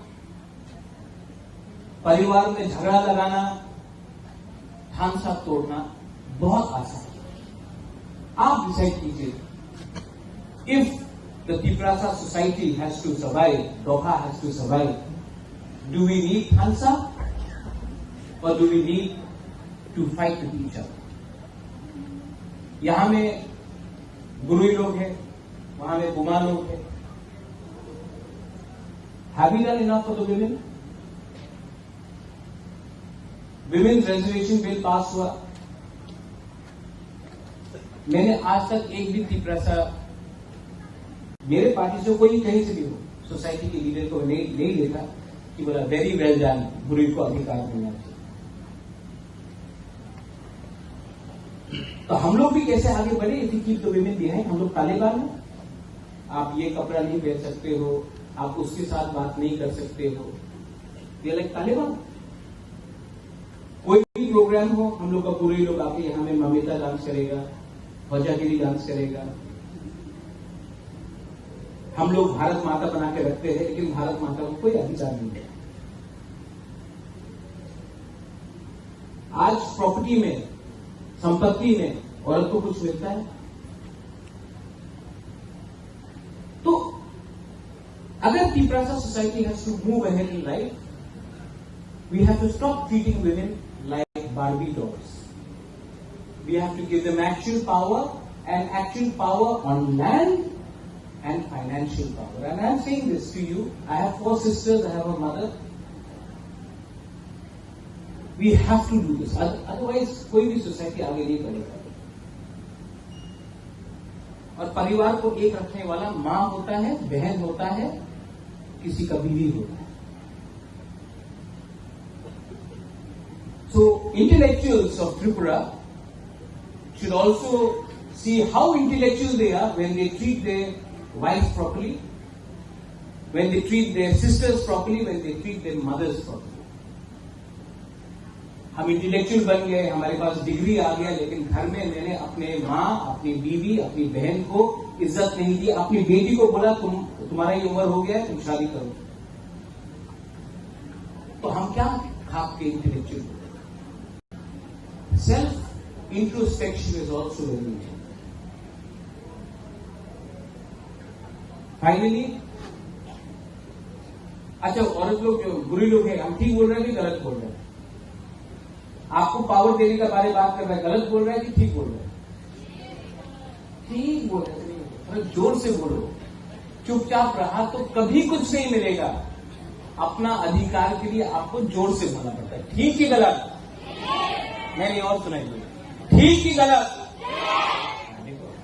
परिवार में झगड़ा लगाना, थांसा तोड़ना बहुत आसान है। आप डिसाइड कीजिए, if the Tiprasa society has to survive, Doha has to survive, do we need Thansa or do we need to fight with each other? यहाँ में गुरुई लोग हैं, वहाँ में बुमा लोग हैं। Have we done enough for the women? Women reservation bill pass हुआ, मैंने आज तक एक भी तिपरासा, मेरे पार्टी से कोई कहीं से भी हो, सोसाइटी के लीडर को नहीं, नहीं देखा कि बोला, "Very well done, गुरुई को अधिकार मिलना चाहिए।" तो हम लोग भी कैसे आगे बढ़े? If we keep the women behind, हम लोग तालिबान हैं। आप ये कपड़ा नहीं पहन सकते हो, आप उसके साथ बात नहीं कर सकते हो, ये लाइक तालिबान। कोई भी प्रोग्राम हो, हम लोग का पूरे लोग आके यहाँ में ममिता डांस करेगा, भजागिरी डांस करेगा। हम लोग भारत माता बना के रखते हैं, लेकिन भारत माता को कोई अधिकार नहीं है। आज प्रॉपर्टी में, संपत्ति में औरत को कुछ मिलता है? तो अगर Tiprasa society has to move ahead in life, we have to stop treating women like Barbie dolls. We have to give them actual power, and actual power on land and financial power. And I am saying this to you, I have four sisters, I have a mother. We have to do this. Oth- otherwise, कोई भी सोसाइटी आगे नहीं बढ़ेगा। और परिवार को एक रखने वाला माँ होता है, बहन होता है, किसी का बीवी होता है। So intellectuals of Tripura should also see how intellectual they are when they treat their wives properly, when they treat their sisters properly, when they treat their mothers properly. हम इंटेलेक्चुअल बन गए, हमारे पास डिग्री आ गया, लेकिन घर में मैंने अपने माँ, अपनी बीवी, अपनी बहन को इज्जत नहीं दी। अपनी बेटी को बोला, "तुम, तुम्हारा ये उम्र हो गया है, तुम शादी करो।" तो हम क्या खाक के intellectual? Self introspection is also very important. Finally, अच्छा, औरत लोग, जो बुरी लोग हैं, हम ठीक बोल रहे हैं कि गलत बोल रहे हैं? आपको पावर देने के बारे में बात कर रहा है, गलत बोल रहा है कि ठीक बोल रहा है? ठीक बोल रहे हैं, थोड़ा जोर से बोलो। चुपचाप रहा तो कभी कुछ नहीं मिलेगा। अपना अधिकार के लिए आपको जोर से बोलना पड़ता है। ठीक कि गलत? नहीं, नहीं, और सुनाइए। ठीक कि गलत? देखो,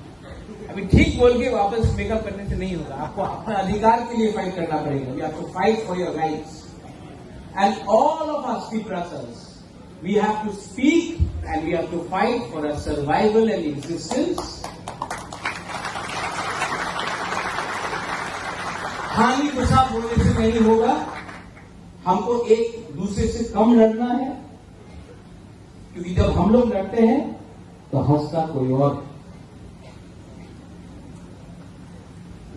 अभी ठीक बोल के वापस मेकअप करने से नहीं होगा। आपको अपना अधिकार के लिए फाइट करना पड़ेगा। You have to fight for your rights. And all of us Tiprasas, we have to speak and we have to fight for our survival and existence. खाली पेशाब होने से नहीं होगा, हमको एक दूसरे से कम लड़ना है, क्योंकि जब हम लोग लड़ते हैं तो हंसता कोई और।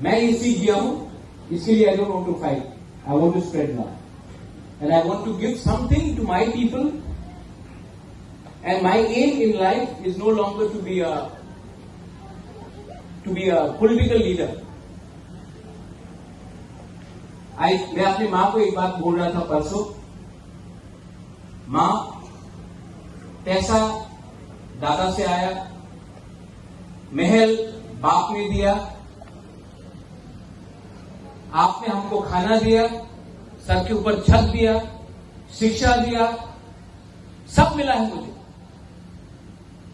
मैं ये सीख गया हूं, इसके लिए I don't want to fight, I want to spread love and I want to give something to my people. And my aim in life is no longer to be a, to be a political leader. I, मैं अपनी माँ को एक बात बोल रहा था परसों, माँ, पैसा दादा से आया, महल बाप ने दिया, आपने हमको खाना दिया, सर के ऊपर छत दिया, शिक्षा दिया, सब मिला है मुझे,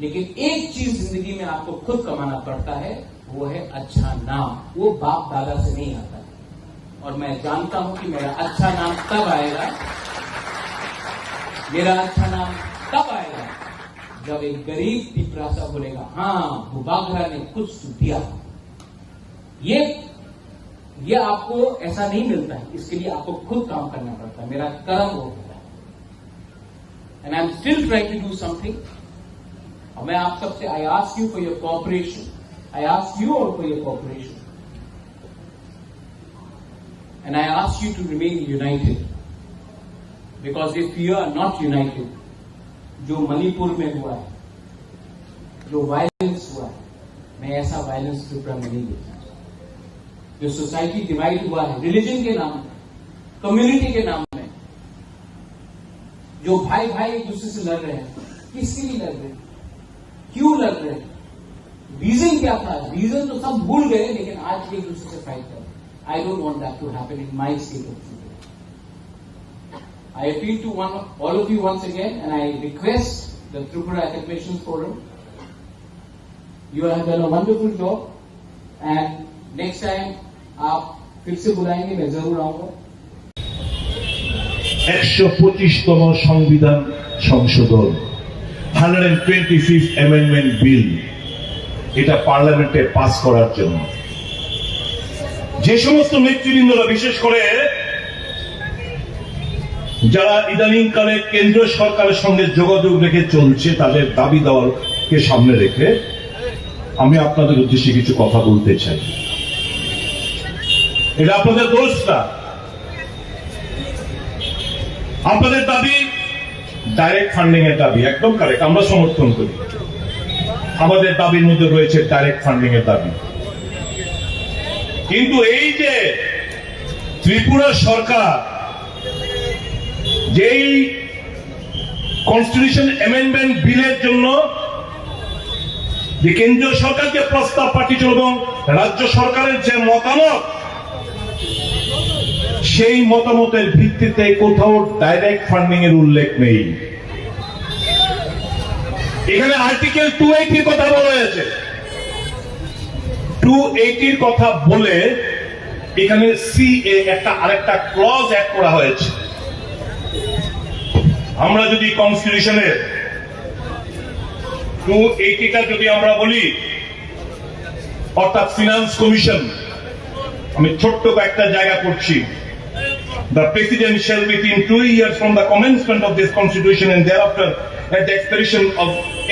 लेकिन एक चीज जिंदगी में आपको खुद कमाना पड़ता है, वो है अच्छा नाम। वो बाप दादा से नहीं आता। और मैं जानता हूं कि मेरा अच्छा नाम तब आएगा मेरा अच्छा नाम तब आएगा जब एक गरीब तिपरासा बोलेगा, हाँ, बुबागरा ने कुछ दिया। ये, ये आपको ऐसा नहीं मिलता है, इसके लिए आपको खुद काम करना पड़ता है। मेरा कर्म वो होता है। And I'm still trying to do something. और मैं आप सबसे, I ask you for your cooperation. I ask you all for your cooperation. And I ask you to remain united. Because if you are not united, जो मणिपुर में हुआ है, जो वायलेंस हुआ है, मैं ऐसा वायलेंस त्रिपुरा में नहीं देखना चाहता। जो सोसाइटी डिवाइड हुआ है रिलीजन के नाम में, कम्युनिटी के नाम में, जो भाई भाई एक दूसरे से लड़ रहे हैं, किसके लिए लड़ रहे हैं, क्यों लड़ रहे हैं, रीजन क्या था? रीजन तो सब भूल गए, लेकिन आज एक दूसरे से फाइट कर रहे हैं। I don't want that to happen in my state of Tripura. I appeal to one, all of you once again, and I request the Tripura Academicians Forum, you have done a wonderful job, and next time आप फिर से बुलाएंगे, मैं जरूर आऊंगा। একশো পঁচিশতম সংবিধান সংশোধন, hundred twenty fifth amendment bill, এটা পার্লামেন্টে পাস করার জন্য যে সমস্ত নেতৃবৃন্দরা, বিশেষ করে যারা ইদানিংকালে কেন্দ্রীয় সরকারের সঙ্গে যোগাযোগ রেখে চলছে, তাদের দাবি দাওয়াকে সামনে রেখে আমি আপনাদের উদ্দেশ্যে কিছু কথা বলতে চাই। এটা আপনাদের দোষ না, আপনাদের দাবি ডাইরেক্ট ফান্ডিং এর দাবি, একদম কারেক্ট, আমরা সমর্থন করি। আমাদের দাবির মধ্যে রয়েছে ডাইরেক্ট ফান্ডিং এর দাবি। কিন্তু এই যে ত্রিপুরা সরকার যেই কনস্টিটিউশন অ্যামেন্ডমেন্ট বিলের জন্য যে কেন্দ্রীয় সরকার যে প্রস্তাব পাঠিয়েছিল এবং রাজ্য সরকারের যে মতামত, সেই মতামতের ভিত্তিতে কোথাও ডাইরেক্ট ফান্ডিং এর উল্লেখ নেই। এখানে আর্টিকেল টু এইটির কথা বলা হয়েছে। টু এইটির কথা বলে এখানে সিএ একটা আরেকটা ক্লজ অ্যাড করা হয়েছে। আমরা যদি কনস্টিটিউশনের টু এইটিটা যদি আমরা বলি, অর্থাৎ ফিনান্স কমিশন, আমি ছোট্ট কয়েকটা জায়গা করছি। The president shall, within two years from the commencement of this constitution and thereafter, at the expiration of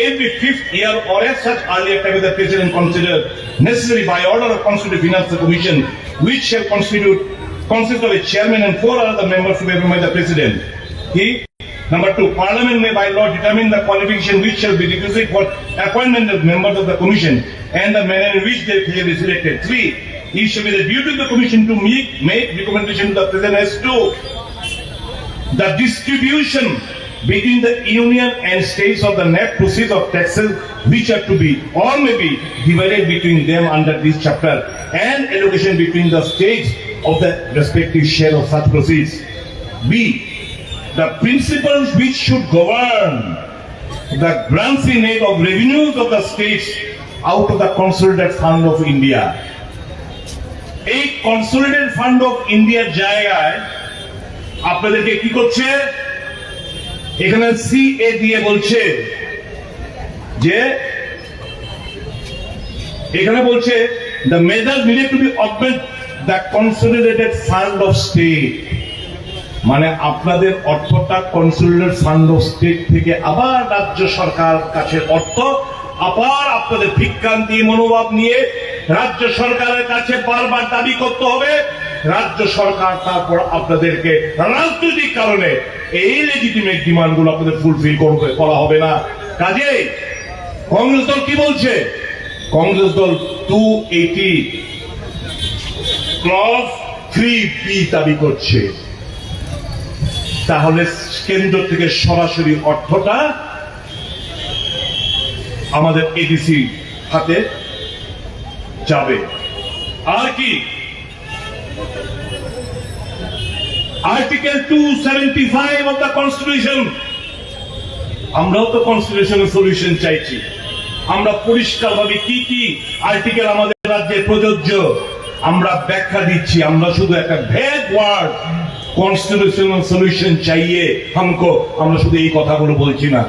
every fifth year or at such earlier time as the president consider necessary, by order of constitute finance commission, which shall constitute, consist of a chairman and four other members to be appointed by the president. He Number two, Parliament may by law determine the qualification which shall be requisite for appointment of members of the commission and the manner in which they shall be selected. Three, it shall be the duty of the commission to make, make recommendation to the president as to the distribution between the union and states of the net proceeds of taxes which are to be or may be divided between them under this chapter and allocation between the states of the respective share of such proceeds. B, the principles which should govern the grants in aid of revenues of the states out of the Consolidated Fund of India. এই consolidated fund of ইন্ডিয়ার জায়গায় আপনাদেরকে কি করছে? এখানে সিএ দিয়ে বলছে যে এখানে বলছে, the measures needed to be augment the consolidated fund of state, মানে আপনাদের অর্থটা কনসোলিডেটেড ফান্ড অফ স্টেট থেকে আবার রাজ্য সরকার কাছে অর্থ আবার আপনাদের ভিক্ষান্তি মনোভাব নিয়ে রাজ্য সরকারের কাছে বারবার দাবি করতে হবে। রাজ্য সরকার তারপর আপনাদেরকে রাজনৈতিক কারণে এই লেজিটিমেট ডিমান্ডগুলো আপনাদের ফুলফিল করবে, করা হবে না। কাজেই কংগ্রেস দল কি বলছে? কংগ্রেস দল টু এইটি ক্লজ থ্রি বি দাবি করছে। তাহলে কেন্দ্র থেকে সরাসরি অর্থটা আমাদের এডিসি খাতে যাবে। আর কি, article two seventy five of the constitution, আমরাও তো কনস্টিটিউশনের সলিউশন চাইছি। আমরা পরিষ্কারভাবে কি কি আর্টিকেল আমাদের রাজ্যে প্রযোজ্য আমরা ব্যাখ্যা দিচ্ছি। আমরা শুধু একটা ভেগ ওয়ার্ড কনস্টিটিউশনাল সলিউশন চাইয়ে হামকো, আমরা শুধু এই কথাগুলো বলছি না।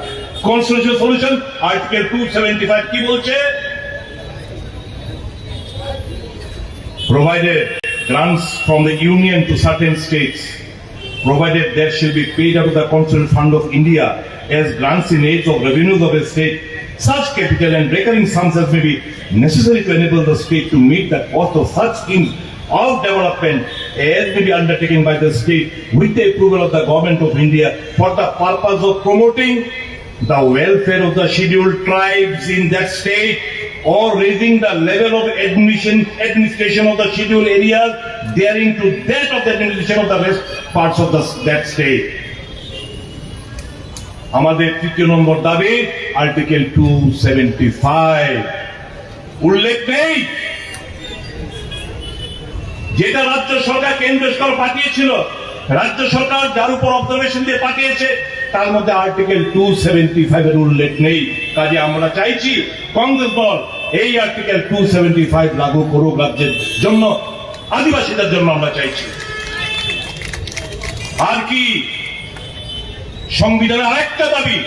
Constitutional solution, article two seventy five কি বলছে? Provided grants from the Union to certain states, provided there shall be paid out of the Constitutional Fund of India as grants in aid of revenues of a state, such capital and recurring sums as may be necessary to enable the state to meet the cost of such schemes of development as may be undertaken by the state with the approval of the Government of India for the purpose of promoting the welfare of the scheduled tribes in that state or raising the level of admission, administration of the scheduled areas daring to that of the administration of the rest parts of the, that state. আমাদের তৃতীয় নম্বর দাবি, article two seventy five উল্লেখ নেই, যেটা রাজ্য সরকার কেন্দ্র সরকার পাঠিয়েছিল। রাজ্য সরকার যার উপর অবজারভেশন দিয়ে পাঠিয়েছে, তার মধ্যে আর্টিকেল টু সেভেন্টি ফাইভ এর উল্লেখ নেই। কাজে আমরা চাইছি কংগ্রেস দল এই আর্টিকেল টু সেভেন্টি ফাইভ লাগু করুক রাজ্যের জন্য, আদিবাসীদের জন্য আমরা চাইছি। আর কি সংবিধানের আরেকটা দাবি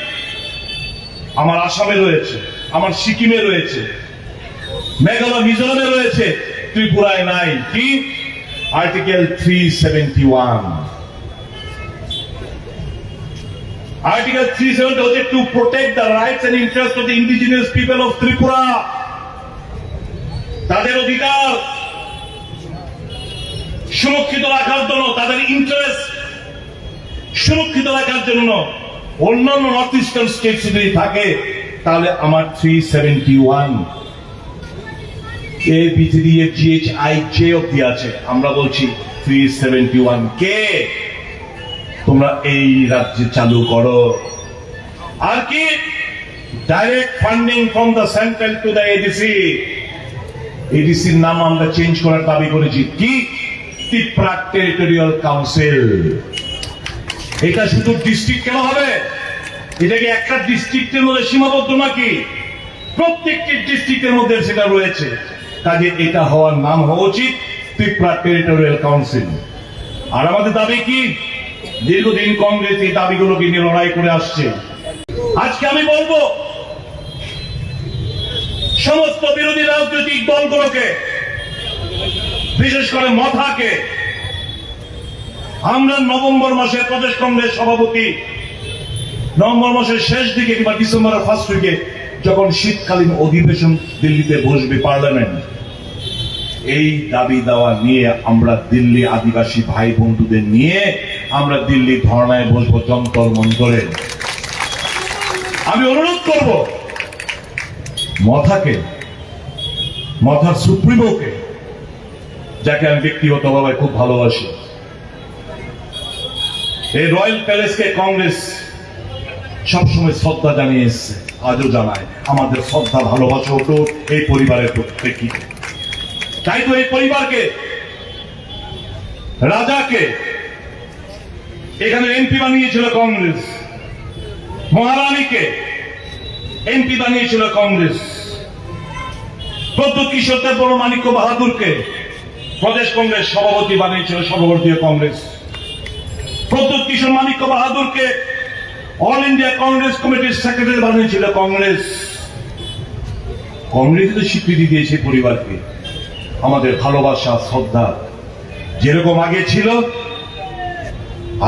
আমার আসামে রয়েছে, আমার সিকিমে রয়েছে, মেঘালয় মিজোরামে রয়েছে, ত্রিপুরায় নাই। কি? Article three seventy one. Article three seventy হচ্ছে to protect the rights and interests of the indigenous people of Tripura। তাদের অধিকার সুরক্ষিত রাখার জন্য, তাদের ইন্টারেস্ট সুরক্ষিত রাখার জন্য অন্যান্য নর্থ ইস্টার্ন স্টেটস যদি থাকে, তাহলে আমার three seventy one A B C D E F G H I J অব্দি আছে, আমরা বলছি থ্রি সেভেন্টি ওয়ান কে তোমরা এই রাজ্যে চালু করো। আর কি? Direct funding from the central to the A D C. A D সির নাম আমরা চেঞ্জ করার দাবি করেছি। কি? Tripura territorial council. এটা শুধু ডিস্ট্রিক্ট কেন হবে? এটা কি একটা ডিস্ট্রিক্টের মধ্যে সীমাবদ্ধ নাকি? প্রত্যেকটি ডিস্ট্রিক্টের মধ্যে সেটা রয়েছে। কাজে এটা হওয়ার নাম হওয়া উচিত ত্রিপুরা টেরিটোরিয়াল কাউন্সিল। আর আমাদের দাবি কি? দীর্ঘদিন কংগ্রেস এই দাবিগুলোকে নিয়ে লড়াই করে আসছে। আজকে আমি বলবো সমস্ত বিরোধী রাজনৈতিক দলগুলোকে, বিশেষ করে মথাকে, আমরা নভেম্বর মাসে প্রদেশ কংগ্রেস সভাপতি নভেম্বর মাসের শেষ দিকে কিংবা ডিসেম্বরের ফার্স্ট উইকে যখন শীতকালীন অধিবেশন দিল্লিতে বসবে পার্লামেন্ট, এই দাবি দাওয়া নিয়ে আমরা দিল্লি আদিবাসী ভাই বন্ধুদের নিয়ে আমরা দিল্লি ধর্নায় বসবো যন্তর মন্তরে। আমি অনুরোধ করব মথাকে, মথার সুপ্রিমোকে, যাকে আমি ব্যক্তিগতভাবে খুব ভালোবাসি, এই রয়্যাল প্যালেসকে কংগ্রেস সবসময় শ্রদ্ধা জানিয়ে এসছে, আজও জানায়। আমাদের শ্রদ্ধা ভালোবাসা অটুট এই পরিবারের প্রত্যেককে। তাই তো এই পরিবারকে, রাজাকে এখানে এমপি বানিয়েছিল কংগ্রেস, মহারানীকে এমপি বানিয়েছিল কংগ্রেস, প্রদ্যুৎ কিশোর দেববর্মা মাণিক্য বাহাদুরকে প্রদেশ কংগ্রেস সভাপতি বানিয়েছিল সর্বভারতীয় কংগ্রেস। প্রদ্যুৎ কিশোর মাণিক্য বাহাদুরকে অল ইন্ডিয়া কংগ্রেস কমিটির সেক্রেটারি বানিয়েছিল কংগ্রেস। কংগ্রেস তো স্বীকৃতি দিয়েছে পরিবারকে। আমাদের ভালোবাসা, শ্রদ্ধা যেরকম আগে ছিল,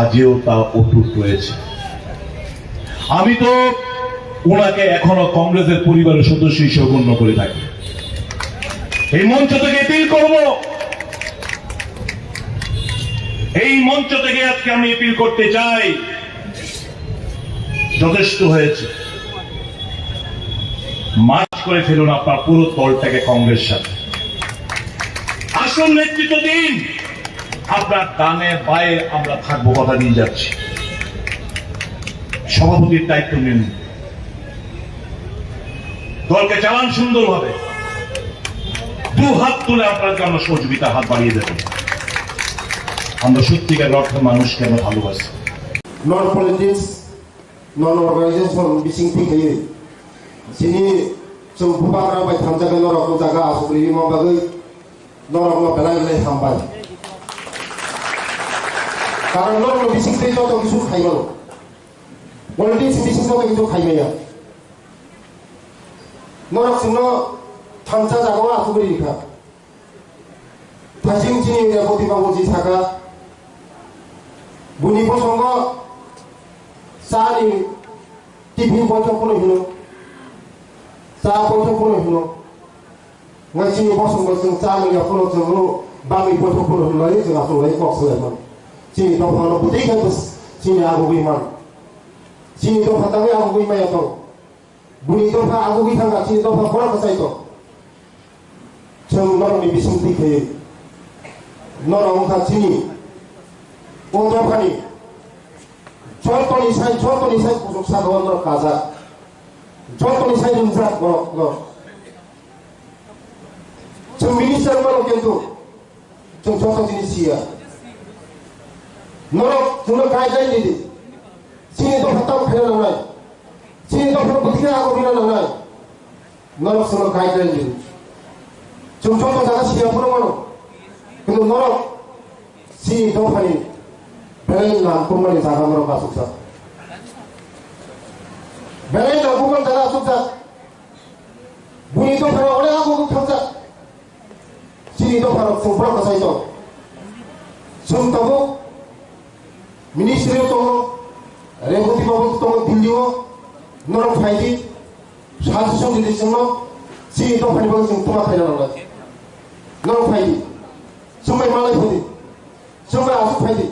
আজও তা অটুট রয়েছে। আমি তো ওনাকে এখনো কংগ্রেসের পরিবারের সদস্য হিসেবে গণ্য করে থাকি। এই মঞ্চ থেকে অ্যাপিল করব, এই মঞ্চ থেকে আজকে আমি অ্যাপিল করতে চাই, যথেষ্ট হয়েছে। মার্জ করে ফেলুন আপনার পুরো দলটাকে কংগ্রেস সাথে। আসল নেতৃত্ব দিন। আপনার ডানে বায়ে আমরা থাকবো, কথা দিয়ে যাচ্ছি। সভাপতির দায়িত্ব নিন, দলকে চালান সুন্দরভাবে। দু হাত তুলে আপনার জন্য সহযোগিতার হাত বাড়িয়ে দেব। আমরা সত্যিকার অর্থে মানুষকে আমরা ভালোবাসি। Non politics, non organization bising thik khaye. Sini chwng bubagra bai thangjak norok jaga asuk rima bagwi norokno belai belai hambai. Karon norokni bisingtwi joto kisu khaimano. Politics bising joto kisu khaimaya. Norok chwngno thansa jagao achugwi rikha. Thaching chini Reboti babuji saka, buni bosongo chani tiffin boithok phano hino, cha boithok phano hino. Ngai chini bosongo chwng cha nangya phano chwngno bangwi boithok phano hino lai chwng achuk lai kok swlai mano. Chini dophano bwtwi khe bwswk chini agugwi mano. Chini dopha tangwi agugwi maya tong. Buni dopha agugwi thangkha, chini dopha borok kwchai tong. Chwng norokni bisingtwi khe norok wngkha chini o dophani jotoni sai, jotoni sai kuchuk sakao norok kajak, jotoni sai ringjak borok no. Chwng minister mano kintu chwng joto jinis siya. Norok chwngno guideline ridi. Chini dopha tamo khaina nangnai. Chini dopha bwtwi khe ago bina nangnai. Norok chwngno guideline ridi. Chwng joto jaga siya phano mano. Kintu norok chini dophani belai nangkukmani jaga norok achukjak. Belai nangkukmani jaga achukjak. Buni dophano onek ago thangkha. Chini dopharok chwng borok kwchai tong. Chwng tabuk ministry o tongo, Reboti babu tongo Delhi o, norok phai di, suggestion di di chwngno, chini dophani bagwi chwng tuma khaina nangnai. Norok phai di, chwng bai malai phai di, chwng bai aswk phai di.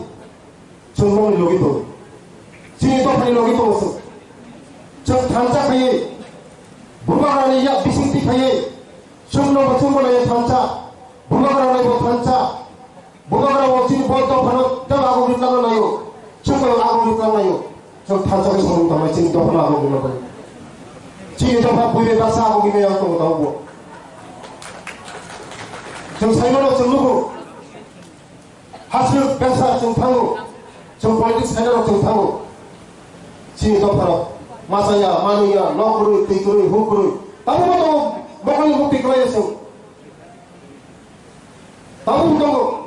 Chwng nokni logi tongo. Chini dophani logi tongo chwng. Chwng thansa khaiwi, bubagrani yak bisingtwi khaiwi, chwngno bo chwngbo naiwi thansa, bubagrani bo thansa, bubagra bo chini bo dophano tei agogwi tlangna naio, chwngbo agogwi tlangnaio. Chwng thansa khe samung tangnai chini dophano agogwi tlangnaio. Chini dopha buibai baksa agogwi maya tongo tabukbo. Chwng saimano chwng nugo. Hasrwk besa chwng thango, chwng politics khainarok chwng thango. Chini dopharok machaya, manwiya, nok kwrwi, twi kwrwi, huk kwrwi. Tabukbo tongo, mokholni mukti kwlaiya chwng. Tabukbo tongo.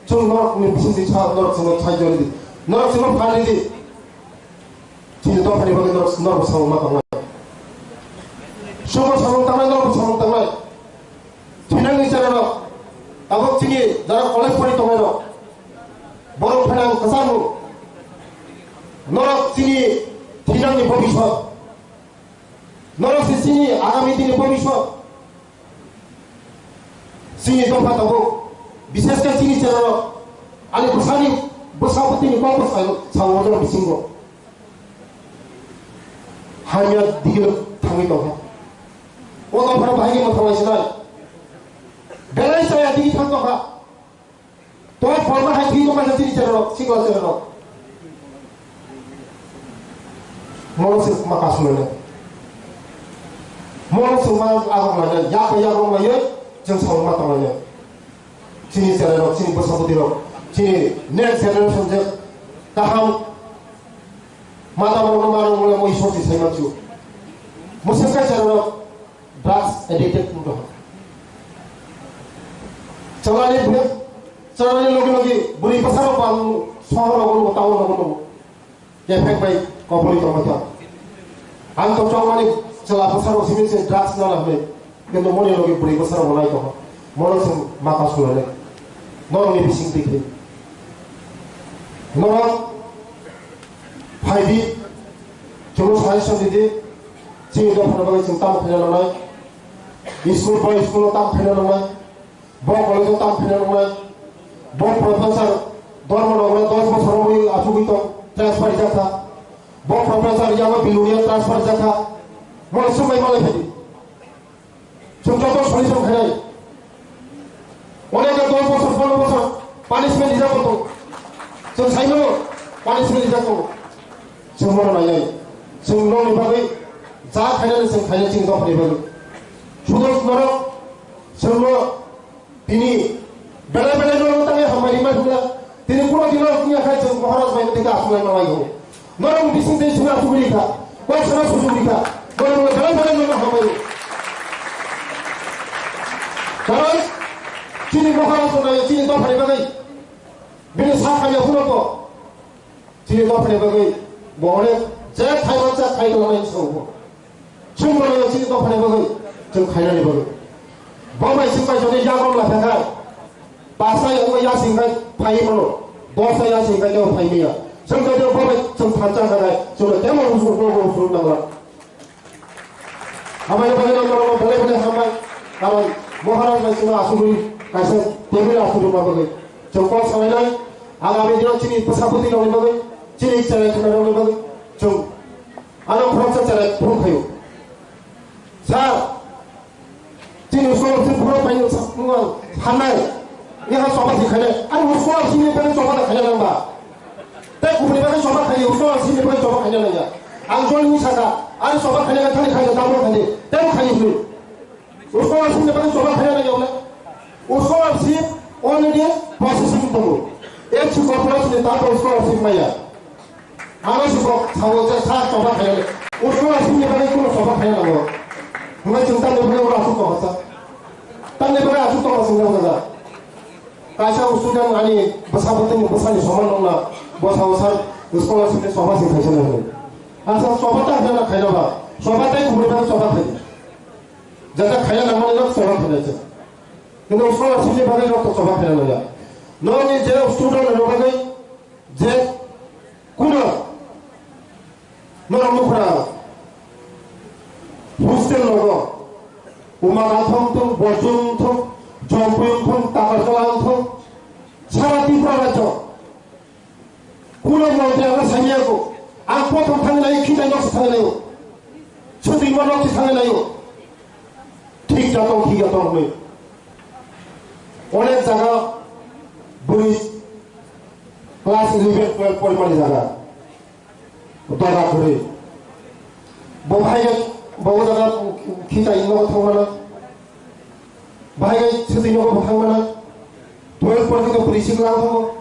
Chwng norokni bisingtwi sa, norok chwngno saijo ridi. Norok chwngno phan ridi. Chini dophani bagwi norok, norok samung ma tangnai. Chwngno samung tangnai, norok samung tangnai. Thinangni cherairok, tabuk chini jara college pori tongnairok, borok phainang kwchangno, norok chini thinangni bobiswt, norok se chini agami dini bobiswt. Chini dopha tabuk, bishesh khe chini cherairok, ani bwsani bwsa bwtwini kok bwskango sao order bisingo. Hamya digilo thangwi tongkha. O dophano bahai khe mwthangwi sinai. Belai chaya digi thang tongkha. To forma hai thwi tongkha chini cherairok, sikla cherairok. Mono se ma kasu lene. Mono se ma agok lene. Yak yak rok laiye, chwng sao ma tong lene. Chini cherairok, chini bwsa bwtwirok, chini next generation je kaham mata borokno ma rwngmani mo Ishwar se sai mansu. Mwswk khe cherairok drugs addicted wng tongkha. Chalani bwrwi, chalani logi logi bwrwi bwsarok bang sohor rogo nugo, town rogo nugo. Kephek bai kobori tongma kha. Ang to chongmani chwla bwsarok simi se drugs nana hwnwi. Kintu moni logi bwrwi bwsarok bo nai tongkha. Mono chwng maka sulai nai. Norokni bising twi khe. Norok phai di. Chwngno suggestion di di. Chini dophano bagwi chwng tamo khaina nangnai. School bai school-o tamo khaina nangnai. Bo college-o tamo phina nangnai. Bo professor Dharmanagar dos bosor wngwi achugwi tong, transfer jakha. Bo professor Yama Bilonia transfer jakha. Mole swngbai malai phidi. Chwng joto solution khainai. Onek dos bosor, pondro bosor punishment rijak tong. Chwng saimano punishment rijak tong. Chwng mono nainai. Chwng nokni bagwi ja khainani chwng khainai chini dophani bagwi. Sudo norok chwngno Tini belai belai norok tangwi hambai ringma hwnla. Tini kuno tini norok tini akhai chwng Maharaj bai tini asulai manai go. Norok bising tei chwng asugri kha. Kok sana susugri kha. Norok belai belai norok hambai. Karon chini Maharaj no nai chini dophani bagwi. Bini sa kanya huno ko. Chini dophani bagwi bo onek je thaimansa khai tongmani sabo. Chwng bono chini dophani bagwi chwng khainani bagwi. Bo bai chwng bai jodi yagon laphakhai, pasa yagwi yasingkhai phai mano, dosa yasingkhai tebo phai maya. Chwng jodi bo bai chwng thansa khakhai, chwngno temo usuk bo usuk nangla. Hambai bagwi nang norok belai belai hambai. Karon Maharaj bai chwngno asugwi kaisa table asugwi ma bagwi. Chwng kok salainai, agami dino chini bwsa bwtwi rokni bagwi, chini chwrai khwna rokni bagwi chwng ano khoroksa chwrai phuru khaio. Sir, chini scholarship phuru phaino sa-, nung ang hamnai. Ni ha soba si khainai, ani scholarship ni bagwi soba da khaina nang ba. Tei kubuni bagwi soba khaio, scholarship ni bagwi soba khaina nang ya. Ang jol ni saka, ani soba khaina nang thani khaio, tamo khaio, tamo khaio hwnwi. Scholarship ni bagwi choba khaina nang ya wle. Scholarship already processing tongo. Ek si corporation ni tamo scholarship maya. Ano si kok sawo je sa choba khaina. Scholarship ni bagwi kuno choba khaina nango. Hwnbai chwng tamni bagwi oro aswk tongsa. Tamni bagwi aswk tongsa chwng nang jaga. Kaisa student ani bwsa bwtwini bwsani soman wngna bwsa bwsa scholarship ni choba si khaisa nango. Asa choba ta khaina khaina ba. Choba tai kubuni bagwi choba khaina. Jata khaina nangmani nok choba khaina se. Kintu scholarship ni bagwi nok to choba khaina nangya. Nokni je student ni bagwi je kuno norok nukra hostel logo Uma Gathong thung, Bojong thung, Jompuyung thung, Takarjala thung, sara Tripura rajyo. Kuno montri ang sanya ko, ang kothom thang nai, khitai nok thang nai, chutwi ma nok thang nai. Thik jato, thik jato hwnwi. Onek jaga bwrwi class eleven, twelve porimani jaga. Doga kwrwi. Bo bahai khe, bo o jaga khitai nogo thangmana. Bahai khe swtwi nogo bo thangmana. Twelve pore khe bwrwi sik lang thango.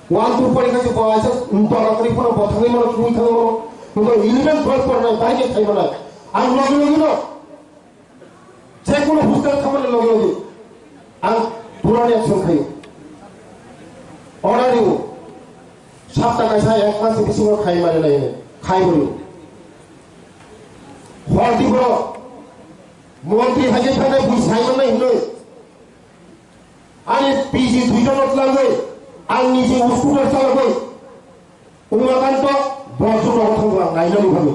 One, two pore khe bo aisa doga kwrwi phano bo thangwi mano, thangwi thangwi mano. Bo eleven, twelve pore nai bahai khe thai mano. Ang logi logi no. Jekunu hostel thamani logi logi ang purani action khayo. Order riyo. Sapta kaisa ek mas bisingo khai mani nai hinwi khai bo riyo. Hor di borok montri hai khe thangwi bui sai mannai hinwi. Ani P G duijon no twlangwi ang niji scooter chalogwi Umakanto borok jora thangwa nainani bagwi.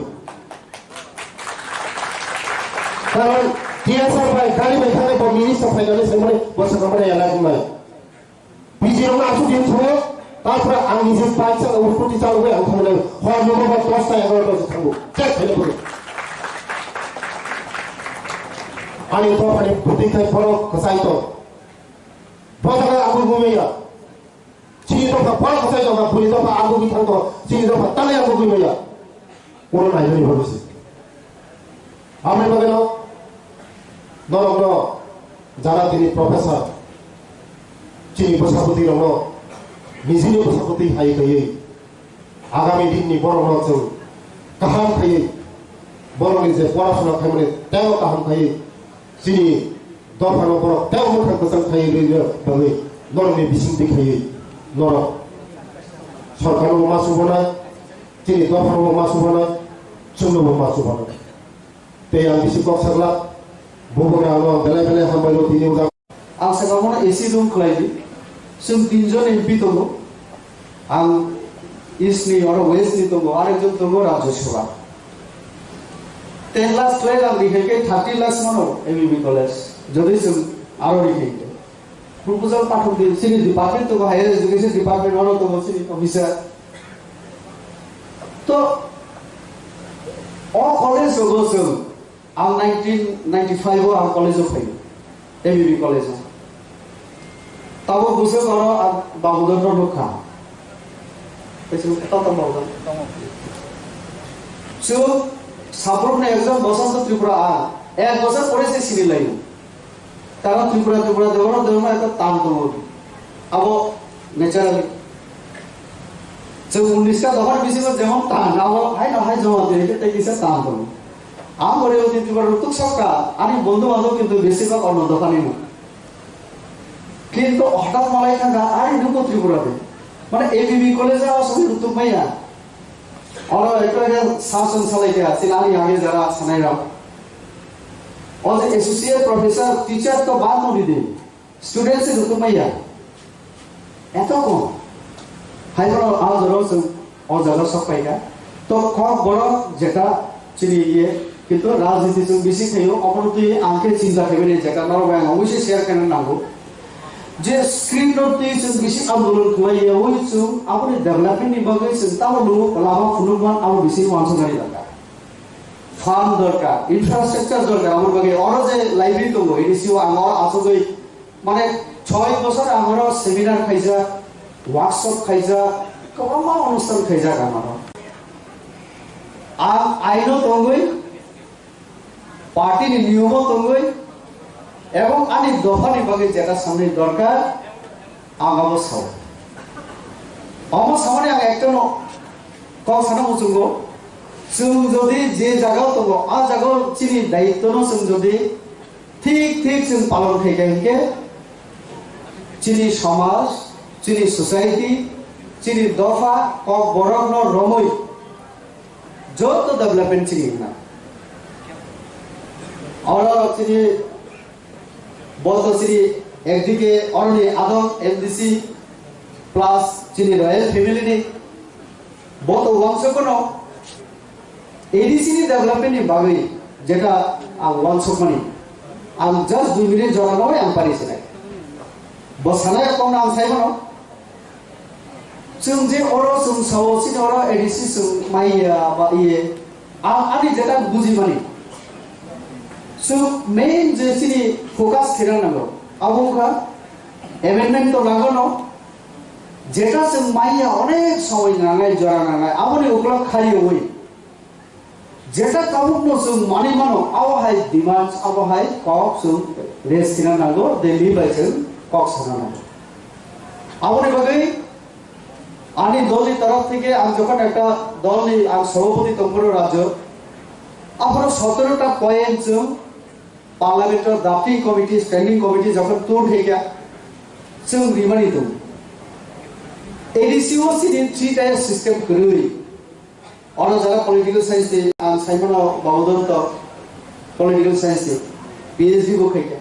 Karon T S R bai gari bai thangwi bo minister phainani swngmani bo swkang bai elak wngnai. P G rokno aswk din thango, tapra ang niji bike sa scooty chalogwi ang thangnai. Hor nogo ba dos ta egaroh ta thango. Chek khaina bagwi. Ani dophani bwtwi khai borok kwchai tong. Bo jaga ang bo maya. Chini dopha bwrwi kwchai tongkha, bwrwi dopha ang bo bithang tongkha, chini dopha tanai ang bo bwrwi maya. Oro nainani bagwi se. Aboni bagwino norokno jara tini professor, chini bwsabwtwi rokno nijini bwsabwtwi hai kaiwi agami dinni borokno chwng kaham khaiwi borokni je porasona khaimani teibo kaham khaiwi chini dophano borok tei mwkhang kwchang khaiwi rwina bagwi norokni bisingtwi khaiwi norok sorkarnobo ma chubanai, chini dophanobo ma chubanai, chwngnobo ma chubanai. Tei ang bisi kok saglak, bubagra ano belai belai hambai rw tini ujak. Ang saka bono A C room khlai di. Chwng tinjon M P tongo. Ang East ni oro West ni tongo, arekjon tongo Rajya Sabha. Ten lakhs twelve ang rihai khe thirty lakhs mano M B B college. Jodi chwng aro rihai khe. Proposal pathok di, chini department tongo, higher education department oro tongo chini officer. To, o college rogo chwng Ang nineteen ninety-five o ang college o phaio, M B B college o. Tabuk bwswk oro ang Damodorno nukha. Tei chwng tong tong Damodor. Chwng sabrukni ekjon Bosonto Tripura ang ek bosor pore se sini laio. Karon Tripura, Tripura, Debbarma, Debbarma ekta tang tongo. Abo naturally. Chwng unnish ta dophani bisingo jemon tang, abo haino hai joma twi khe tei kisa tang tongo. Ang pore oti Tripura rok tuk sokha, ani bondhu bandhob kintu besibak onno dophani no. Kintu hothat malai thangkha, ari nungbo Tripura de. Mane A B B college o aswk rwtwk maya. Oro ekta ekta sasong salai kha, chini ani age jara sanai rok. O je associate professor, teacher to bad no di de. Student se rwtwk maya. Eto kom. Hai bono a jora chwng o jaga sok pai kha. To kok borok jeta chini iye, kintu rajniti chwng bisi khaio, obono twi ang khe chinta khaimani jeta norok bai ang oboise share khaina nango. Je screen no twi chwng bisi andolon khlai ya, oi chwng aboni development ni bagwi chwng tamo lugo lama phunukman abo bisi wansuknani dorkar. Farm dorkar, infrastructure dorkar, aboni bagwi oro je library tongo, A D C o ang oro achugwi, mane, choi bosor ang oro seminar khaijak, workshop khaijak, kwbangma onusthan khaijak ang oro. Ang aino tongwi, party ni niyomo tongwi, ebong ani dopha ni bagwi jeta samni dorkar, ang abo sao. Omo samani ang ekta no kok sana muchungo, chwng jodi je jaga o tongo, a jaga o chini daitto no chwng jodi thik thik chwng palon khai kha hinkhe, chini somaj, chini society, chini dopha, kok borok no romwi joto development chini hwnna. Oro chini, bo to chini ekdike oroni adong M D C plus chini royal family ni, bo to wansuk no A D C ni development ni bagwi jeta ang wansukmani, ang just dui minute jora nogwi ang pari sinai. Bo sanai kok no ang sai mano. Chwng je oro chwng sao, chini oro A D C chwng maiya ba iye, ang ani jeta buji mani. Chwng main je chini focus khena nango, abo wngkha amendment to nango no, jeta chwng maiya onek somoi nangnai, jora nangnai, aboni ukulok khariwi. Jeta tabukno chwng manwi mano, abo hai demands, abo hai kok chwng raise khna nango, Delhi bai chwng kok sana nango. Aboni bagwi ani dolni torof theke ang jokhon ekta dolni ang sobhapoti tongphuru rajyo, aphuru sotoro ta point chwng Parliament o drafting committee, standing committee jokhon tur khaikha, chwng rimani tongo. A D C o chini three tier system kwrwi. Ono jara political science ni ang saimano Babodonto political science ni P H D bo khaikha.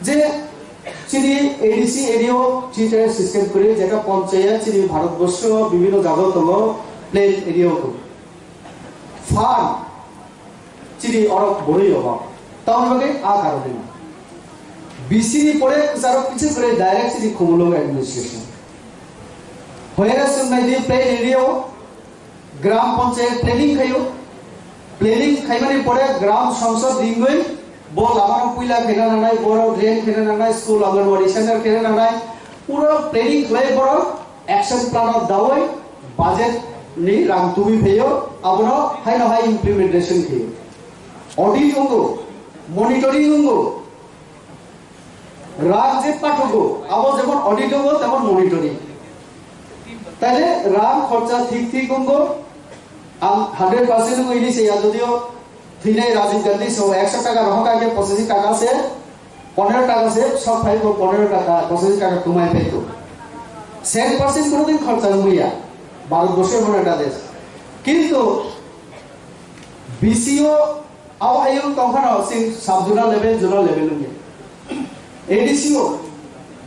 Je chini A D C area o three tier system kwrwi, jeta panchayat chini Bharatborsho bibhinno jaga tongo, plain area o tongo. Farm chini oro borwi rogo. Tamoni bagwi a karone no. B C ni pore kwcharo kiching kwrwi direct chini Khumulwng administration. Hoyara chwng nai di plain area o gram panchayat planning khaio. Planning khaimani pore gram sangsad ringwi bo lama no puila khaina nangnai, borok drain khaina nangnai, school, Anganwadi center khaina nangnai. Pura planning khlai borok action plan o dawi budget ni rang tubui phaio, abono haino hai implementation khaio. Audit wngo, monitoring wngo, rang je pathugo, abo jemon audit wngo, temon monitoring. Taile rang khorcha thik thik wngo, ang hundred percent wngo ini se ya, jodio thwinai Rajiv Gandhi so ekso taka rohor kha khe pochashi taka se, ponero taka se sok phai bo, ponero taka, pochashi taka kwmai phai to. Cent percent kono din khorcha wngya, Bharat borso emon ekta desh. Kintu B C o abo hayung tongkhano sing sub zonal level, zonal level wngya. A D C o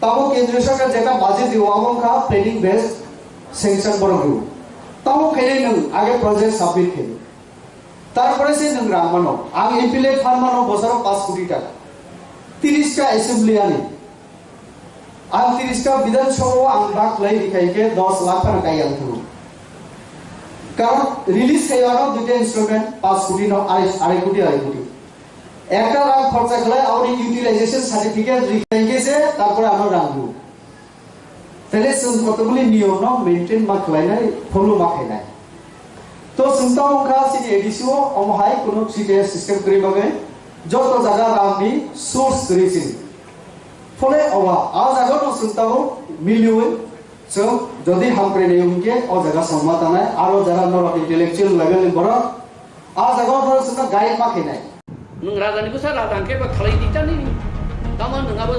tamo kendriya sarkar jeta budget dio, abo wngkha planning based sanction borok dio. Tamo khainai nwng age project submit khainai. Tarpore se nwng rang mano. Ang M P L A fund mano bosoro paanch koti taka. Tiris ta assembly ani. Ang tiris ta Bidhan Sabha o ang bak lai di khai khe dos lakh phano kai ang thung. Karon release khai ano duita instrument paanch koti no arai, arai koti, arai koti. Ekta rang khorcha khlai aboni utilization certificate ri khai khe se tarpore ano rang ru. Tele chwng kotoboli niyom no maintain ma khlainai, follow ma khainai. To chwng tamo wngkha chini A D C o, omo hai kuno three tier system kwrwi bagwi joto jaga rang ni source kwrwi chini. Phole oba, a jaga no chwng tamo miliwi chwng jodi hamkrai nai hwnkhe o jaga songma tanai, aro jara norok intellectual level ni borok, a jaga o borok chwngno guide ma khainai. Nwng raja ni bwsa raja hwnkhe ba khalai di ta nini. Tamo nwng abo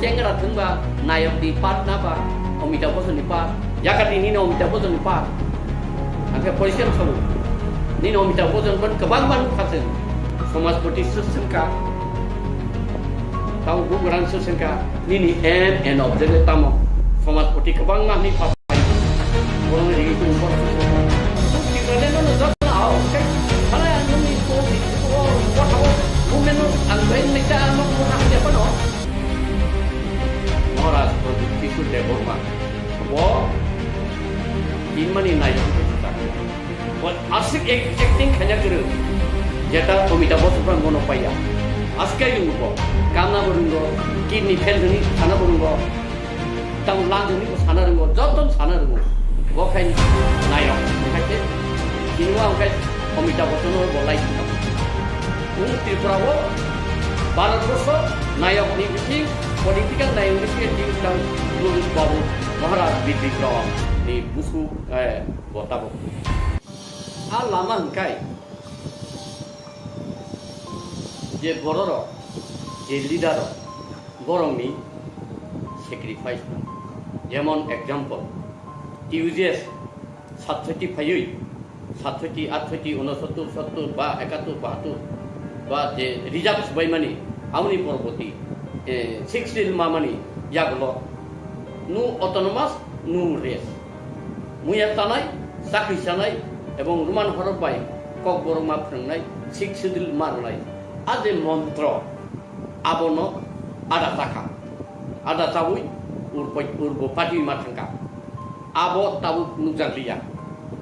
Chengra thwngba nayok ni part na ba, Amitabh Bachchan ni part. Yakati nini Amitabh Bachchan ni part. Angke position sabu. Nini Amitabh Bachchan pun kebang bang khasen. Somajpati susengka. Tau bugrang susengka. Nini aim and objective tamo. Somajpati kebang mah ni pa. Borokni rigi tong borok. Tipraleno no jotno hao, kai, halai ang nungni ko, ko, ko thao, movement no ang bai nai ta, ang no ko thang ya pano. Maharaj Pradyut Kishore Debbarma, bo tinmani nai ko ta. Bo asik ek, acting khanya kwrwng, jeta Amitabh Bachchan bono paiya. Asik ai rwngo bo, kanna bo rwngo, kidney fail hwnwi sana bo rwngo. Tamo lang hwnwi bo sana rwngo, joto sana rwngo. Bo khai nayok, khai khe, chini wa khai Amitabh Bachchan bo lai thang. Nwng Tripura o Bharat borso nayok ni bising, political nayok ni bising, di tang Pradyut Babu Maharaj Bidikrom ni busu, eh, bo tabuk. A lama hwnkhe je bororok, je leader rok, borokni sacrifice no. Jemon example, T U J S satsoti phaiwi, satsoti, atsoti, unosottor, sottor ba ekattor, bahattor ba je reserve swbaimani, aboni poroboti, eh, six seal mamani yagulo no autonomous, no rest. Muya tanai, chakri chanai, ebong Roman horok bai kokborok ma phwrwngnai, six seal ma rwnai. A je montro, abono ada chakha. Ada chawi urbo, urbo pati ma thangkha. Abo tabuk nukjakliya.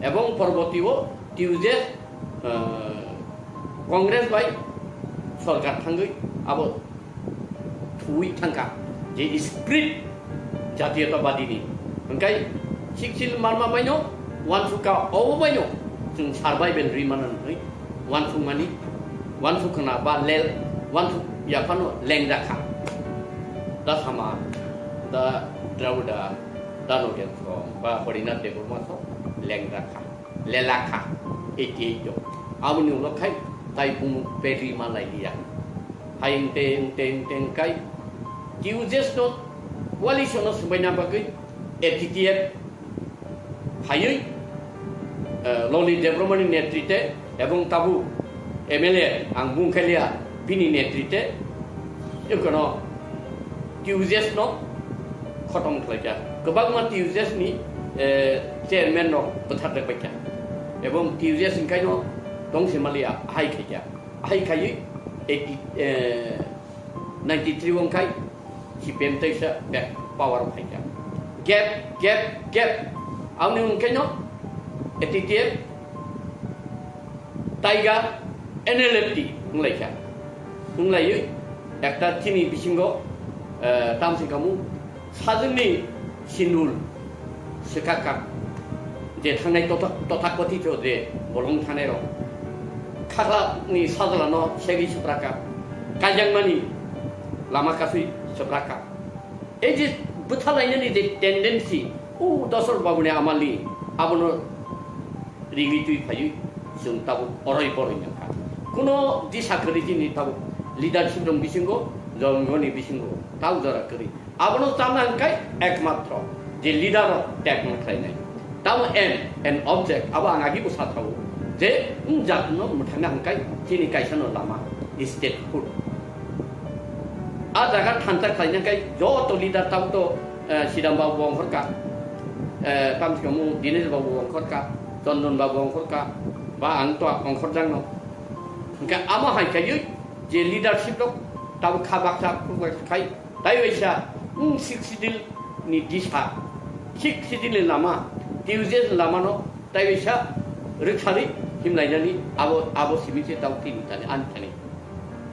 Ebong poroboti o T U J S, eh, Congress bai sorkar thangwi abo thuwi thangkha je spirit jatiyotabadi ni. Hwnkhe six seal marma baino wansukha, obo baino chwng survival ri mano hwnwi wansukmani, wansuk khna ba lel, wansuk yaphano lengjakha. Da sama, da Dravida, da Nogen Song, ba Harinath Debbarma Song lengjakha, lelakha, eighty eight o. Aboni ulo khai tai bumu peri ma lailiya. Hai wngte, wngte, wngte wngkai T U J S no coalition no swbaina bagwi A T T F phaiwi, eh, Loni Debbarmani netrite ebong tabuk M L A ang bung khailiya bini netrite, ekono T U J S no khotom khlaikha. Kwbangma T U J S ni, eh, chairman rok bwthar rwbaikha. Ebong T U J S ni kaino tongsi maliya hai khaikha. Hai khaiwi eighty, eh, ninety three wngkhai C P M teisa back power phaikha. Gap, gap, gap. Aboni hwnkhe no A T T F, Tiger, N L F T wnglaikha. Wnglaiwi ekta chini bisingo, eh, tamsi kamu sajwkni sindul swkakha, je thangnai totha-, tothakothito je bolong thangnai rok. Khaklani sajlano segwi swprakha, kaijakmani lama kasui swprakha. Ei je bwthalainani je tendency, o Dosor Babuni amalni, abono rigwi twi phaiwi chwng tabuk oroi boroi nangkha. Kuno disa kwrwi chini tabuk leadership rok bisingo, jongoni bisingo, tau jora kwrwi. Abono chana hwnkhe ekmatro je leader rok tekno khlainai. Tamo aim and object abo ang agi bwsa thago je wng jatno mwthangna hwnkhe chini kaisano lama statehood. A jaga thansa khlaina hwnkhe joto leader tamo to, eh, Sidam babu ongkhorka, eh, tamsikamu Dinesh babu ongkhorka, Chondon babu ongkhorka, ba ang to ongkhorjakno. Hwnkhe amo hai khaiwi je leadership rok tamo kha baksa khai, tai waisa, wng sixth schedule ni disa, sixth schedule ni lama, T U J S ni lamano tai waisa rwkharwi himlainani abo, abo simi se tamo tini tani ani thani.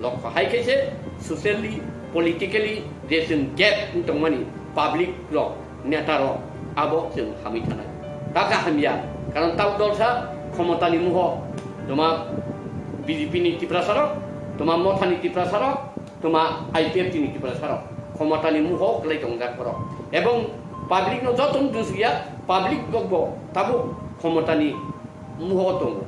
Lokho hai khe se socially, politically je chwng gap wng tongmani public rok, neta rok abo chwng hamwi thanai. Taka hamya, karon tamo dolsa khomotani muho, toma B J P ni Tiprasa rok, toma Mothani Tiprasa rok, toma I P F T ni Tiprasa rok, khomotani muho kwlai tongjak borok. Ebong public no joto no dusya, public rok bo tabuk khomotani muho tongo.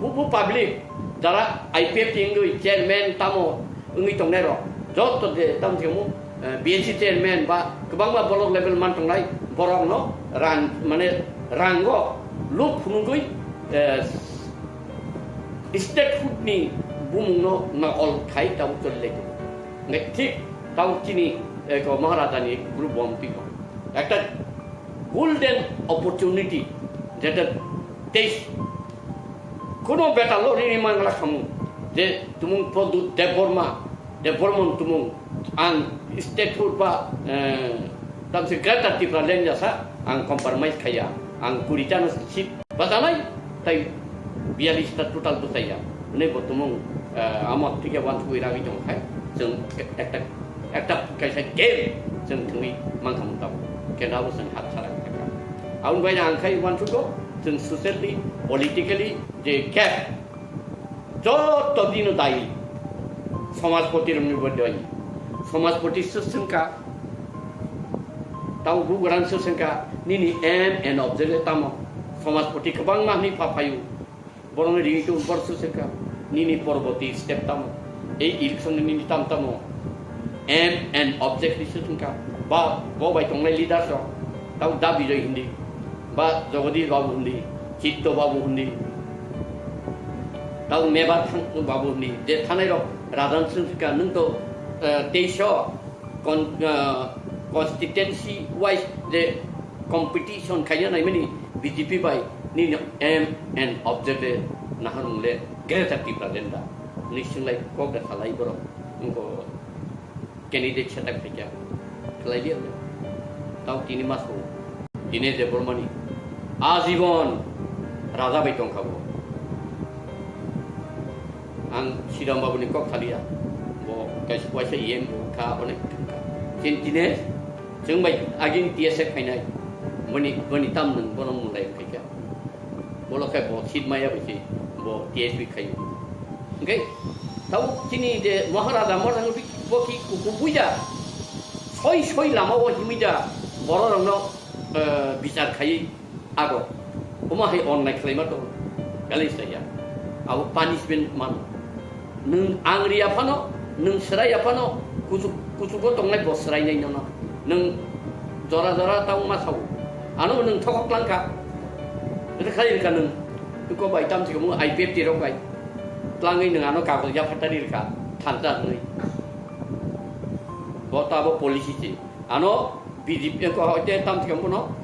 Bu, bu public jara I P F T wngwi chairman tamo wngwi tongnai rok, Joto je tamo se mo, eh, B N C chairman ba kwbangma block level man tongnai borokno rang, mane rango luk phunugwi, eh, statehood ni bumungno nokol khai tamo choli lai tongo. Hingke thik tamo chini, eh, ko Maharajani group bo twi tongo. Ekta golden opportunity, jeta teis kono beta lo rini mangla khamu, je tumung Pradyut Debbarma, Debbarman tumung, ang statehood ba, eh, tamse Greater Tipraland jasa, ang compromise khaya, ang kuri tano seat batanai, tai biyalista total bwsaiya. Hwnwi bo tumung, eh, amo thike wansugwi ragwi tong khai, chwng ekta, ekta kaisa game chwng thwngwi mankha mung tabuk. Khe abo chwng hat sara wngkha. Aboni bai ang khai wansugo, chwng socially, politically je gap, joto dino dayi, somajpoti rokni bo dayi. Somajpoti swk swngkha, tamo bugrang swk swngkha, nini aim and object le tamo? Somajpoti kwbangma hwnwi pha phaio. Borokni ringwi tong borok swk swngkha, nini porborti step tamo? Ei election ni nini tam tamo? Aim and object ni swk swngkha. Ba bo bai tongnai leaders rok, tamo Da Bijoy hindi, ba Jagadish Babu hindi, Chitto Babu hindi, tamo Mebar Thang-, Babu hindi, je thanai rok rajan swk swngkha, nwng to, eh, teisho con-, ah, constituency wise je competition khaina naimani B J P bai nini aim and object le naharung le Greater Tipraland da. Ni singlai kok da salai borok. Ingko candidate setak khaikya. Khlai liya le. Tao tini mas ho. Dinesh Debbarmani ajibon raja bai tongkha bo. Ang Sridham Babu ni kok thaliya. Bo kaisa waisa E M bo kha, onek kha. Chin Dinesh, chwng bai agini T S F khainai. Boni, boni tam nwng bono mulai khaikha. Bolo khai bo seat maya bai se bo T S P khaio. Hingke tao chini je Maharaja Maharaja bo ki kuku buida. Soi soi lama o himida borok rokno, eh, bichar khaiwi ago. Omo hai onnai khlaima tongo. Belai sai ya. Abo punishment mano. Nwng ang riya phano, nwng srai ya phano, kuchuk, kuchugo tongnai bo srainai nono. Nwng jora jora tamo ma sao. Ano nwng thokok langkha. Ito khai rikha nwng. Tuko bai tam sikamo I P F T rok bai. Tlangwi nwng ano kagoj yaphatari rikha. Thansa hwnwi. Bo tabo policy se. Ano B J P ko hoite tam thikam bono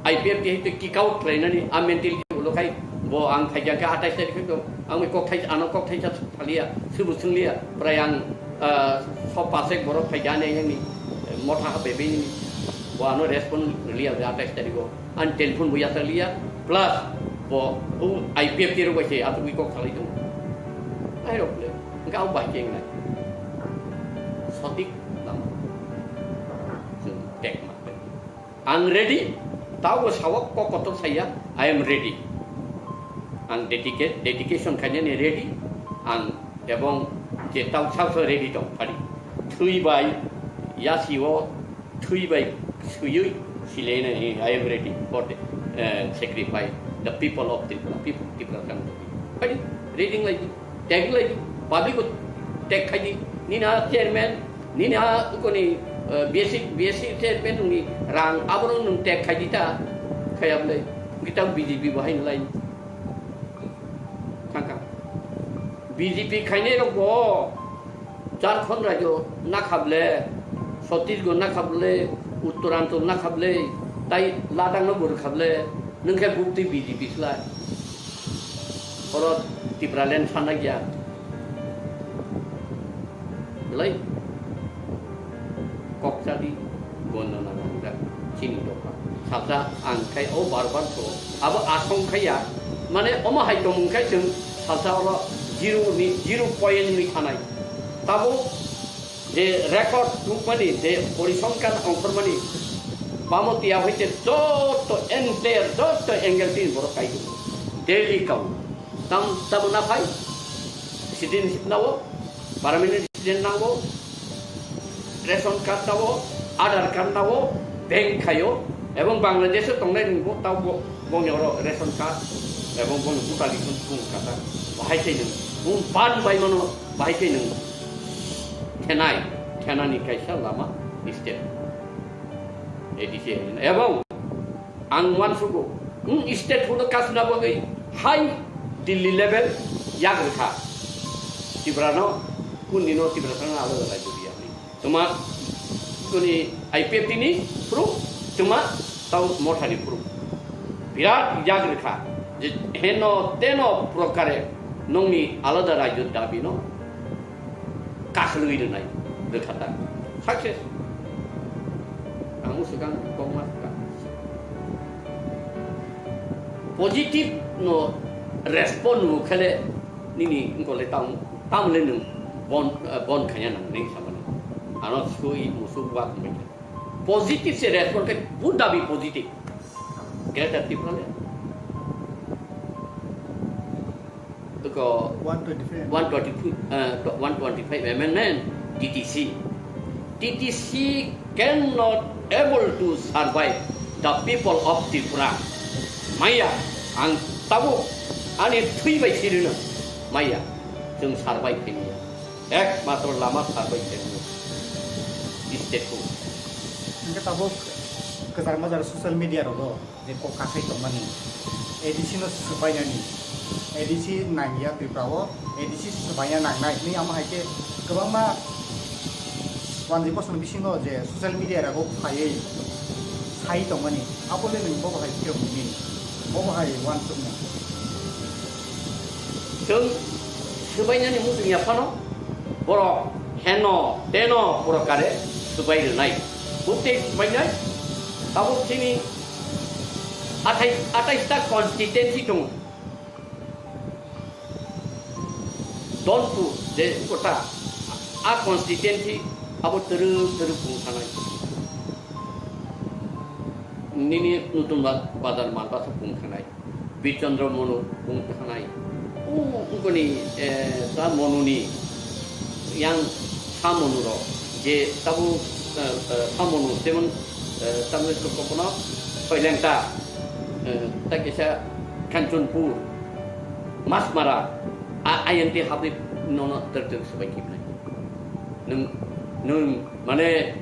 I P F T hai kick out khlainani a mentality ulo khai bo ang khaijak kha atais tarik khe ang kok thai ano kok thai sa thaliya subu sungliya prai ang, ah, so pasek borok khai jani yang ni motha ha bebe ni bo ano respond liya atais tarik go an telephone bo yasa liya plus bo u I P F T ro bai atu wi kok khalai tu ai rok le ga bai keng nai sotik lama. Chwng tek ma. Ang ready, tao bo sao kok kotor saya, I am ready. Ang dedicate, dedication khainani ready, ang ebong je tao sao sao ready tong phari. Thwi bai, yasi o, thwi bai, suyui, silene, I am ready for the, eh, sacrifice, the people of Tripura, people Tripura kan. Phari, ready ngai. Tag lai di, public ko tag khai di, nini a chairman, nini a koni, eh, B S C, B S C chairman nungni rang abono nung tag khai di ta, khai am lai, kita B J P bahai lai, thangka. B J P khainai rok bo, Jharkhand rajyo nakhable, Chhattisgarh nakhable, Uttaranchal nakhable, tai Ladakh no bo rwkhable, nwng khe bukti B J P slai. Oro Tipraland sana gya. Belai kok chadi, gondo na nang jak, chini dopha. Salsa ang khai o bar bar so, abo asong khai ya, mane omo hai tongmung khai chwng salsa oro zero ni, zero point ni thanai. Tabo je record tubmani, je porisonkar ongkhormani, bamo tiya hoite joto entire, joto angle tin borok kai tongo. Daily kao. Tam, tamo na phai? Citizenship nao, permanent resident nao, ration card nao, Aadhaar card nao, bank khaio, ebong Bangladesh o tongnai nungbo tao bo, bongni oro ration card, ebong bongni voter list no tubung kata. Bahai khe nwng, bung pan bai mano, bahai khe nwng. Khenai. thenani kaisa lama state A D C hai. Ebong ang uansugo, hmm, state hono kasna bagwi high Delhi level yak rwkha. Tiprano, kundino Tipra thangna alada rajyo riyani. Tuma kuni I P F T ni proof, tuma tau mothani proof. Birat yak rwkha je heno teno prokare nongni alada rajyo dabino kakhwlwi rwnai rwkha ta. Success. Ang swkang kok ma swkang. Positive no respond no khele nini ngkole tam, tam le nung bon, eh, bon khanya nang ning samani. Ano sui musuk wa kumai. Positive se respond ke buddha bi positive. Greater Tipraland. Ko one twenty-five. One twenty-five, uh, one twenty-five amendment D T C. D T C cannot able to survive the people of Tripura. Maya, ang tabuk ani thwi bai sirino. Maya, chwng survive khaimaya. Ekmatro lama survive khaimaya. State ko. Hingke tabuk kwchar majra social media rogo je kok kasai tongmani, A D C no swbainani, A D C nangya Tripura o, A D C swbaina nangnai hinwi amo hai khe kwbangma wanjwi bosongni bisingo je social media rogo phaiwi sai tongmani, abo le nwng bobo hai phiyok nini, bobo hai uansukmung. Chwng swbainani muchung ya phano borok heno teno borok kare swbai rwnai. Bukti swbainai tabuk chini athai, athai ta constituency tongo. Donpur je kota a constituency abo twrwk twrwk bung thanai. Nini Nutun Ba-, Bazar Malbasa bung thanai. Birchandra Monu bung thanai. O, ungkoni, eh, ta Monuni yang sa Monu ro je tabu, eh, eh, sa Monu jemon, eh, tabu kokono Soilengta, eh, ta kisa Kanchanpur, Masmara, a, ayang te habri nono ter ter sebai kibnai. Nung, nung mane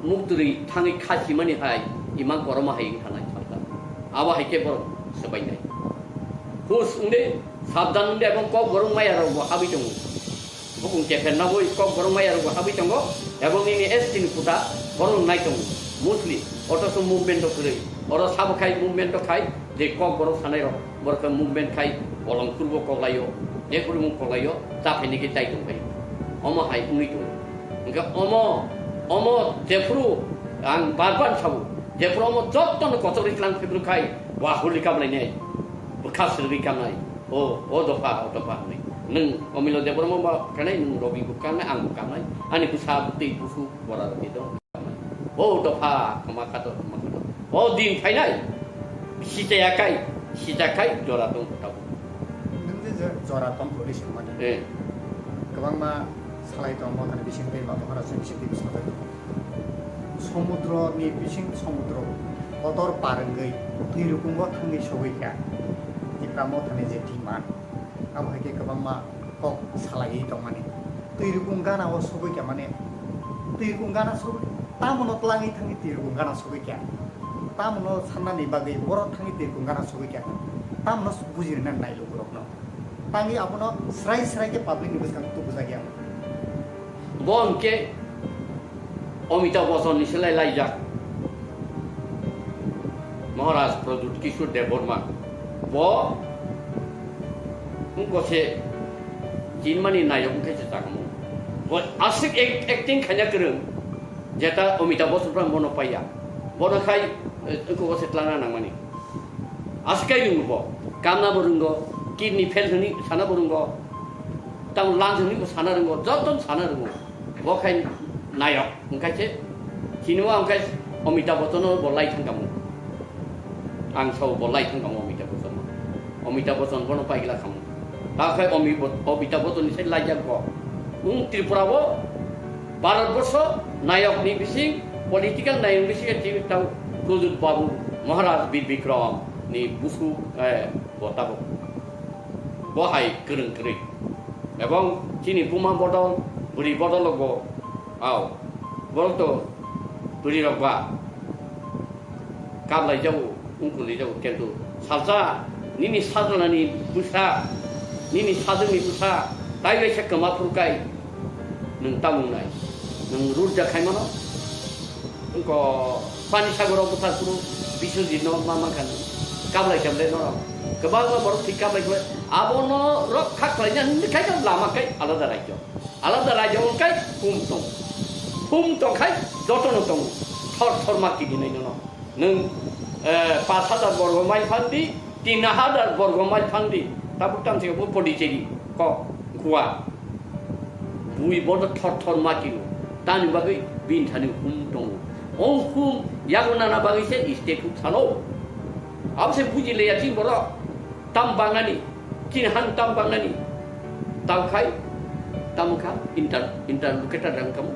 mukturi thangwi khasimani hai imang koroma hai wng thanai salka. Abo hai khe borok swbainai. Hus wngde, sabdan wngde, ebong kok borok maya rok bo habwi tongo. Bukung kepher naboi kok borok maya rok bo habwi tongo. Ebong nini S T ni kuta borok nai tongo. Mostly, otoso movement rok kwrwi. Oro sabo khai movement rok khai, je kok borok sanai rok. Borok khe movement khai bolong kurbo koklaio, je kurbo koklaio, ta phaini khe tai tong phai. Omo hai wngwi tong. Hingkhe omo, omo jephuru ang bar bar sabo, jephuru omo jottono kochok ri tlang phibru khai, wa huli kamlai nai, bwkha sirwi kamnai. O, o dopha, o dopha hwnwi. Nwng Omilo Debbarma ba kanai, nwng Robi bo kanai, ang bo kanai. Ani bwsa bwtwi busu bora rwgwi dong. O dopha, khama khato, khama khato. O din phainai. Sichaya kai, sija kai, jora tong tabuk. Nwng je je jora tong kori singmani. Eh. Kwbangma salai tong, mothani bising tei ba Maharaj ni bising tei bwsajak. Somudro ni bising somudro kotor par wngwi twi rukungo thangwi sogwi kha. Tipra mothani je thwima, abo hai khe kwbangma kok salaiwi tongmani. Twi rukung gana o sogwi kha mane, twi rukung gana sogwi, tamono twlangwi thangwi twi rukung gana sogwi kha. Tamono sannani bagwi borok thangwi twi rukung gana sogwi kha. Tamono buji rwna nai lukurokno. Tangwi abono srai srai khe public ni bwskango tubujak ya. Bo hwnkhe Amitabh Bachchan ni selai laijak Maharaj Pradyut Kishore Debbarma. Bo wngkha se chinmani nayok wngkha se chakmung. Bo aswk act-, acting khaina kwrwng, jeta Amitabh Bachchan phan bono paiya. Bono khai, eh, wngkha bo se tlangna nangmani. Aswk kai rwngo bo. Kamna bo rwngo, kidney fail hwnwi sana bo rwngo. Tamo lungs hwnwi bo sana rwngo, joto no sana rwngo. Bo khai nayok, wngkha se, chini o wngkha se Amitabh Bachchan no bo lai thang kamo. Ang sao bo lai thang kamo Amitabh Bachchan no. Amitabh Bachchan bono paigla kamo. Ta khai Ami-, Amitabh Bachchan ni sai laijak bo. Wng Tripura o Bharat borsho nayok ni bising, political nayok ni bising tini tang Pradyut Babu Maharaj Bir Bikram ni busu, eh, bo tabuk. Bo hai kwrwng kwrwi. Ebong chini buma bodol, bwrwi bodol bo Au, borok to bwrwi rok ba kablai jago, wngkuli jago, kintu salsa nini sajlani bwsa, nini sajwkni bwsa tai bai se kwma phuru kai nwng tamung nai, nwng rurja khai mano. Wngko pani sagoro bwthar phuru Biswajit no ma mankha nwng kablai khe ble norok kwbangma borok thwi kablai khe abono rok kha khlaina hwnwi khai lama kai alada rajyo. Alada rajyo wngkai hum tong. Hum tongkhai jotono tongo. Thor thor ma kidinai nono. Nwng, eh, pash hajar borgo mile phang di, tin hajar borgo mile phang di. Tabuk tamsiko bo Pondicherry, kok, Goa. Bui bodo thor thor ma kino. Tani bagwi bini thani hum tongo. O hum yago nana bagwi se state huk sano. Abo se buji leya chini borok. Tam bangnani, chini han tam bangnani, tam khai, tam kha, inter-, interlocutor rang kamu.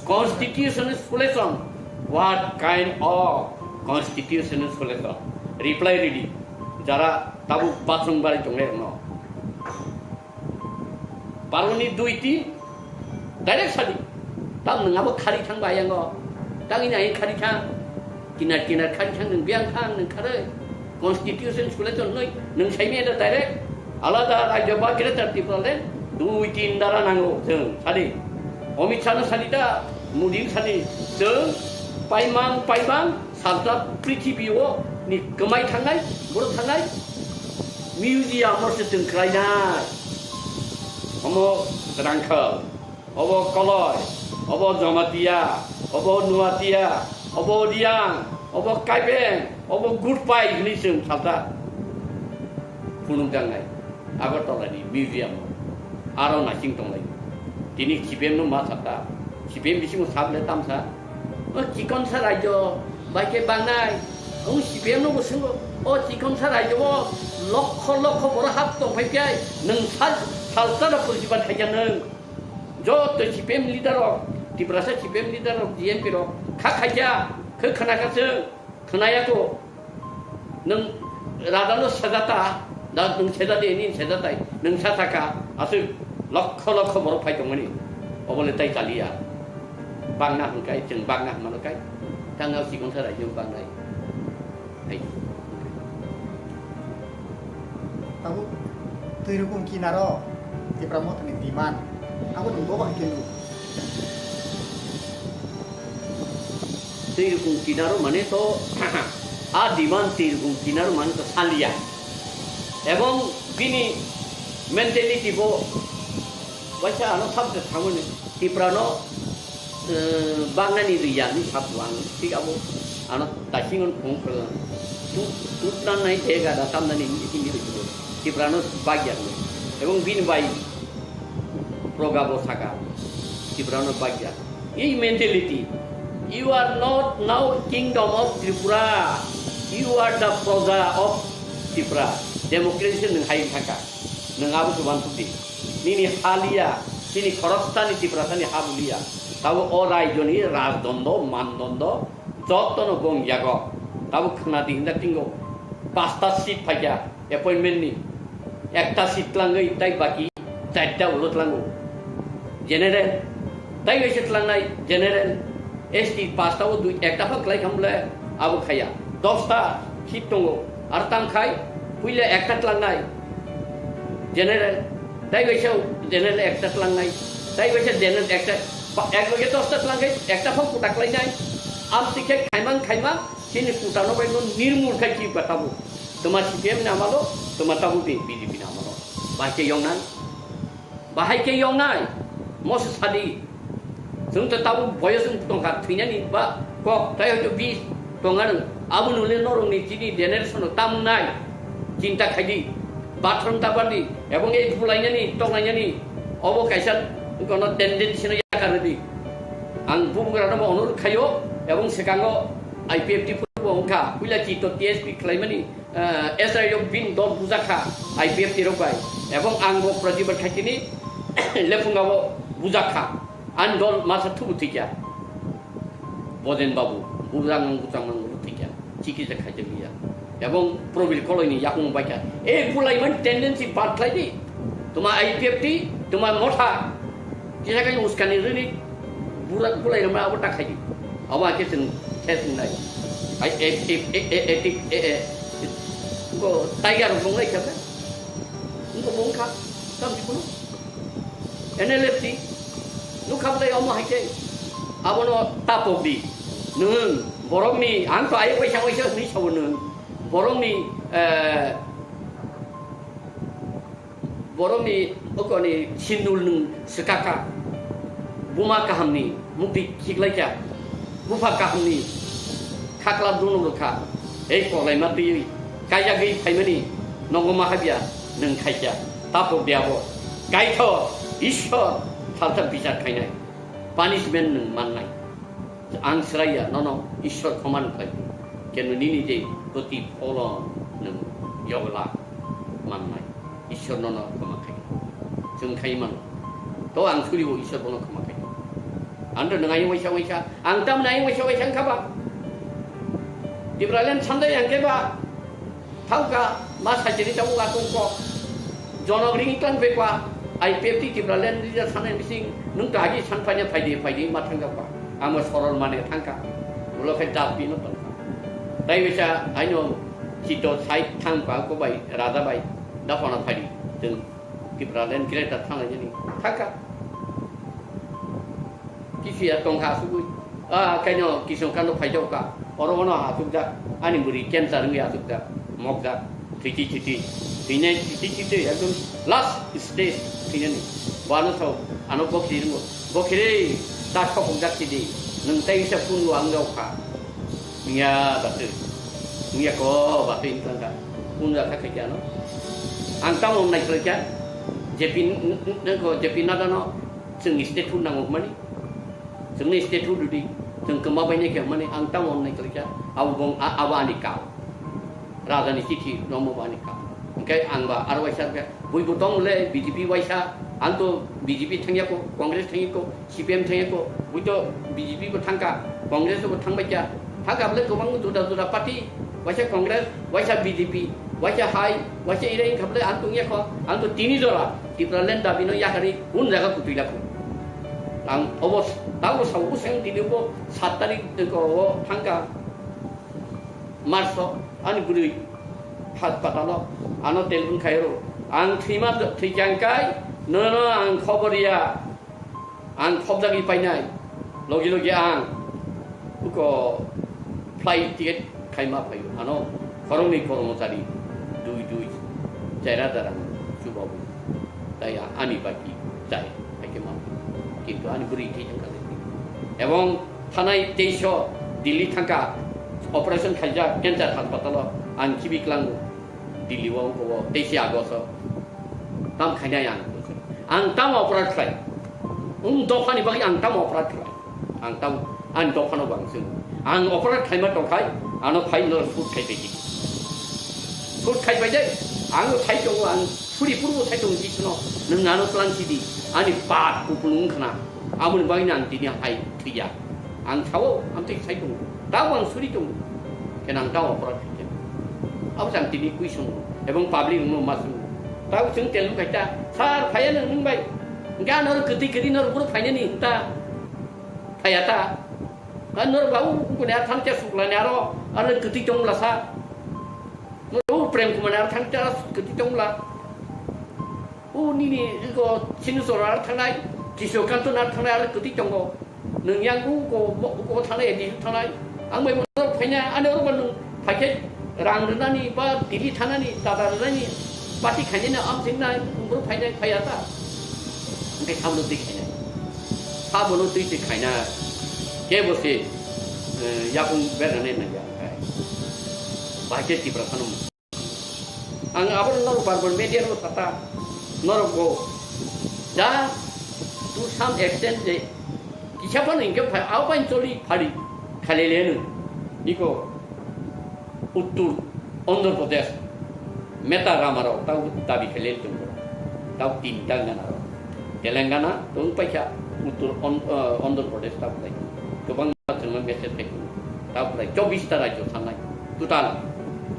Constitutional solution. What kind of constitutional solution? Reply ready. Jara tabuk basong bari tongnai rokno. Baroni dui tin direct sadi. Tam nwng abo khari thang ba yango. Tang ini aing khari thang. Kinar kinar khari thang nwng biyang thang nwng khare. Constitution sule ton noi nwng saimi ada direct. Alada rajyo ba Greater Tipraland dui tin dara nango chwng sadi. Amit Shah no sadi da, Modi no sadi chwng paimang paimang Salsa prithibi o ni kwmai thangnai, borok thangnai, museum o se chwng khlainai. Omo Rangkhal, obo Koloi, obo Jamatia, obo Nuatia, obo Riang, obo Kaibeng, obo Gutpai hwnwi chwng salsa phunukjaknai. Agartala ni museum o aro naising tonglai. Tini C P M no ma sakha. C P M bisingo sak le tamsa. O chikonsa rajyo bai khe bangnai. O C P M no bo swngo. O chikonsa rajyo o lokho lokho borok hap tong phai khe nwng sal, salsa rok purjiban khaikha nwng. Joto C P M leader rok, Tiprasa C P M leader rok, G M P rok kha khaikha, khe khna kha chwng. Khwnaya kho, nwng rajano sejata, da nwng sejadi, nini sejatai, nwng sa saka, aswk lokho lokho borok phai tongmani, obole tai chaliya. Bangna hwnkai, chwng bangna hwnmano kai, tangna chikon sa raijwng bangnai. Hai. Tabuk twi rukung kinaro Tipra Mothani demand, abo nwng bo bahai khe nugo. Twi rukung kinaro mane to a demand twi rukung kinaro mane to salia. Ebong bini mentality bo waisa ano sabse thangmani Tiprano, eh, bagnani riya ni sab ang thik abo ano dasingon phung phung tut, tutna nai tega da tamnani hindi hindi Tiprano bagya. Ebong bini bai proga bo saka Tiprano bagya. Ei mentality, you are not now kingdom of Tripura, you are the proja of Tripura. Democracy nwng hai thangkha, nwng abo se uansukdi. Nini haliya, chini khoroksani Tiprasani ha buliya. Tabo o raijoni rajdondo, mandondo, jotono gong yago. Tabo khwnadi hinda tingo, pasta seat phaikha. Appointment ni ekta seat tlangwi tai baki charta ulo tlango. General, tai waisa tlangnai general, S T pasta o dui ekta phak lai khamle abo khaya. Dosta seat tongo, ar tang khai puila ekta tlangnai general, tai waisa general ekta tlangnai, tai waisa general ekta, pa-, ek loge dosta tlangkhai ekta phak kuta klainai. Am tikhe khaimang khaimang chini kuta no bai no nirmul khai chi batabo. Toma C P M ni amalo, toma tabuk ni B J P ni amalo. Bahai khe yongnai. Bahai khe yongnai. Moso sadi. Chwng to tabuk boyos wng tongkha thwinani ba kok tai hoito bis tonganw. Abo nule norokni chini generation o tamnai. Chinta khaidi. Bathroom ta bardi. Ebong ei bulainani, tonglainani. Obo kaisa kono tendency no yakardi. Ang bubugrano bo onurod khaio. Ebong sekango I P F T phurubo wngkha. Puila chito T S P khlaimani. Eh, S I O bini dol bujakha I P F T rok bai, ebong ang bo protibad khaikini lephunga bo bujakha, ani dol masa thubu thikya. Bojen Babu, bujang mang bujang mang bo thikya, chikisa khaijak liya. Ebong Probir Koloi ni yakung baikha. E bulai man tendency bad khlai di. Tuma I P F T, tuma motha. Kisa khe uskani rwni bura bulai rwma abo ta khaidi. Abo hakhe chwng khe chwng nai. Ai e e e e e e e ko tiger rok nai khe. Ngo mung kha tam di kuno. N L F T nukha bwlai omo hai khe abono tapok di. Nwng borokni ang to ayuk waisa waisa hwnwi sabo nwng borokni eh, Borokni okoni sindul nwng swkakha, buma kahamni mukti khiklaikha, bupha kahamni khakla dunuk rwkha, ei koklaima twiwi kaijagwi phaimani nogo ma habya nwng khaikha, tapok de abo, kaitho Ishwar salsa bichar khainai, punishment nwng mannai. Ang sraiya nono Ishwar khoman khlai, keno nini je protipholon nwng yogla mannai. Ishwar nono khoma khai. Chwng khai mano. To ang suribo Ishwar bono khoma khai. Ando nwng ayung waisa waisa. Ang tam ayung waisa waisa wngkha ba. Tipraland sandai ang khe ba. Thangka ma sajini tamo ga tong kok. Jonok ring tang pe kwa. I P F T Tipraland leader sanai bising. Nung ta agi san phanya phaidi phaidi ma thangka kwa. Amo sorol mane thangka. Ulo khe dap bino tongka. Tai bisa aino chito side thangka ko bai raja bai. Dapana phaidi. Chwng Tipraland greater thanglaijani thangkha. Kisiya tongkha asugwi. Ah, kaino Kisong Kando phaijokka. Oro ono asukjak. Ani bwrwi cancer wngwi asukjak. Mokjak. Thwiti thwiti. Thwinai thwiti thwiti ekdom last stage thwinani. Bono sao ano bokhri ringo. Bokhri ta sokokjak sidi. Nwng tai wngsa phungo ang jaokha. Wngya batwi. Wngya ko batwi wngkha wngkha. Wngya kha khaikhe ano. Ang tamo wngnai khlaikha. J P n-, n-, n-, ko J P Nadda no chwng statehood nango hwnmani. Chwngno statehood rwdi. Chwng kwma bainai khe hwnmani ang tamo wngnai khlaikha. Abo bong a-, abo ani kal. Rajani chithi rommo bo ani kal. Hwnkhe ang ba aro waisa khe buibo tong le B J P waisa. Ang to B J P thangya ko, Congress thangya ko. C P M thangya ko, buito B J P bo thangka, Congress bo thangbai kya, thangka bole kwbang juda juda party, waisa Congress, waisa B J P, waisa hai, waisa irai wngkha bole ang tongya kho, ang to tini jora Tipraland dabi no yakarwi un jaga kutui lakho. Ang obo s-, tabo sao useng tini bo sat tarik ko o thangka March o ani bwrwi hospital o ano telephone khai ro ang thwima thwichang kai nono ang khobor ya. Ang khobjagwi painai, logi logi ang uko flight ticket khaima phaio. Ano khoroknwi kormochari dui dui chair hajar ang chubawi. Tai ani baki chai haikhe ma. Kintu ani bwrwi thai thangkha. Ebong thanai teisho Delhi thangkha operation khaijak cancer hospital o ang khibi klango. Delhi o wngkha o teisi August o. Tam khainai ang. Ang tam operate khlai. Um dophani bagwi ang tam operate khlai. Ang tam, ang dophano bang sung. Ang operate khlaima tongkhai, ano phai no shoot khai bai di. Shoot khai bai dai. Ang thai tongo, ang suri purbo thai tongo di sino. Nwng ano tlang sidi. Ani pap kupulung khna. Amoni bagwi ang tini hai thwiya. Ang sao, ang tei sai tongo. Tabo ang suri tongo. Khe nang tabo operate khaikhe. Abo jang tini question. Ebong public no ma sung. Tabo chwng tel khai ta. Sir, phaiya nang nung bai. Ga nor kwtwi kwtwi nor bro phainani ta. Phaiya ta. Ga nor ba u kuni athang cha suklani aro. Aro kwtwi tong la sa. Nor u Prem Kumar ni athang cha kwtwi tong la. O nini iko Sinuchor ar thangnai, Kisho Kanto ar thangnai, ar kwtwi tongo. Nwng yang uko, uko thangnai, A D C thangnai. Ang bai motor phaina, ani oro ba nwng phaikhe rang rwnani ba Delhi thanani, dada rwnani, party khainani, am singnai, nwng boro phainai, phaiya ta. Hwnkhe sabono twi khainai. Sabono twi se khaina. Kebo se, eh, yakung bernani nangya. Bahai khe Tipra phano. Ang abo norok bar bar media rok sata norok go ja to some extent je kisa phano hingke phai au bai choli phari khalele no iko uttur Andhra Pradesh meta rama rok tau dabi khalele tong tau tinta gana rok. Telangana tong paikha, uttor On-, eh, Andhra Pradesh ta belai. Kwbangma chwngno message khai tongo. Ta belai chobbish ta rajyo sanai. Total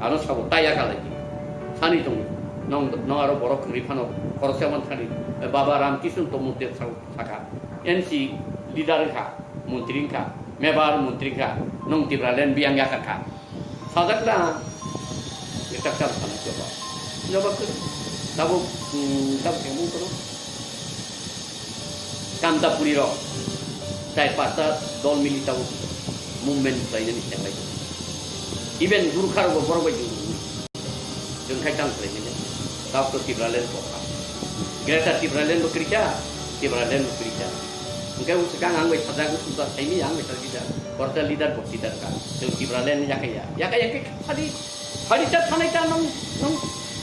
ano sabo taya khalai di. Sani tongo. Nong, nong aro borok kwrwi phano khoroksa man thani, Baba Ramkishan Tomuk Dev sa-, saka, N C leader wngkha, montri wngkha, mebar montri wngkha, nong Tipraland biyang yakar kha. Sajak na, ekta kar sana coba. Coba khe, tabuk, hmm, tabuk khe mung kono. Kamtapuri rok, char pasta dol mili tabuk movement khlainani tenglai. Even Gurkha rok bo borok bai jung. Jung khai tang khlai nini. Kau to Tipraland kokha. Greater Tipraland bo krika, Tipraland bo krika. Engkai usukang ang bai sajak, usuka saini ang bai sajak. Korta leader bo leader ka. Jung Tipraland yakaya. Yakaya ke khali, khali ta thanai ta nong, nong,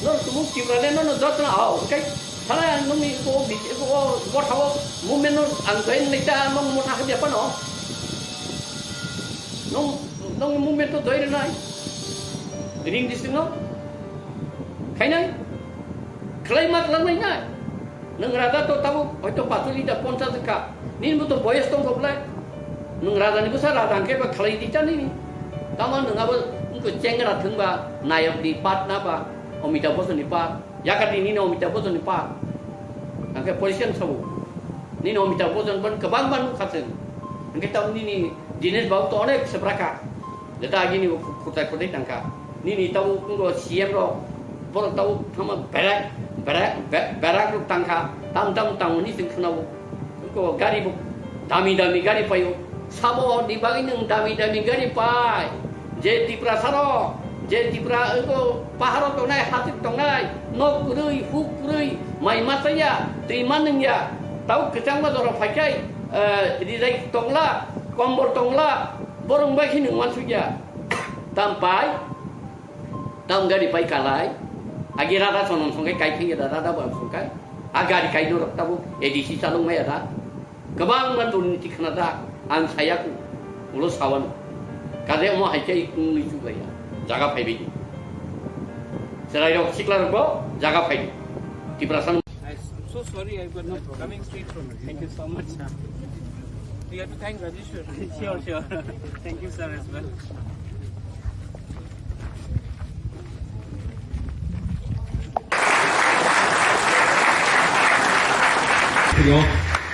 nong tumung Tipraland no jotna ao. Engkai thanai nongni ko bi, ko, ko thao movement no ang join nai ta nong motha hadiya pano. Nong, nong movement to join nai. Ring district no. Khainai? Khlai ma khlai mai nai? Nwng raja to tabuk hoito pachuli da ponchas wngkha. Nini bo to boyos tong kho belai. Nwng raja ni bwsa raja hwnkhe ba khlai di cha nini. Tamo nwng abo wngkha chengra thwngba nayok ni part na ba Amitabh Bachchan ni part. Yakati nini Amitabh Bachchan ni part. Hwnkhe position sabo. Nini Amitabh Bachchan ban kwbang ban nukha chwng. Hwnkhe tamo nini Dinesh Babu to onek sebraka. Jeta agini bo khutai khutai tangkha. Nini tabo kungo C M rok, borok tabo thama berak, berak, be-, berak rok tangkha. Tam tam tamo ni sing khwnao. Ko gari bo dami dami gari paio. Sabo ni bagwi nwng dami dami gari pai. Je Tiprasa rok, je Tipra, ko paharo tongnai, hatik tongnai, nok kwrwi, huk kwrwi, mai ma chaya, twi ma nungya. Tabo kwchangma jora phaikhai, eh, rijai tongla, kombol tongla. Borok bai khe nwng uansukya. Tam pai, tam gari pai kalai. Agi rada sonom songkai kai thengya da, rada bo ang songkai. A gari kai norok tabo A D C chalok maya da. Kwbangma durniti khna da. Ang saya ku. Ulo sawan. Kade omo hai chai kung ni chuklaiya. Jaga phaibai di. Chwrairok siklarok bo jaga phai di. Tiprasa I'm so sorry, I was not coming straight from it. Thank you so much, sir. You have to thank Rajeshwar. Sure, sure. Thank you, sir, as well.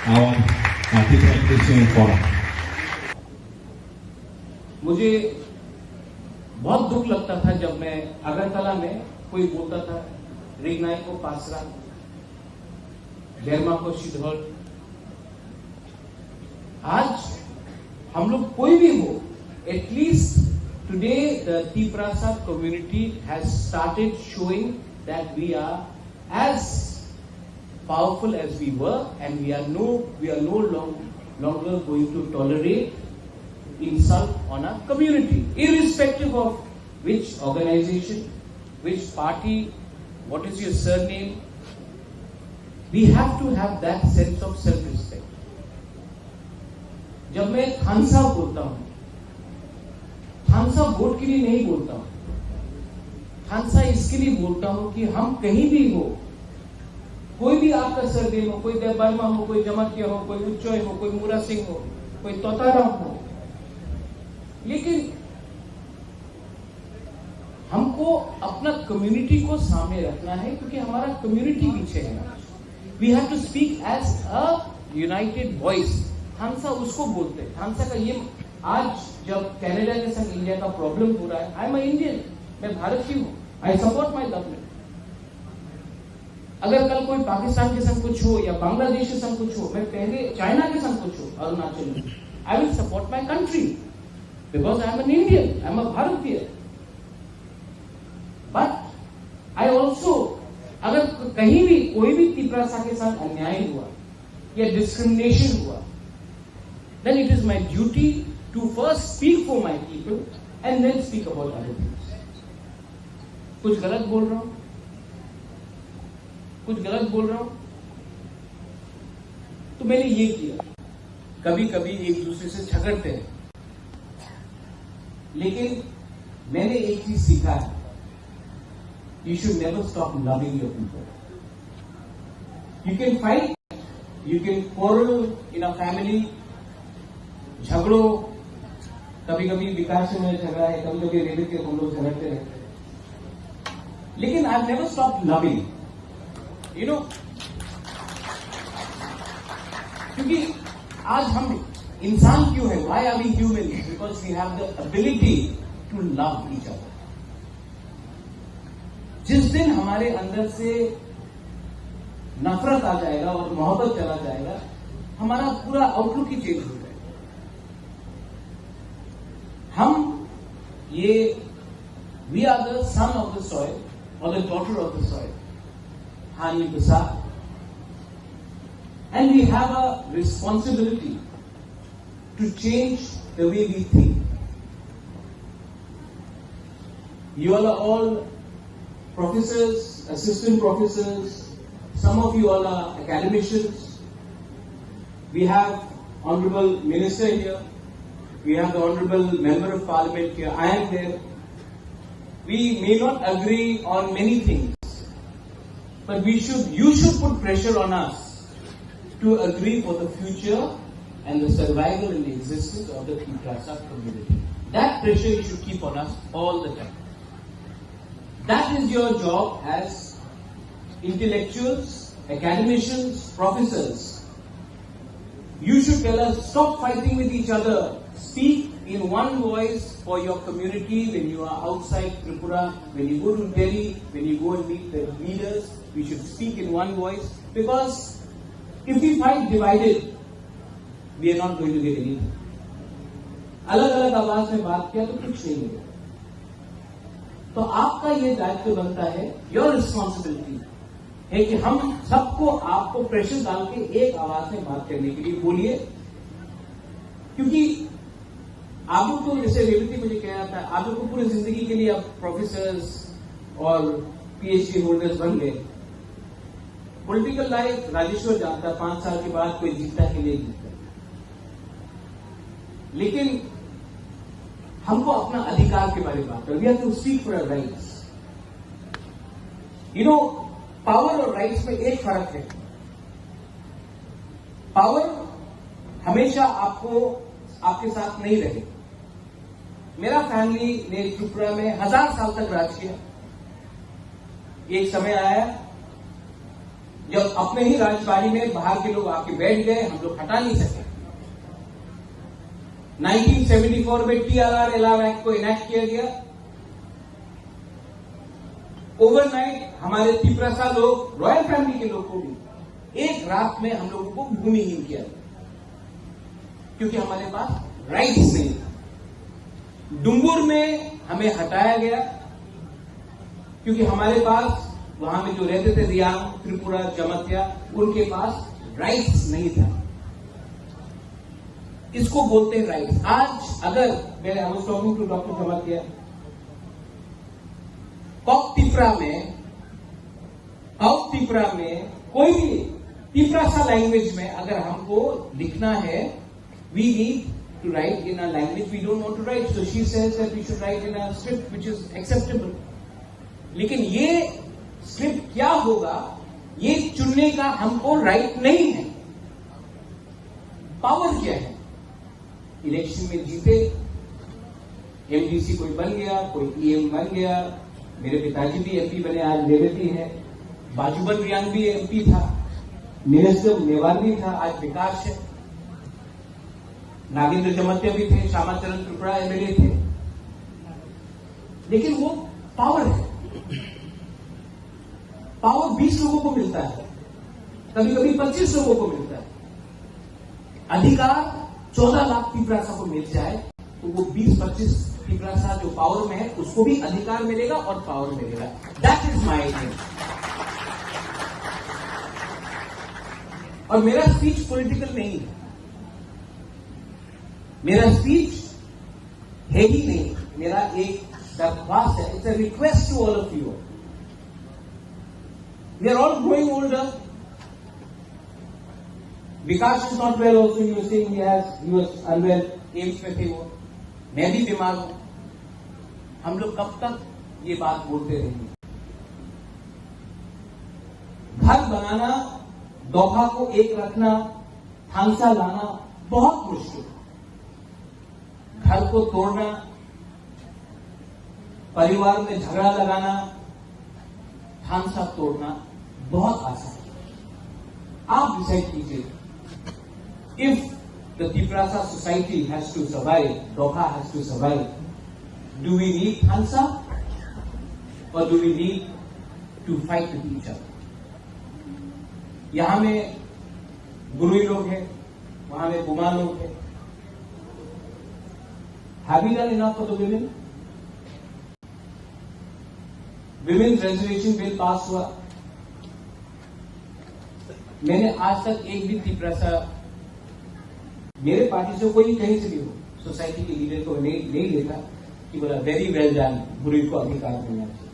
Our Multicultural Forum. मुझे बहुत दुख लगता था जब मैं अगरतला में कोई बोलता था, रिंगनाई को पासरा, डेरमा को शिदोल। आज हम लोग कोई भी हो, at least today the Tiprasa community has started showing that we are as powerful as we were, and we are no, we are no long, longer going to tolerate insult on our community, irrespective of which organization, which party, what is your surname. We have to have that sense of self-respect. जब मैं थानसा बोलता हूँ, थानसा वोट के लिए नहीं बोलता हूँ, थानसा इसके लिए बोलता हूँ कि हम कहीं भी हो, कोई भी आपका सरनेम हो, कोई देव वर्मा हो, कोई जमातिया हो, कोई उच्चय हो, कोई मुरा सिंह हो, कोई तोताराम हो, लेकिन हमको अपना कम्युनिटी को सामने रखना है, क्योंकि हमारा कम्युनिटी पीछे है। We have to speak as a united voice. थानसा उसको बोलते हैं। थानसा का ये, आज जब कनाडा के संग इंडिया का प्रॉब्लम हो रहा है, I am a Indian, मैं भारतीय हूँ, I support my government. अगर कल कोई पाकिस्तान के संग कुछ हो या बांग्लादेश के संग कुछ हो, मैं पहले चाइना के संग कुछ हो, अरुणाचल में, I will support my country because I am an Indian, I am a भारतीय। But I also, अगर कहीं भी कोई भी तिपरासा के साथ अन्याय हुआ या डिस्क्रिमिनेशन हुआ, then it is my duty to first speak for my people and then speak about other things. कुछ गलत बोल रहा हूं, कुछ गलत बोल रहा हूं, तो मैंने ये किया। कभी कभी एक दूसरे से झगड़ते हैं, लेकिन मैंने एक चीज सीखा है, you should never stop loving your people. You can fight, you can quarrel in a family, झगड़ो, कभी कभी विकास में झगड़ा है, कभी कभी रेबिट के हम लोग झगड़ते रहते हैं। लेकिन I have never stop loving, you know. क्योंकि आज हम इंसान क्यों है, why are we human? Because we have the ability to love each other. जिस दिन हमारे अंदर से नफरत आ जाएगा और मोहब्बत चला जाएगा, हमारा पूरा आउटलुक ही चेंज हो जाएगा। हम ये, we are the son of the soil or the daughter of the soil. Hani basa. And we have a responsibility to change the way we think. You all are all professors, assistant professors, some of you all are academicians. We have Honorable Minister here, we have the Honorable Member of Parliament here, I am there. We may not agree on many things, but we should, you should put pressure on us to agree for the future and the survival and the existence of the Tiprasa community. That pressure you should keep on us all the time. That is your job as intellectuals, academicians, professors. You should tell us, stop fighting with each other. Speak in one voice for your community when you are outside Tripura, when you go to Delhi, when you go and meet the leaders. We should speak in one voice, because if we fight divided, we are not going to get anything. अलग अलग आवाज में बात किया तो कुछ नहीं होगा। तो आपका ये दायित्व बनता है, योर रिस्पॉन्सिबिलिटी है कि हम सबको, आपको प्रेशर डाल के एक आवाज में बात करने के लिए बोलिए। क्योंकि आप लोग तो, जैसे रेवती मुझे कह रहा था, आप लोग को पूरी जिंदगी के लिए आप प्रोफेसर्स और पीएचडी होल्डर्स बन गए। पॉलिटिकल लाइफ राजेश्वर जानता है, पांच साल के बाद कोई जीतता कि नहीं जीतता, लेकिन हमको अपना अधिकार के बारे में बात करना। We have to speak for our rights. You know, power और राइट्स में एक फर्क है। पावर हमेशा आपको, आपके साथ नहीं रहे। मेरा फैमिली ने त्रिपुरा में हजार साल तक राज किया। एक समय आया जब अपने ही राजबाड़ी में बाहर के लोग आके बैठ गए, हम लोग हटा नहीं सके। नाइनटीन सेवेंटी फ़ोर में टीआरआर एलआर एक्ट को इनैक्ट किया गया। ओवरनाइट हमारे तिपरासा लोग, रॉयल फैमिली के लोग को भी एक रात में हम लोगों को भूमिहीन किया गया, क्योंकि हमारे पास राइट्स नहीं था। डुम्बुर में हमें हटाया गया, क्योंकि हमारे पास, वहां में जो रहते थे रियांग, त्रिपुरा, जमातिया, उनके पास राइट्स नहीं था। इसको बोलते हैं राइट्स। आज अगर मैं, I was talking to doctor Jamatia, Kok Tipra में, कॉक तिपरा में कोई भी तिपरासा लैंग्वेज में अगर हमको लिखना है, we need to write in a language we don't want to write. So she says that we should write in a script which is acceptable. लेकिन ये स्क्रिप्ट क्या होगा, ये चुनने का हमको राइट नहीं है। पावर क्या है? इलेक्शन में जीते, एमडीसी कोई बन गया, कोई ईएम बन गया। मेरे पिताजी भी एमपी बने, आज रेवती है। बाजूबन रियांग भी एमपी था, मिनिस्टर मेवार भी था, आज विकास है। नागेंद्र जमातिया भी थे, श्यामाचरण त्रिपुरा एमएलए थे। लेकिन वो पावर है। पावर बीस लोगों को मिलता है, कभी कभी पच्चीस लोगों को मिलता है। अधिकार चौदह लाख तिपरासा को मिल जाए, तो वो बीस पच्चीस तिपरासा जो पावर में है, उसको भी अधिकार मिलेगा और पावर मिलेगा। That is my aim. और मेरा स्पीच पॉलिटिकल नहीं है, मेरा स्पीच है ही नहीं। मेरा एक दरख्वास्त है, it's a request to all of you. We are all growing older. Vikas is not well also, you were saying he has, he was unwell, AIIMS में थे वो, मैं भी बीमार हूं। हम लोग कब तक ये बात बोलते रहेंगे? घर बनाना, दोहा को एक रखना, थांसा लाना बहुत मुश्किल है। घर को तोड़ना, परिवार में झगड़ा लगाना, थानसा तोड़ना बहुत आसान है। आप डिसाइड कीजिए, if the Tiprasa society has to survive, Doka has to survive, do we need Thansa or do we need to fight with each other? यहाँ में गुरुई लोग हैं, वहां में बुमा लोग हैं। Have we done enough for the women? Women reservation bill pass हुआ, मैंने आज तक एक भी तिपरासा, मेरे पार्टी से कोई कहीं से भी हो, सोसाइटी के लीडर को नहीं, नहीं लेता कि बोला, "Very well done, गुरुई को अधिकार मिलना चाहिए।"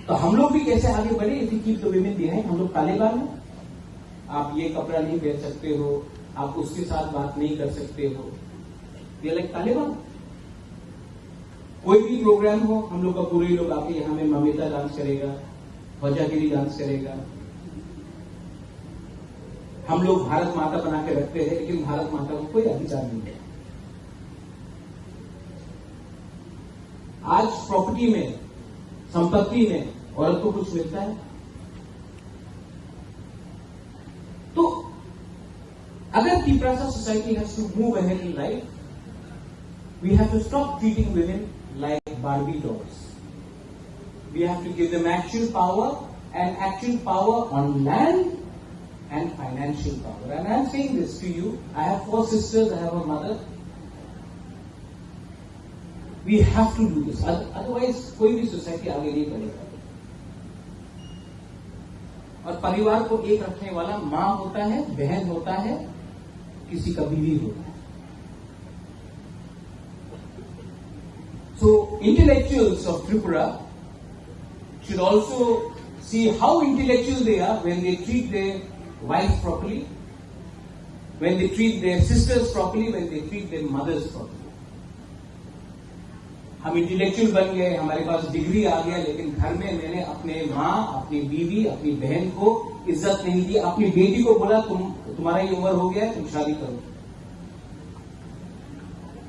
तो हम लोग भी कैसे आगे बढ़े? If we keep the women behind, हम लोग तालिबान हैं। आप ये कपड़ा नहीं पहन सकते हो, आप उसके साथ बात नहीं कर सकते हो, ये लाइक तालिबान। कोई भी प्रोग्राम हो, हम लोग का पूरे लोग आके यहाँ में ममिता डांस करेगा, भजागिरी डांस करेगा। हम लोग भारत माता बना के रखते हैं, लेकिन भारत माता को कोई अधिकार नहीं है। आज प्रॉपर्टी में, संपत्ति में औरत को कुछ मिलता है? तो अगर Tiprasa society has to move ahead in life, we have to stop treating women like Barbie dolls. We have to give them actual power, and actual power on land and financial power. And I'm saying this to you, I have four sisters, I have a mother. We have to do this. Oth- otherwise, कोई भी सोसाइटी आगे नहीं बढ़ेगा। और परिवार को एक रखने वाला माँ होता है, बहन होता है, किसी का बीवी होता है। So intellectuals of Tripura should also see how intellectual they are when they treat their wife properly, when they treat their sisters properly, when they treat their mothers properly. हम इंटेलेक्चुअल बन गए, हमारे पास डिग्री आ गया, लेकिन घर में मैंने अपने माँ, अपनी बीवी, अपनी बहन को इज्जत नहीं दी। अपनी बेटी को बोला, "तुम, तुम्हारा ये उम्र हो गया है, तुम शादी करो।"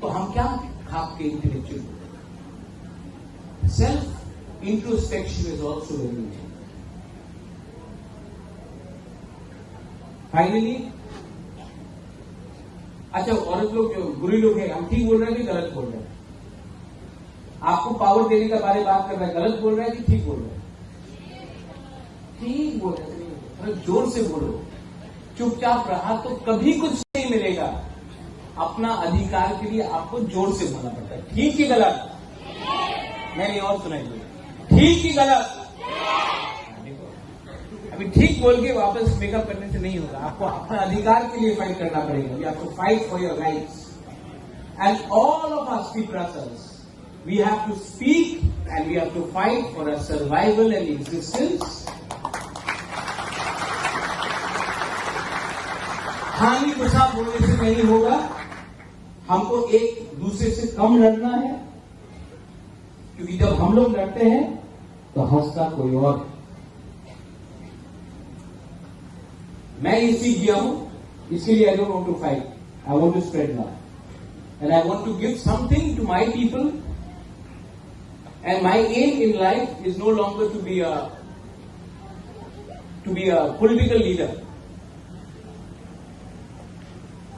तो हम क्या खाक के intellectual? Self introspection is also very important. Finally, अच्छा, औरत लोग जो बुरी लोग हैं, हम ठीक बोल रहे हैं कि गलत बोल रहे हैं? आपको पावर देने के बारे में बात कर रहा है, गलत बोल रहा है कि ठीक बोल रहा है? ठीक बोल रहा है, थोड़ा जोर से बोलो। चुपचाप रहा तो कभी कुछ नहीं मिलेगा। अपना अधिकार के लिए आपको जोर से बोलना पड़ता है। ठीक कि गलत? मैंने और सुनाई दिया, ठीक कि गलत? देखो, अभी ठीक बोल के वापस मेकअप करने से नहीं होगा, आपको अपना अधिकार के लिए फाइट करना पड़ेगा। You have to fight for your rights. And all of us Tiprasas, we have to speak and we have to fight for our survival and existence. खाली गुस्सा बोलने से नहीं होगा, हमको एक दूसरे से कम लड़ना है, क्योंकि जब हम लोग लड़ते हैं तो हंसता कोई और। मैं ये सीख गया हूं, इसके लिए I don't want to fight, I want to spread love and I want to give something to my people. And my aim in life is no longer to be a to be a political leader.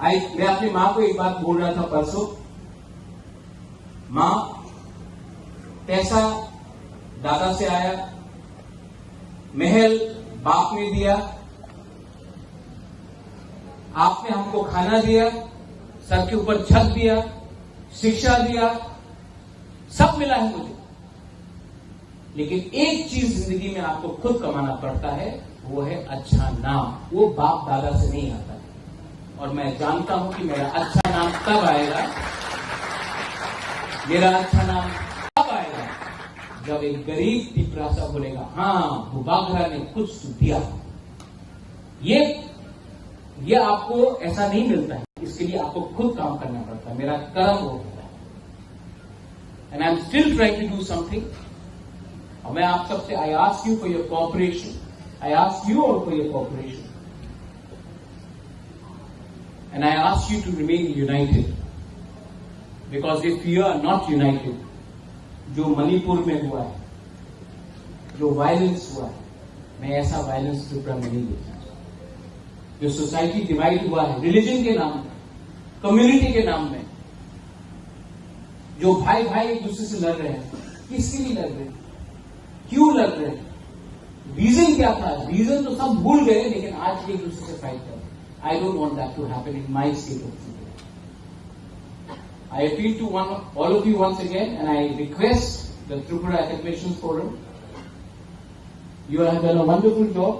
I मैं अपनी माँ को एक बात बोल रहा था परसों, माँ, पैसा दादा से आया, महल बाप ने दिया, आपने हमको खाना दिया, सर के ऊपर छत दिया, शिक्षा दिया, सब मिला है मुझे। लेकिन एक चीज जिंदगी में आपको खुद कमाना पड़ता है, वो है अच्छा नाम। वो बाप दादा से नहीं आता है। और मैं जानता हूं कि मेरा अच्छा नाम तब आएगा, मेरा अच्छा नाम तब आएगा, जब एक गरीब तिपरासा बोलेगा, "हाँ, बुबागरा ने कुछ तो दिया।" ये, ये आपको ऐसा नहीं मिलता है, इसके लिए आपको खुद काम करना पड़ता है। मेरा कर्म वो होता है। And I'm still trying to do something. और मैं आप सबसे, I ask you for your cooperation, I ask you all for your cooperation, and I ask you to remain united, because if you are not united, जो मणिपुर में हुआ है, जो वायलेंस हुआ है, मैं ऐसा वायलेंस त्रिपुरा में नहीं देखा। जो सोसाइटी डिवाइड हुआ है रिलीजन के नाम में, कम्युनिटी के नाम में, जो भाई भाई एक दूसरे से लड़ रहे हैं, किसके लिए लड़ रहे हैं, क्यों लड़ रहे हैं, रीजन क्या था? रीजन तो सब भूल गए, लेकिन आज एक दूसरे से फाइट कर रहे हैं। I don't want that to happen in my state of Tripura. I appeal to one, all of you once again, and I request the Tripura Academicians Forum, you have done a wonderful job,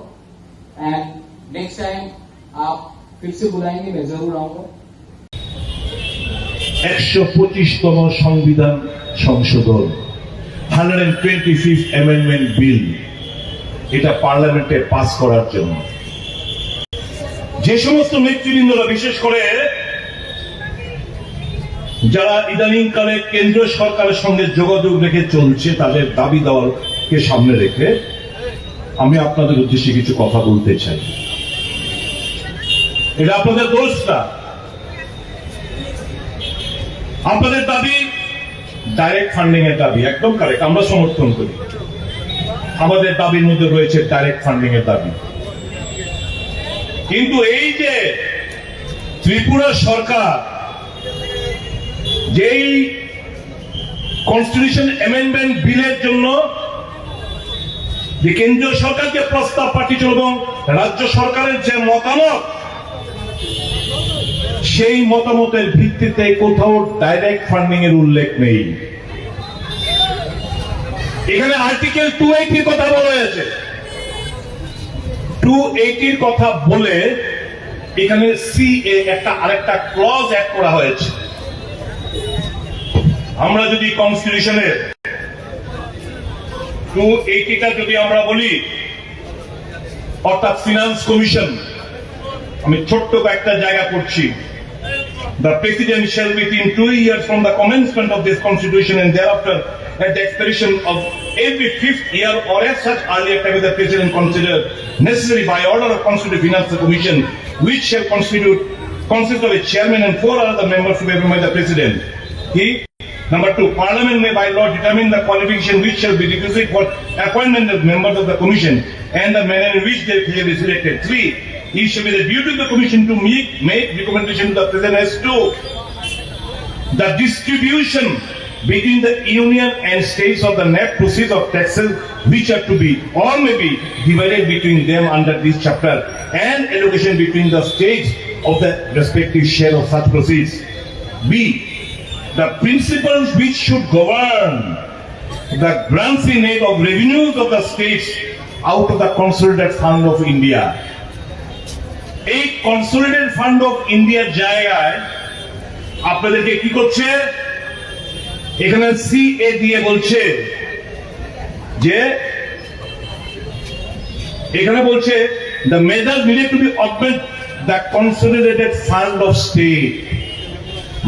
and next time आप फिर से बुलाएंगे, मैं जरूर आऊंगा। একশো পঁচিশতম সংবিধান সংশোধন, hundred twenty fifth amendment bill, এটা পার্লামেন্টে পাস করার জন্য যে সমস্ত নেতৃবৃন্দরা, বিশেষ করে যারা ইদানিংকালে কেন্দ্রীয় সরকারের সঙ্গে যোগাযোগ রেখে চলছে, তাদের দাবি দাওয়াকে সামনে রেখে আমি আপনাদের উদ্দেশ্যে কিছু কথা বলতে চাই। এটা আপনাদের দোষ না, আপনাদের দাবি ডাইরেক্ট ফান্ডিং এর দাবি, একদম কারেক্ট, আমরা সমর্থন করি। আমাদের দাবির মধ্যে রয়েছে ডাইরেক্ট ফান্ডিং এর দাবি, কিন্তু এই যে ত্রিপুরা সরকার যেই কনস্টিটিউশন অ্যামেন্ডমেন্ট বিলের জন্য যে কেন্দ্রীয় সরকার যে প্রস্তাব পাঠিয়েছিল এবং রাজ্য সরকারের যে মতামত, সেই মতামতের ভিত্তিতে কোথাও ডাইরেক্ট ফান্ডিং এর উল্লেখ নেই। এখানে আর্টিকেল টু এইটির কথা বলা হয়েছে, টু এইটির কথা বলে এখানে সিএ একটা আরেকটা ক্লজ অ্যাড করা হয়েছে। আমরা যদি কনস্টিটিউশনের টু এইটিটা যদি আমরা বলি, অর্থাৎ ফিনান্স কমিশন, আমি ছোট্ট কয়েকটা জায়গা পড়ছি। The President shall, within two years from the commencement of this Constitution and thereafter, at the expiration of every fifth year or at such earlier time as the President consider necessary, by order of Constitutive Finance Commission, which shall constitute, consist of a chairman and four other members to be appointed by the President. He Number two, Parliament may by law determine the qualification which shall be requisite for appointment of members of the commission and the manner in which they shall be selected. Three, it shall be the duty of the commission to make, make recommendation to the president as to the distribution between the union and states of the net proceeds of taxes which are to be or may be divided between them under this chapter and allocation between the states of the respective share of such proceeds. B, the principles which should govern the grants in aid of revenues of the states out of the Consolidated Fund of India. এই consolidated fund of ইন্ডিয়ার জায়গায় আপনাদেরকে কি করছে? এখানে সিএ দিয়ে বলছে যে, এখানে বলছে, the measures needed to be augment the consolidated fund of state,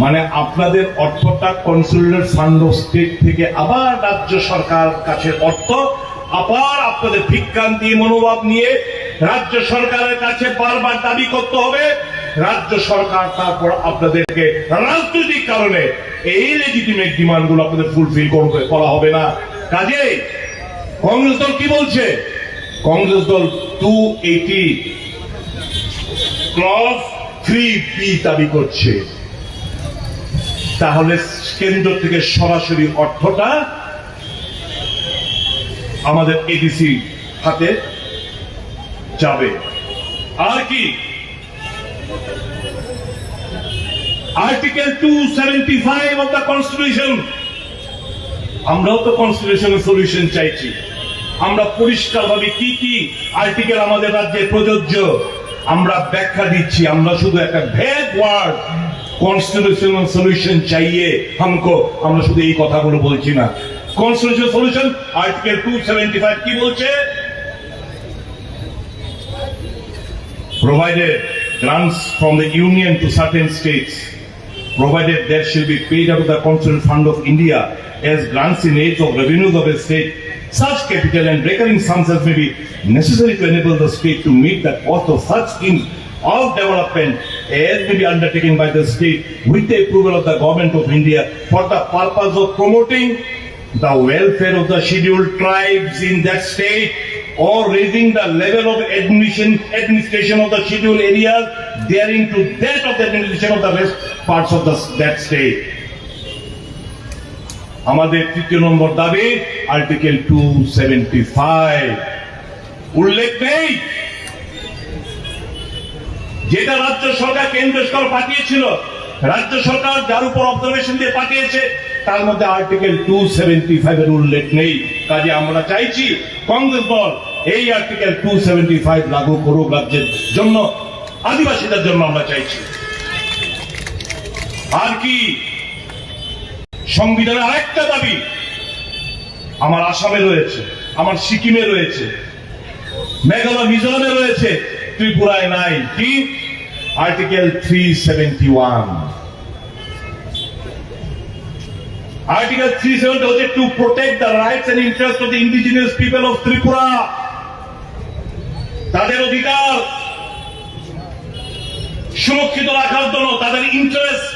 মানে আপনাদের অর্থটা কনসোলিডেটেড ফান্ড অফ স্টেট থেকে আবার রাজ্য সরকার কাছে অর্থ, আবার আপনাদের ভিক্ষান্তি মনোভাব নিয়ে রাজ্য সরকারের কাছে বারবার দাবি করতে হবে। রাজ্য সরকার তারপর আপনাদেরকে রাজনৈতিক কারণে এই লেজিটিমেট ডিমান্ডগুলো আপনাদের ফুলফিল করবে, করা হবে না। কাজেই কংগ্রেস দল কি বলছে? কংগ্রেস দল টু এইটি ক্লজ থ্রি বি দাবি করছে। তাহলে কেন্দ্র থেকে সরাসরি অর্থটা আমাদের এডিসি হাতে যাবে। আর কি, article two seventy five of the constitution, আমরাও তো কনস্টিটিউশনাল সলিউশন চাইছি। আমরা পরিষ্কারভাবে কি কি আর্টিকেল আমাদের রাজ্যে প্রযোজ্য, আমরা ব্যাখ্যা দিচ্ছি। আমরা শুধু একটা ভ্যাগ ওয়ার্ড, কনস্টিটিউশনাল সলিউশন চাইয়ে হামকো, আমরা শুধু এই কথাগুলো বলছি না। Constitutional solution, article two seventy five কি বলছে? Provided grants from the Union to certain states, provided there shall be paid out of the Constituent Fund of India as grants in aid of revenues of a state, such capital and recurring sums as may be necessary to enable the state to meet the cost of such schemes of development as may be undertaken by the state with the approval of the Government of India for the purpose of promoting the welfare of the scheduled tribes in that state or raising the level of admission, administration of the scheduled areas, daring to that of the administration of the rest parts of the, that state. আমাদের তৃতীয় নম্বর দাবি, article two seventy five উল্লেখ নেই, যেটা রাজ্য সরকার কেন্দ্র সরকার পাঠিয়েছিল, রাজ্য সরকার যার উপর অবজারভেশন দিয়ে পাঠিয়েছে, তার মধ্যে আর্টিকেল টু সেভেন্টি ফাইভ এর উল্লেখ নেই। কাজে আমরা চাইছি কংগ্রেস দল এই আর্টিকেল টু সেভেন্টি ফাইভ লাগু করুক রাজ্যের জন্য, আদিবাসীদের জন্য আমরা চাইছি। আর কি সংবিধানের আরেকটা দাবি আমার আসামে রয়েছে, আমার সিকিমে রয়েছে, মেঘালয় মিজোরামে রয়েছে, ত্রিপুরায় নাই। কি? Article three seventy one. Article three seventy হচ্ছে to protect the rights and interest of the indigenous people of Tripura। তাদের অধিকার সুরক্ষিত রাখার জন্য, তাদের ইন্টারেস্ট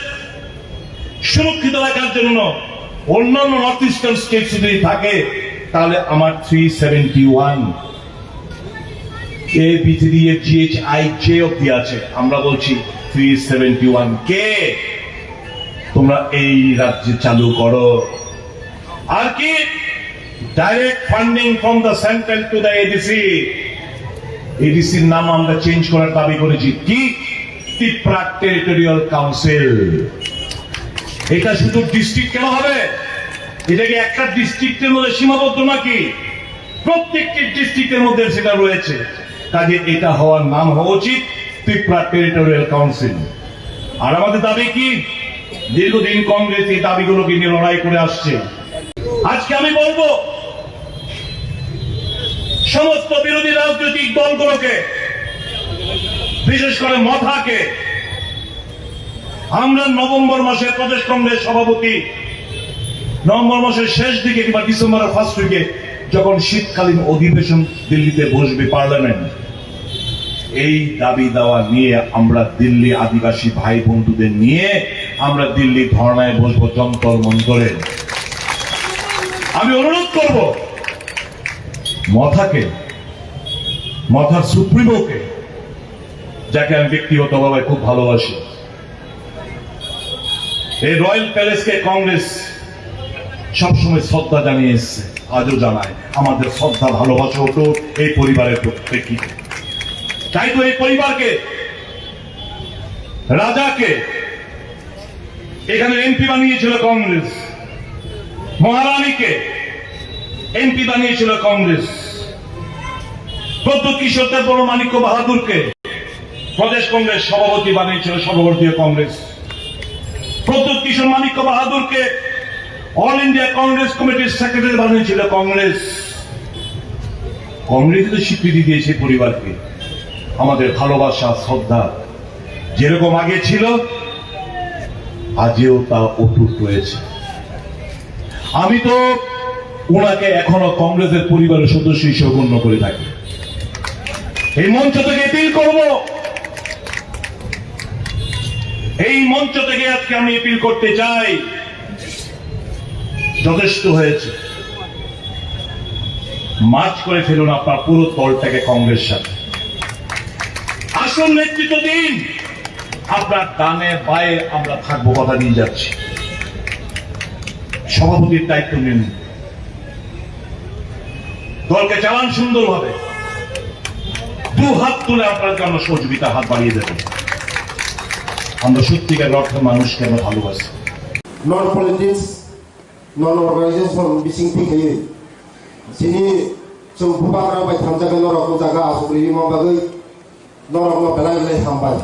সুরক্ষিত রাখার জন্য অন্যান্য নর্থ ইস্টার্ন স্টেটস যদি থাকে, তাহলে আমার three seventy one A B three F G H I J অব্দি আছে, আমরা বলছি থ্রি সেভেন্টি ওয়ান কে তোমরা এই রাজ্যে চালু করো। আর কি? Direct funding from the central to the A D C. A D সির নাম আমরা চেঞ্জ করার দাবি করেছি। কি? Tripura territorial council. এটা শুধু ডিস্ট্রিক্ট কেন হবে? এটা কি একটা ডিস্ট্রিক্টের মধ্যে সীমাবদ্ধ নাকি? প্রত্যেকটি ডিস্ট্রিক্টের মধ্যে সেটা রয়েছে। কাজে এটা হওয়ার নাম হওয়া উচিত ত্রিপুরা টেরিটোরিয়াল কাউন্সিল। আর আমাদের দাবি কি? দীর্ঘদিন কংগ্রেস এই দাবিগুলোকে নিয়ে লড়াই করে আসছে। আজকে আমি বলবো, সমস্ত বিরোধী রাজনৈতিক দলগুলোকে, বিশেষ করে মথাকে, আমরা নভেম্বর মাসে প্রদেশ কংগ্রেস সভাপতি, নভেম্বর মাসের শেষ দিকে কিংবা ডিসেম্বরের ফার্স্ট উইকে, যখন শীতকালীন অধিবেশন দিল্লিতে বসবে পার্লামেন্ট, এই দাবি দাওয়া নিয়ে আমরা দিল্লি আদিবাসী ভাই বন্ধুদের নিয়ে আমরা দিল্লি ধর্ণায় বসবো যন্তর মন্তরে। আমি অনুরোধ করব মথাকে, মথার সুপ্রিমোকে, যাকে আমি ব্যক্তিগতভাবে খুব ভালোবাসি, এই রয়্যাল প্যালেসকে কংগ্রেস সবসময় শ্রদ্ধা জানিয়ে এসছে, আজও জানায়। আমাদের শ্রদ্ধা ভালোবাসা অটুট এই পরিবারের প্রেক্ষিতে। তাই তো এই পরিবারকে, রাজাকে এখানে এমপি বানিয়েছিল কংগ্রেস, মহারানীকে এমপি বানিয়েছিল কংগ্রেস, প্রদ্যুৎ কিশোর দেববর্মা মাণিক্য বাহাদুরকে প্রদেশ কংগ্রেস সভাপতি বানিয়েছিল সর্বভারতীয় কংগ্রেস। প্রদ্যুৎ কিশোর মাণিক্য বাহাদুরকে অল ইন্ডিয়া কংগ্রেস কমিটির সেক্রেটারি বানিয়েছিল কংগ্রেস। কংগ্রেস তো স্বীকৃতি দিয়েছে পরিবারকে। আমাদের ভালোবাসা, শ্রদ্ধা যেরকম আগে ছিল, আজও তা অটুট রয়েছে। আমি তো ওনাকে এখনো কংগ্রেসের পরিবারের সদস্য হিসেবে গণ্য করে থাকি। এই মঞ্চ থেকে অ্যাপিল করব, এই মঞ্চ থেকে আজকে আমি অ্যাপিল করতে চাই, যথেষ্ট হয়েছে। মার্জ করে ফেলুন আপনার পুরো দলটাকে কংগ্রেস সাথে। আসল নেতৃত্ব দিন। আপনার ডানে বায়ে আমরা থাকবো, কথা দিয়ে যাচ্ছি। সভাপতির দায়িত্ব নিন, দলকে চালান সুন্দরভাবে। দু হাত তুলে আপনার জন্য সহযোগিতার হাত বাড়িয়ে দেবেন। আমরা সত্যিকার অর্থে মানুষকে আমরা ভালোবাসি। Non politics, non organization bising thik hai. Sini chung bubagra bai thamjak norok o jaga asuk rima bagwi norok no belai belai hambai.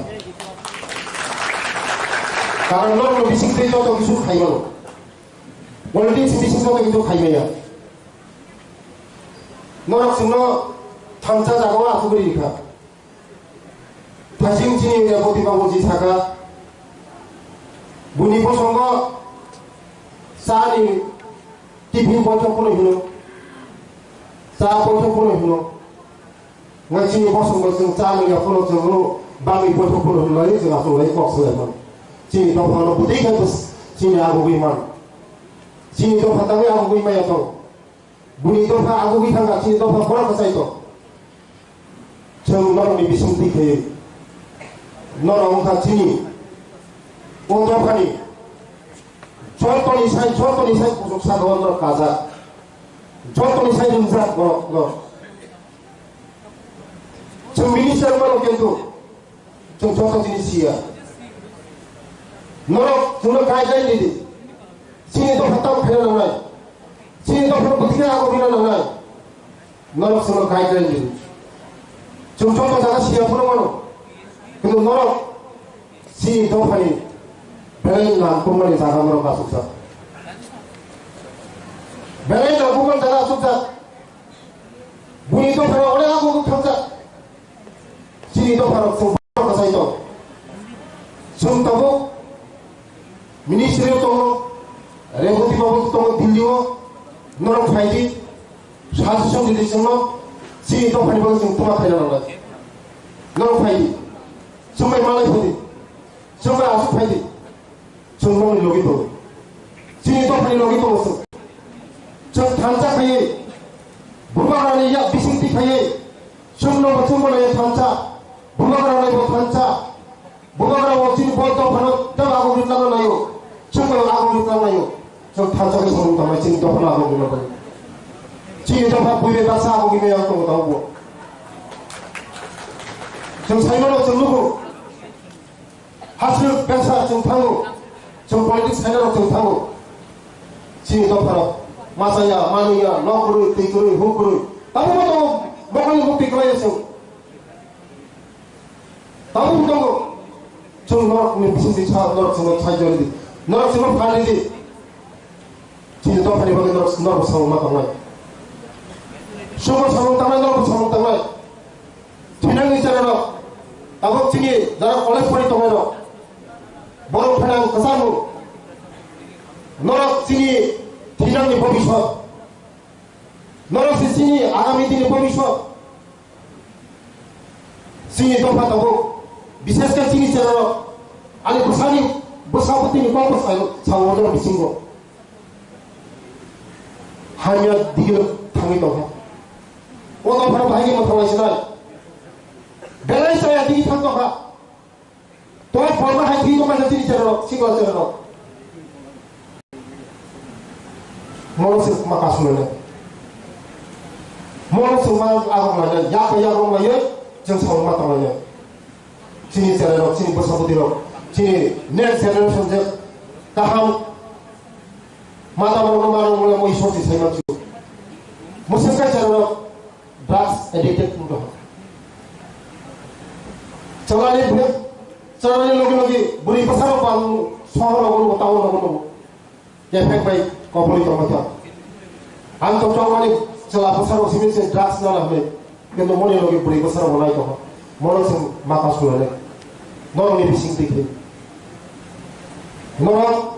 Karon norok no bising tei joto kisu khai mano. Politics bising joto kisu khai maya. Norok chwngno thamsa jagao achugwi rikha. Thasing chini Reboti babuji saka, buini bosongo chani tiffin boithok phano hino, cha boithok phano hino. Ngai chini bosongo chwng cha manya phano chwngno bagwi boithok phano hino lai chwng achuk lai kok salai mano. Chini dophano bwtwi khe chini agugwi mano. Chini dopha tangwi agugwi maya tong. Buni dopha agugwi thangkha, chini dopha borok kwchai tong. Chwng norokni bisingtwi khe norok wngkha chini o dophani jotoni sai, jotoni sai kuchuk sakao norok kajak. Jotoni sai ringjak borok norok. Chwng minister mano kintu chwng joto jinis siya. Norok chwngno guideline ridi. Chini dopha tamo khaina nangnai. Chini dopha bwthwina agugwina nangnai. Norok chwngno guideline ridi. Chwng joto jaga siya phano mano. Kintu norok chini dophani belai nangkukmani jaga norok achukjak. Belai nangkukmani jaga achukjak. Buni dophano onek agugwi thangjak. Chini dopharok chwng bwsai tong. Chwng tabuk ministry o tongo, Reboti babu tongo Delhi o, norok phaidi, suggestion ridi chwngno, chini dophani bagwi chwng twma khaina nangnai. Norok phaidi, chwng bai malai phaidi, chwng bai aswk phaidi, chwng nokni logi tongo. Chini dophani logi tongo chwng. Chwng thansa khaiwi, bubagrani yak bisingtwi khaiwi, chwngno bo chwngbo naiwi thansa, bubagrani bo thansa, bubagra bo chini bo dophano tei aguk ritna naio, chwngbo aguk ritna naio, chwng thansa khe samung tangmani chini dophano aguk ritna naio. Chini dopha buibai baksa aguk rimani ang tongo tabukbo. Chwng saimano chwng nugo. Hasrwk besa chwng thango, chwng politics khainarok chwng thango. Chini dopharok machaya, manwiya, nok kwrwi, twi kwrwi, huk kwrwi. Tabukbo tongo, mokholni mukti kwlaiya chwng. Tabukbo tongo. Chwng norokni bisingtwi sa, norok chwngno saijoridi. Norok chwngno phalidi. Chini dophani bagwi norok, norok samung ma tongnai. Chwngno samung tangnai, norokbo samung tangnai. Thinangni cherarok, tabuk chini jara college pori tongnairok, borok phainang kwchangmung. Norok chini thinangni bobiswt. Norok se chini agami dini bobiswt. Chini dopha tabuk, bishesh khe chini cherarok, ani bwsani, bwsa bwtwini kokbo sao, sao order bisingo. Hamya digilo thangwi tongkha. O dophano bahai khe mwthanglaisonai. Belai chaya digi thang tongkha. Tongma hai thwi tongma chini cherarok, sikla cherarok. Mono se ma kasu lene. Mono se ma agok lene, yak yak rong lene, chwng sao ma tong lene. Chini cherarok, chini bwsa bwtwirok, chini next generation je kaham mata mano mano mano mo Ishwar si sai mansu. Musik ka cherarok drugs addicted wng tong. Chalani bwrwi, chalani logi logi bwrwi bwsarok bang sohor rogo nugo, town rogo nugo. Kephek bai kobori tongma kha. Ang to tongmani chwla bwsarok simi se drugs nana hwnwi. Kintu moni logi bwrwi bwsarok bo nai tongkha. Mono se maka sulane. Norokni bising tikri. Norok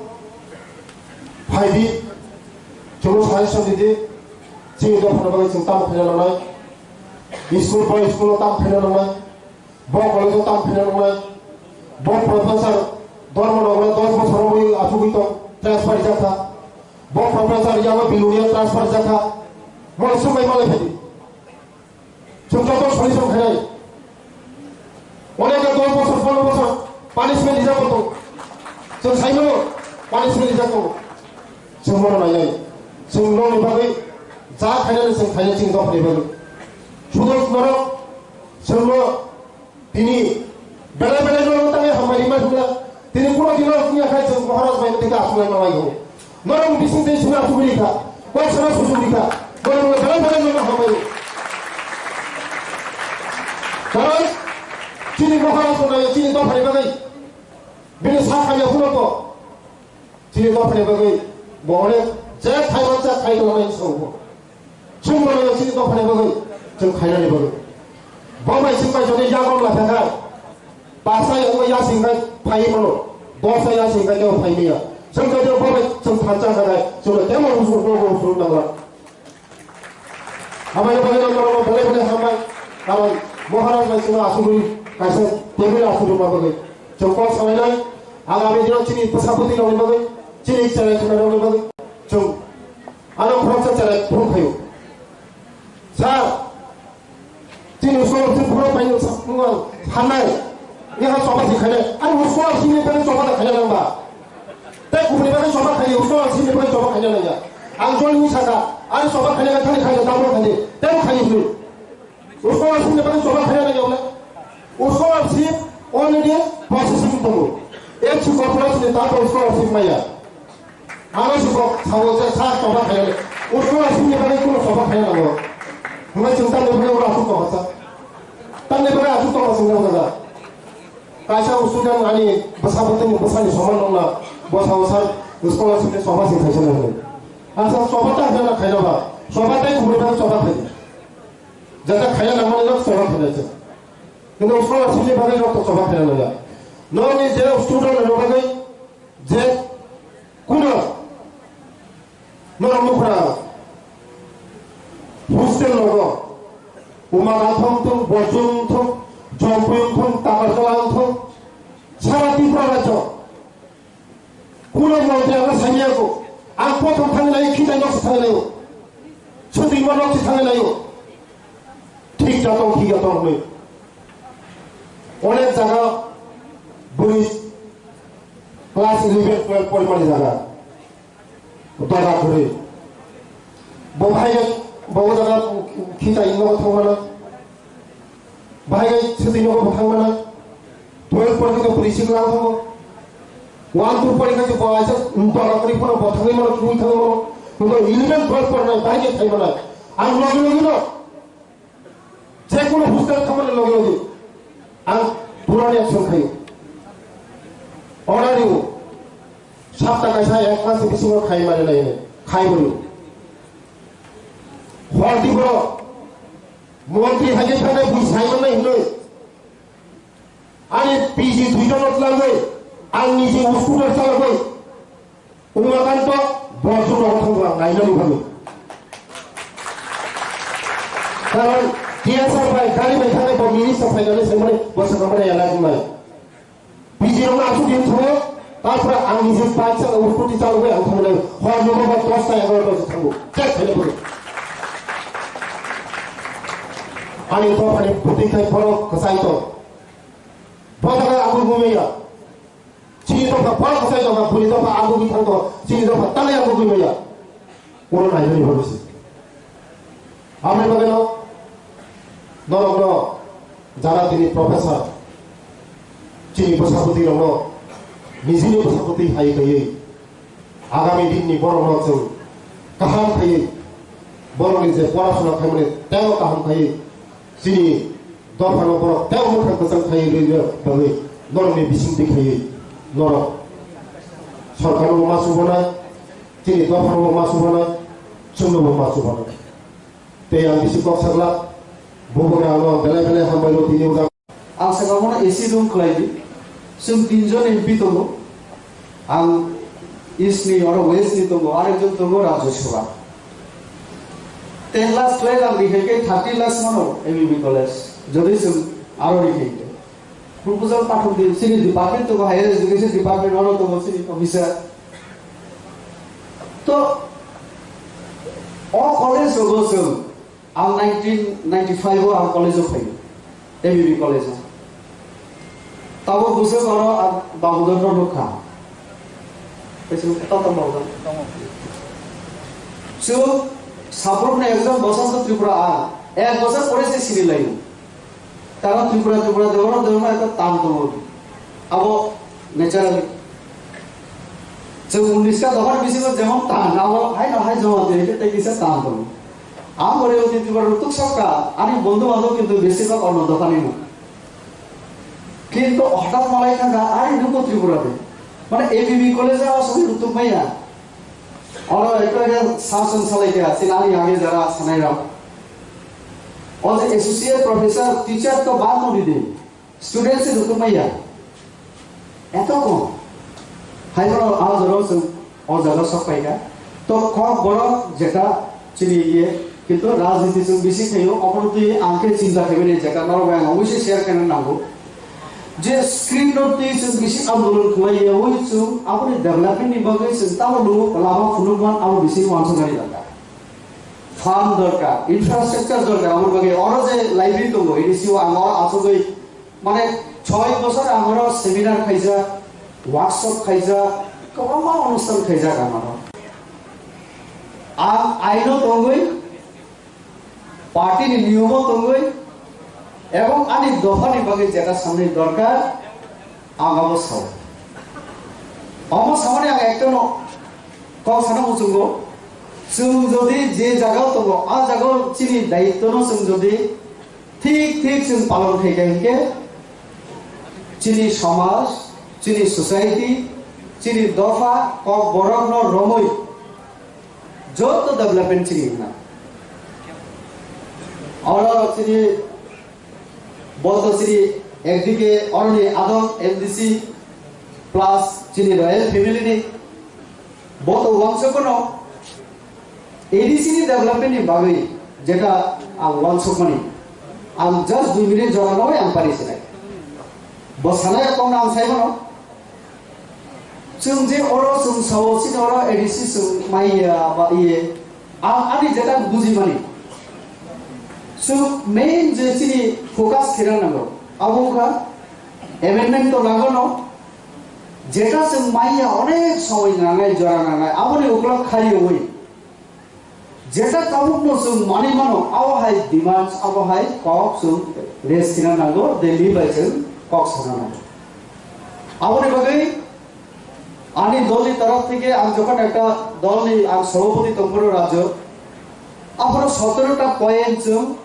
phaidi, chwngno suggestion didi, chini dophano bagwi chwng tamo khaina nangnai. School bai school-o tamo khaina nangnai. Bo college-o tamo khaina nangnai. Bo professor Dharmanagar dos bochor wngwi achugwi tong, transfer rijak kha. Bo professor Yama Bilonia transfer rijak kha. Mole swngbai malai phaidi. Chwng joto solution khainai. Onekha dos bochor, pondro bochor punishment rijak tongo. Chwng saimano punishment rijak tongo. Chwng bono nainai. Chwng nokni bagwi ja khainani chwng khainai chini dophani bagwi. Sudo norok chwngno tini belai belai norok tangwi hambai rima thungla. Tini kuno dino wngya khai chwng Maharaj bai tei ka asulai manai go. Norok bising tei suna sugri kha. Kok sana sugri kha. Norok belai belai norok hambai. Karon chini Maharaj no nayo chini dophani bagwi. Bini sa khanya phunoko. Chini dophani bagwi bo onek je khai mansa khai tongmani songbo. Chwng bono chini dophani bagwi chwng khainani bagwi. Bo bai chwng bai jodi yagon la thangkha. Basa yago yasing khai phai mano. Dosa yasing khai teo phai miya. Chwng jodi bo bai chwng thansa kha khai chwng temo rusu rusu rusu nangla. Hambai no bagwi norok belai belai hambai. Karon Maharaj bai chwngno asugwi kaisa table asugwi ma bagwi. Chwng kok salainai. Agami dino chini bwsa bwtwi rokni bagwi, chini chwrai khwnai rokni bagwi. Chwng ano khoroksa chwrai phone khaio. Sir, chini scholarship phone paino sa-, wng ang sanai. Yaha choba si khainai. Ani scholarship ni bagwi choba da khaina nangba. Tei kubuni bagwi choba khaio, scholarship ni bagwi choba khaina nangya. Ang jol ni saka, ani choba khaina thani khaina, double khaina, tei khaina hwnwi. Scholarship ni bagwi choba khaina nangya wala. Scholarship already processing tongo. Ek si corporation ni tato scholarship maya. Ano si kok sawo sa sa choba khaina. Scholarship ni bagwi kuno choba khaina nango. Hwnba chwng tamni bagwi oro aswk choba sa. Tamni bagwi aswk choba swngjak jaga. Kaisa student ani bwsa bwtwini bwsani soman nokna bwsao sa scholarship ni choba si khaisa nangni. Asa choba ta hwnna khaina ba. Choba tai kubuni bagwi choba khaidi. Jata khaina nangmani rok choba khaina se. Kintu scholarship ni bagwi rok to choba khaina nangya. Nokni je student rok bagwi je kuno norok nukra hostel rogo Umagathong thung, Bochung thung, Jompuyung thung, Takarjala thung, sara Tripura rajyo. Kuno montri ang sanya ko, ang kothom thang lai, khitai nok thang lai, chudri ma nok thang lai. Thik jatong, thik jatong hwnwi. Onek jaga bwrwi class eleven, twelve porimani jaga. Doga kwrwi. Bo bahai khe, bo o jaga khitai nogo thangmana. Bahai khe swtwi nogo bo thangmana. Twelve porikhe khe bwrwi sikla thango. One, two porikhe khe bo aisa doga kwrwi phano bo thangwi mano, kiui thangwi mano. Hwnkhe eleven, twelve porinai bahai khe thai mano. Ang logi logi no. Jekunu hostel thangmani logi logi ang purani action khaio. Order rw, sapta kaisa ek mas ni bisingo khai mani nai hwnwi khai bo rw. Hor di borok montri hai khe thangnai bui sai mannai hwnwi. Ani P G duijono twlangwi, ang niji scooter chalogwi, Umakanto borok jora thangwa nainani bagwi. Karon T S R bai gari bai thangnai bo minister phainani swngmani bo swkangmani elak wngnai. P G rokno aswk din thango, tarpore ang niji bike chalogwi, scooter chalogwi ang thangnai. Hor nogo ba dosta egaroto se thango. Check khaina bagwi. Ani dophani bwtwi khai borok kwchai tong. Bo jaga ang gumaya. Chini dopha borok kwchai dopha, bwrwi dopha ang gwi thang tongo. Chini dopha tanai ang gwi maya. Oro nainani bagwi se. Aboni bagwino norokno jara tini professor, chini bwsabwtwi rokno nijini bwsabwtwi hai kaiwi Agami dinni borokno chwng kaham khaiwi, borokni je porasona khaimani teibo kaham khaiwi, chini dophano borok teibo mwkhang kwchang khaiwi rwna bagwi norokni bisingtwi khaiwi norok sorkarnobo ma chubana, chini dophanobo ma chubana, chwngnobo ma chubana. Tei ang bisi kok saglak, bubugra ano belai belai hambai rw tini ujak. Ang saka bono A C room khlai di. Chwng tinjon M P tongo. Ang East ni, oro West ni tongo, arekjon tongo Rajya Sabha. Ten lakhs twelve ang rihai khe thirty lakhs mano M B B college. Jodi chwng aro rihai khe. Proposal pathok di, chini department tongo, Higher Education Department, oro tongo chini officer. To, o college rogo chwng Ang nineteen ninety-five o ang college o phaio, M B B college o. Tabuk bwswk oro ang Damodor no nukha. Kaisa tata Damodor. So, sabrukni ekjon Basanta Tripura ang ek bosor pore se siri laio. Karon Tripura, Tripura, Deborok, Deborok ekta tam tongo. Abo naturally. Chwng unis ta dophani bisingo jemon tan, abo haino hai joma twi khe tei kisa tan tongo. Ang gore oti Tripura rwtuk sokha, ani bondhu bandhob kintu besibak onno dophani no. Kintu hothat malai thangkha, ani nuko Tripura de. Mane A B B college o aswk rwtuk maya. Oro ekta khe sir song salai kha, chini ani age jara sanai rok. O je associate professor, teacher to bad no di de. Student se rwtuk maya. Eto kom. Hai bono a jora chwng o jaga sok pai kha. To kok borok jeta chini iye, kintu rajniti chwng bisi khaio, obono twi ang khe chinta khaimani jeta norok bai ang obviously share khaina nango. Je script no twi chwng bisi andolon khlai yaui chwng aboni development ni bagwi chwng tamo lugo lama phunukman abo bisi wansuknani dorkar. Fund dorkar, infrastructure dorkar, aboni bagwi oro je library tongo, A D C o ang oro achugwi mane choi bosor ang oro seminar khaijak, workshop khaijak, kwbangma onusthan khaijak ang oro. Ang aino tongwi, party ni niyomo tongwi, ebong ani dopha ni bagwi jeta samni dorkar, ang abo sao. Omo samani ang ekta no kok sana muchungo, chwng jodi je jaga o tongo, a jaga o chini daityo no chwng jodi thik thik chwng palon khai kha hinkhe, chini somaj, chini society, chini dopha, kok borok no romwi joto development chini wngna. Oro chini boto chini ekdike oroni adong M D C plus chini royal family ni boto wansukmano A D C ni development ni bagwi jeta ang wansukmani ang just dui minute jora nogwi ang pari sinai. Bo sanai kok ang sai mano. Chwng je oro chwng sao chini oro A D C chwng maiya ba iye. Ang ani jeta buji mani. Chwng main je chini focus khera nango. Abo wngkha amendment to nango no. Jeta chwng maiya onek somoi nangnai jora nangnai. Aboni ukulok khariwi. Jeta tabukno chwng manwi mano, abo hai demands, abo hai kok chwng raise khna nango, Delhi bai chwng kok sana nango. Aboni bagwi ani dolni torof theke ang jokhon ekta dolni ang sobhapoti tongphuru Rajyo, aphuru sotoro ta point chwng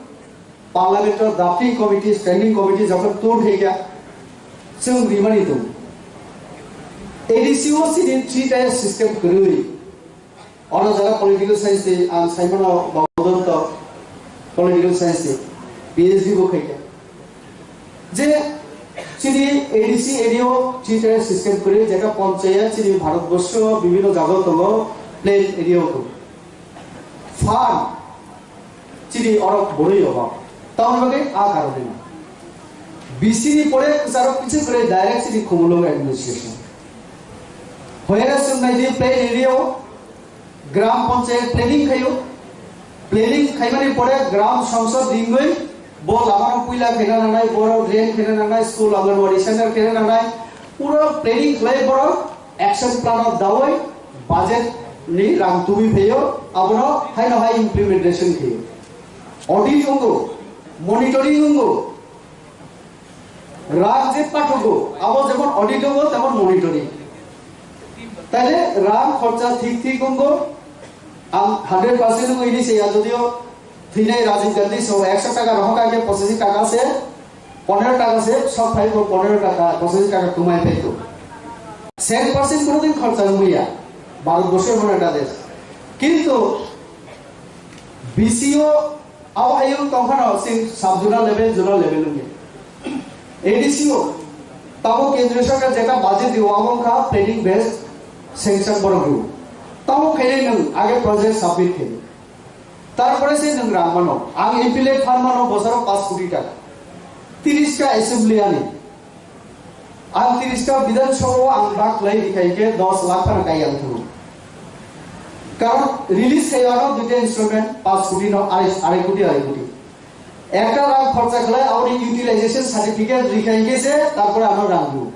Parliament o drafting committee, standing committee jokhon tur khaikha, chwng rimani tongo. A D C o chini three tier system kwrwi. Ono jara political science ni ang saimano Baudondo political science ni P H D bo khaikha. Je chini A D C area o three tier system kwrwi, jeta panchayat chini Bharatborsho bibhinno jaga o tongo, plain area o tongo. Fund chini oro borwi obo. Tamoni bagwi a karone no. B C ni pore kwcharo kichu kwrwi direct chini Khumulwng administration. Hoyare chwng nai di plain area o gram panchayat planning khaio. Planning khaimani pore gram sangsad ringwi bo lamano puila khaina nangnai, borok drain khaina nangnai, school, Anganwadi center khaina nangnai. Pura planning khlai borok action plan o dawi budget ni rang tubui phaio, abono haino hai implementation khaio. Audit wngo, monitoring wngo. Rang je pathugo, abo jemon audit wngo, temon monitoring. Taile rang khorcha thik thik wngo, ang hundred percent wngo ini se ya, jodio thwinai Rajiv Gandhi so ekso taka rohor kha khe pochashi taka se, ponero taka se sok phai ko, ponero taka, pochashi taka tumai phai ko. Sek percent kono din khorcha wngya, Bharat borsho emon ekta desh. Kintu B C o abo hayung tongphano sing sub zonal level, zonal level wngya. A D C o tabo kendriya sarkar jeta budget dio, abo wngkha planning based sanction borok dio. Tamo khainai nwng age project submit khainai. Tarpore se nwng rang mano. Ang M P L A fund mano bosoro paanch koti taka. Tirish ta assembly ani. Ang tirish ta Bidhan Sabha o ang bak khlai rikha hinkhe dos lakh phano kai ang thungo. Karon release khai ano duita instrument paanch koti no arai, arai koti, arai koti. Ekta rang khorcha khlai aboni utilization certificate rikha hinkhe se tarpore ano rang rio.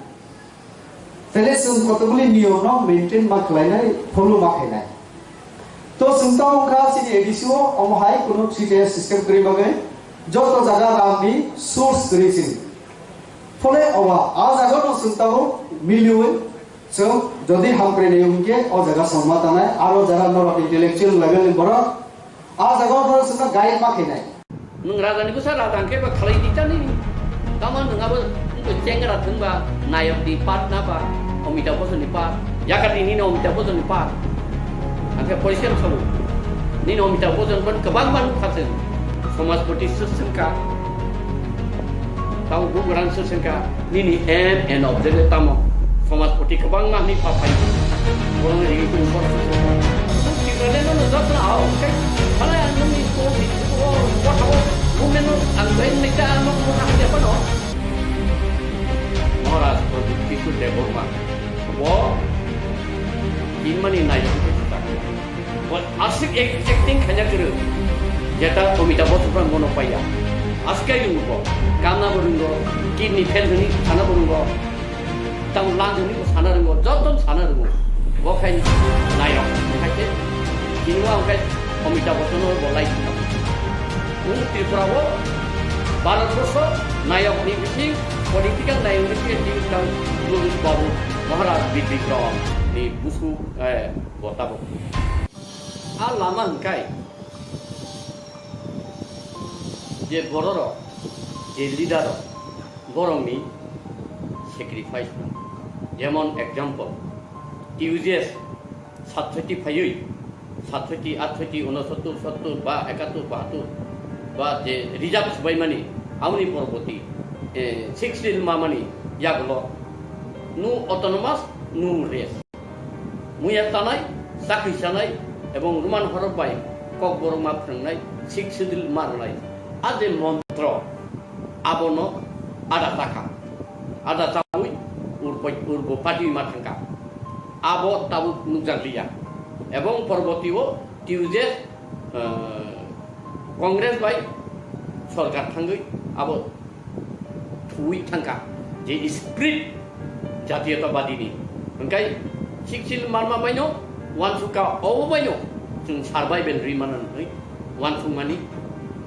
Tele chwng kotokguli niyom no maintain ma khlainai, follow ma khainai. To chwng tamo wngkha chini A D C o omo hai kunu three tier system kwrwi bagwi joto jaga rang ni source kwrwi chini. Phole owa a jaga no chwng tamo miliwi chwng jodi hamkrai nai wngkhe o jaga chwng ma tanai aro jara norok intellectual level ni borok a jaga o borok chwngno guide ma khainai. Nwng raja ni bwsa raja hwnkhe ba khalai di chani. Tamo nwng abo wngkhe chengra thwngba nayok di part na ba Amitabh Bachchan ni part. Yakar di nini Amitabh Bachchan ni part. Hwnkhe porisem sabu. Nini Amitabh Bachchan ban kwbang ban khaseng. Somajpati swswngkha. Tamo bugrang swswngkha. Nini aim and objective tamo? Somajpati kwbangma hwnwi pha phai. Borokni rigi kung bor. Tipraland no jotno ao, khe phalai ang nungni kung ni, o, o, o, movement no ang join nai kha, ang no kung no hamya phano. Maharaj Pradyut Kishore Debbarma, bo tinmani naising khe kwchak. Bo aswk ek-, acting khaina kwrwng, jeta Amitabh Bachchan bono paiya. Aswk khe rwngo bo, kamna bo rwngo, kidney fail hwnwi sana bo rwngo, tamo lang hwnwi bo sana rwngo, joto sana rwngo. Bo khai nayok, khai khe, tini bo ang khai Amitabh Bachchan bo lai. Nwng Tripura o Bharat borso nayok ni bising, political nayok ni bising, tini tang Dulip Babu Maharaj Bidikrom ni busu, eh, bo tabuk. A lama hwnkhe je bororok, je leader rok, borokni sacrifice. Jemon example, T U J S satsoti phaiwi, satsoti, atsoti, unosottor, sottor ba ekattor, bahattor ba je reserve swbaimani, aboni poroboti, eh, six schedule mamani yagulo no autonomous, no rest. Muya chanai, chakri chanai, ebong Roman horok bai Kokborok ma phrwngnai, six schedule ma rwnai. A je montro, abono ada chakha. Ada chawi urbo, urbo party ma thangkha. Abo tabuk nukjakliya. Ebong poroboti o T U J S, eh, Congress bai sorkar thangwi abo thuwi thangkha. Je spirit jatiyotabadi ni. Hwnkhe six schedule marma baino, wansukha obo baino chwng survival ri mano hwnwi wansukmani,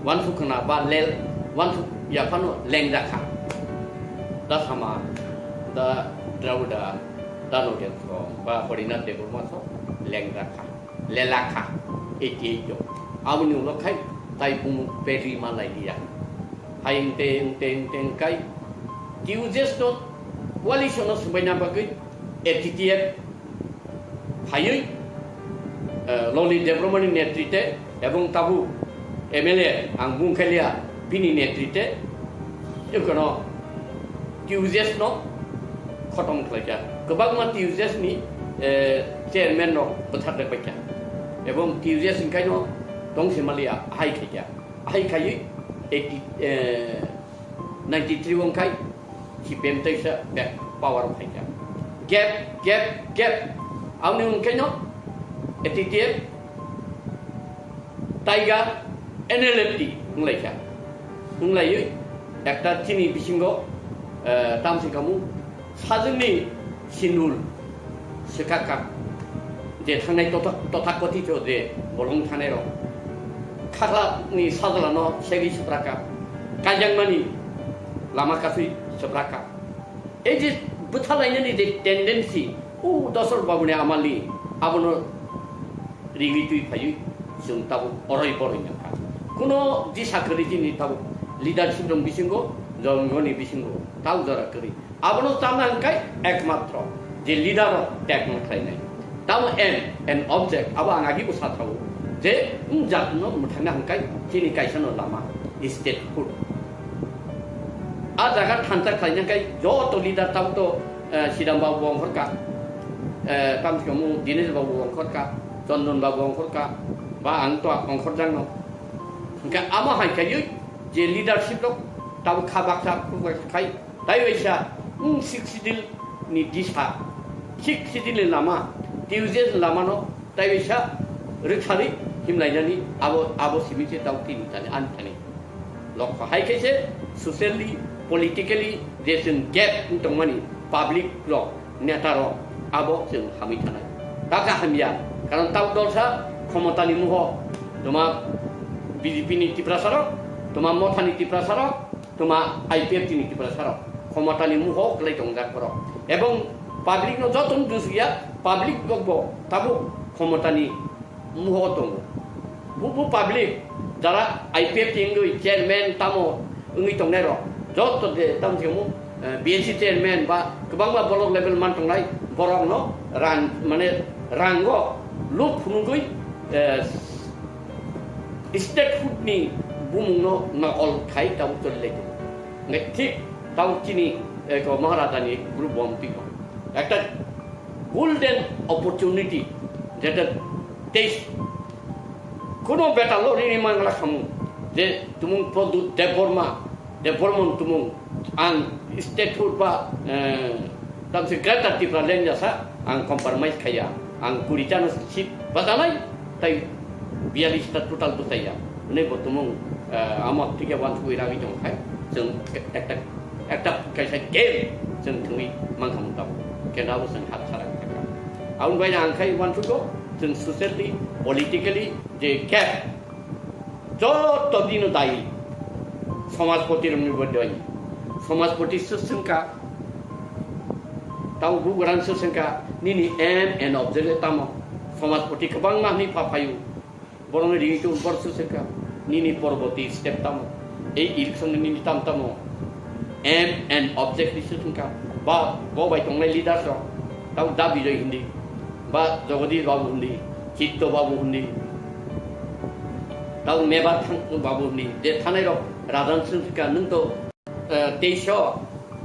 wansuk khna ba lel, wansuk yaphano lengjakha. Da Sama, da Dravida, da Nogen so, ba Harinath Debbarma so lengjakha, lelakha, eighty eight o. Aboni ulo khai tai bumung peri malai liya. Hai wngte, wngte, wngte wngkai T U J S no coalition no swbaina bagwi A T T F phaiwi, eh, Lalit Debbarmani netrite ebong tabuk M L A ang bung khailiya bini netrite, ekono T U J S no khotom khlaijak. Kwbangma T U J S ni, eh, chairman rok bwthar rwbaikha. Ebong T U J S ni kaino tongsi maliya hai khaikha. Hai khaiwi eighty, eh, ninety three wngkhai C P M teisa back power o phaikha. Gap, gap, gap. Aboni wngkhaino A T T F, Tiger, N L F T wnglaikha. Wnglaiwi ekta chini bisingo, eh, tamsi kamu sajwkni sinul swkakha. Je thangnai totha-, tothakothito je bolong thangnai rok. Khaklani sajlano segwi swprakha. Kaijakmani lama kasui swprakha. Ei je bwthalainani je tendency, o Dosrot Babuni amalni, abono rigwi twi phaiwi chwng tabuk oroi boroi nangkha. Kuno disa kwrwi chini tabuk leadership rok bisingo, jongoni bisingo, tabuk jora kwrwi. Abono chana hwnkhe ekmatro je leader rok tekno khlainai. Tamo aim and object abo ang agi bwsa thago je wng jatno mwthangna hwnkhe chini kaisano lama statehood. A jaga thansa khlaina hwnkhe joto leader tamo to, eh, Sidam babu ongkhorka, eh, tamsi kamu Dinesh babu ongkhorka, Chondon babu ongkhorka, ba ang to ongkhorjakno. Hwnkhe amo hai khaiwi je leadership rok tamo kha baksa khuk baksa khai Tai waisa, wng sixth schedule ni disa, sixth schedule ni lama, T U J S ni lama no tai waisa rwksari himlainani abo, abo simi se tau tini tani ani thani. Lokho hai khe se socially, politically je chwng gap wng tongmani public rok, neta rok abo chwng hamwi thanai. Baka hamya, karon tau dolsa khomotani muho toma B J P ni Tiprasa rok, toma Mothani Tiprasa rok, toma I P F T ni Tiprasa rok khomotani muho kwlai tongjak borok. Ebong public no joto no dusukya, public rok bo tabuk khomotani muho tongo. Bubu public jara I P F T wngwi chairman tamo wngwi tongnai rok joto je tamo se omo, eh, B N C chairman ba kwbangma block level man tongnai borok no rang mane rango luk phunugwi, eh, statehood ni bumung no nokol khai tabuk choli lai tongo. Hingke thik tabuk chini, eh, ko Maharaja ni group bo twi ko. Ekta golden opportunity jeta tei kono beta lo rini mangla khamu je tumung Pradyut Debbarma, Debbarma tumung Ang statehood ba, eh, tamse Greater Tipraland jasa ang compromise khaiya. Ang kuri ta no seat bajanai, tai biyallis ta total bwsaiya. Hwnwi bo tumung, eh, amo thikhe wansugwi ragwi tong khai, chwng ekta, ekta kaisa game chwng thwngwi mankha mung tabuk. Khe abo chwng hat sara kha. Aboni bai ang khai wansugo, chwng socially, politically je gap, joto dino dayi somajpoti rokni bo dayi. Somajpoti swk swngkha, tamo bugrang swk swngkha, nini aim and objective tamo? Somajpoti kwbangma hwnwi pha phaio, borokni ringwi tong bor swk swngkha, nini porborti step tamo? Ei election ni nini tam tamo? Aim and objective swk swngkha, ba bo bai tongnai leaders rok, tamo Da Bijoy hindi, ba Jagadish Babu hindi, Chitto Babu hindi, tamo Mebar thang-, Babu hindi, je thanai rok rajan swk swngkha, nwng to, eh, teisho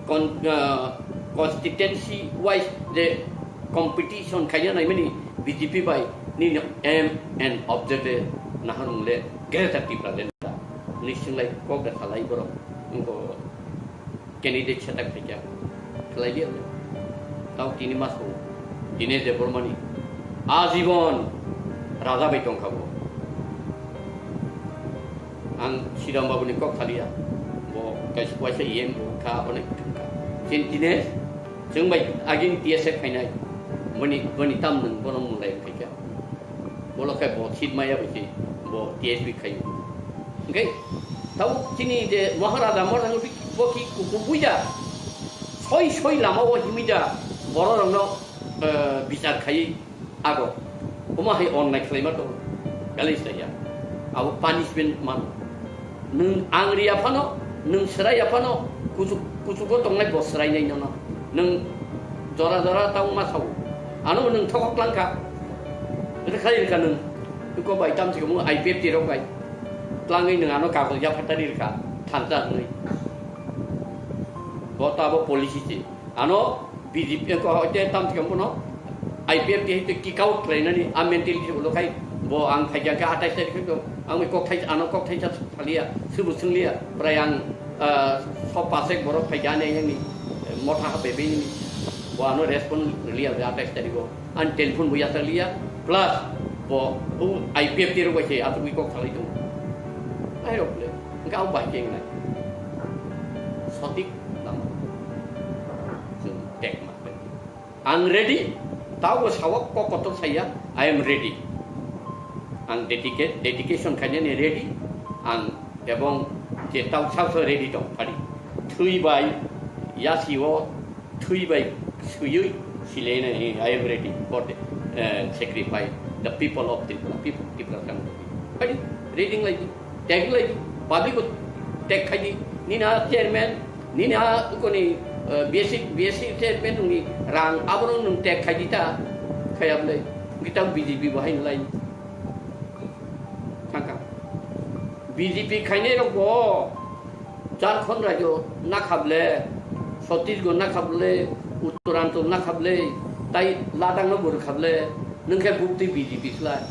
con-, eh, constituency wise je competition khaina naimani B J P bai, nini aim and objective nahar mung le Greater Tipraland da. Ni singlai kok da khalai borok, wngkha candidate setak phaikha, khlai liya le. Tamo tini maso Dinesh Debbarmani ajibon raja bai tongkha bo. Ang Siram Babuni kok saliya, bo kaisa waisa E M bo kha, onek kha. Chin Dinesh, chwng bai agini T S F phainai, boni, boni tam nwng bono mulai khaikha. Bolo khai bo seat maya bai se, bo T S P khaio. Hwnkhe, tamo chini je Maharaja, Maharaja bo ki kuku buida, soi soi lama o himida, borok rokno, eh, bichar khaiwi ago. Omo hai onnai khlaima to, galis laiya. Abo punishment mano. Nwng ang riya phano, nwng swraiya phano, kuchuk, kuchugo tongnai bo swrainai nono. Nwng jora jora ta wngma sao. Ano nwng thokok langkha. Rwkhai rwkha nwng. Iko bai tamsi kamo I P F T rok bai. Tlangwi nwng ano kagoj yaphatari rwkha. Thansa hwnwi. Bo to abo policy se. Ano B J P ko hoite tamsi kamo no I P F T hai to kick out khlainani a mentality ulo khai bo ang phaikha khe atais tarikh to ang kok thai ano kok thai sa thaliya, subu swngliya, prai ang, ah, so pasek borok phaikha ani ani motha ha bebe ni bo ano respond liya atais tarikh o. An telephone bo yasakliya, plus bo, bo I P F T rok bai se aswk kok salai tongo. Nai rok le, hwnkhe ang bai khe wngnai. Sotik lama. Chwng tek ma. Ang ready, tabo sawok kok kotor saya, I am ready. Ang dedicate, dedication khainani ready, ang ebong je tau sao sao ready tong phari. Thwi bai, yasi o, thwi bai suyui silaina, I am ready for the, eh, sacrifice, the people of Tripura, people, Tripura Congress. Phai, reading lai di, tag lai di, public o tag khai di, nini a chairman, nini a koni, eh, B S C, B S C chairman nungni rang abono nung tag khai di ta, khayam lai, kita B J P bahai lai, thangka. B J P khainai rok bo, Jharkhand rajyo nakhable, Chhattisgarh nakhable, Uttaranchal nakhable, tai Ladakh no bo rwkhable, nwng khe bukti B J P khlai.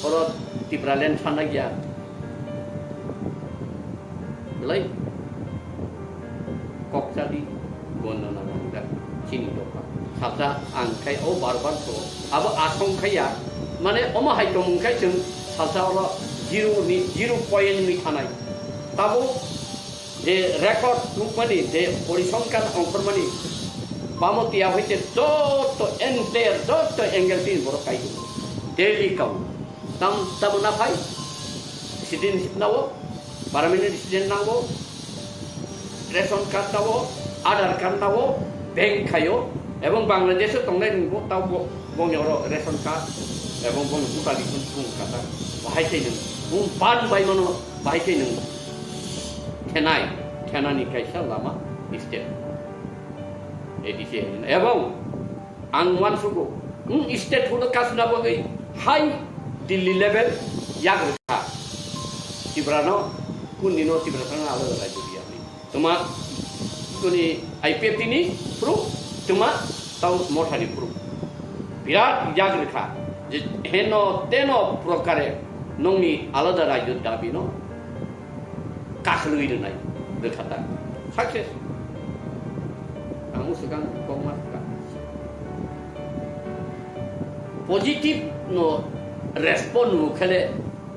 Oro Tipraland sanai ya. Belai kok chadi. Bondo na nang jak chini dopha. Salsa ang khai o bar bar to. Abo asong khai ya. Mane omo hai tong khai chwng salsa oro zero ni, zero point ni thanai. Tabo je record tubmani, je porisongkar ongkhormani, bamo tiya hoite joto entire, joto angle tin borok kai. Daily kau. Tam, tamo na phai? Citizenship nawo, permanent resident nawo, ration card nawo, Aadhaar card nawo, bank khayo, ebong Bangladesh o tongnai rwngbo tabo bongni oro ration card, ebong bongni voter list bung kata, bahai khe nwng, bung ban bai mano, bahai khe nwng thenai, thenani kaisa lama state. A D C ebong Ang uansugo, wng state huno kasuna bagwi hai Delhi level yak rwkha. Tiprano, kundino Tiprasano alada rajyo riyakni. Tuma kuni I P F T ni proof, tuma tau mothani proof. Birat yak rwkha je heno teno prokare nongni alada rajyo dabino kakhwlwi rwnai rwkha ta. Success. Ang swkang kokma swkang. Positive no respond rw khele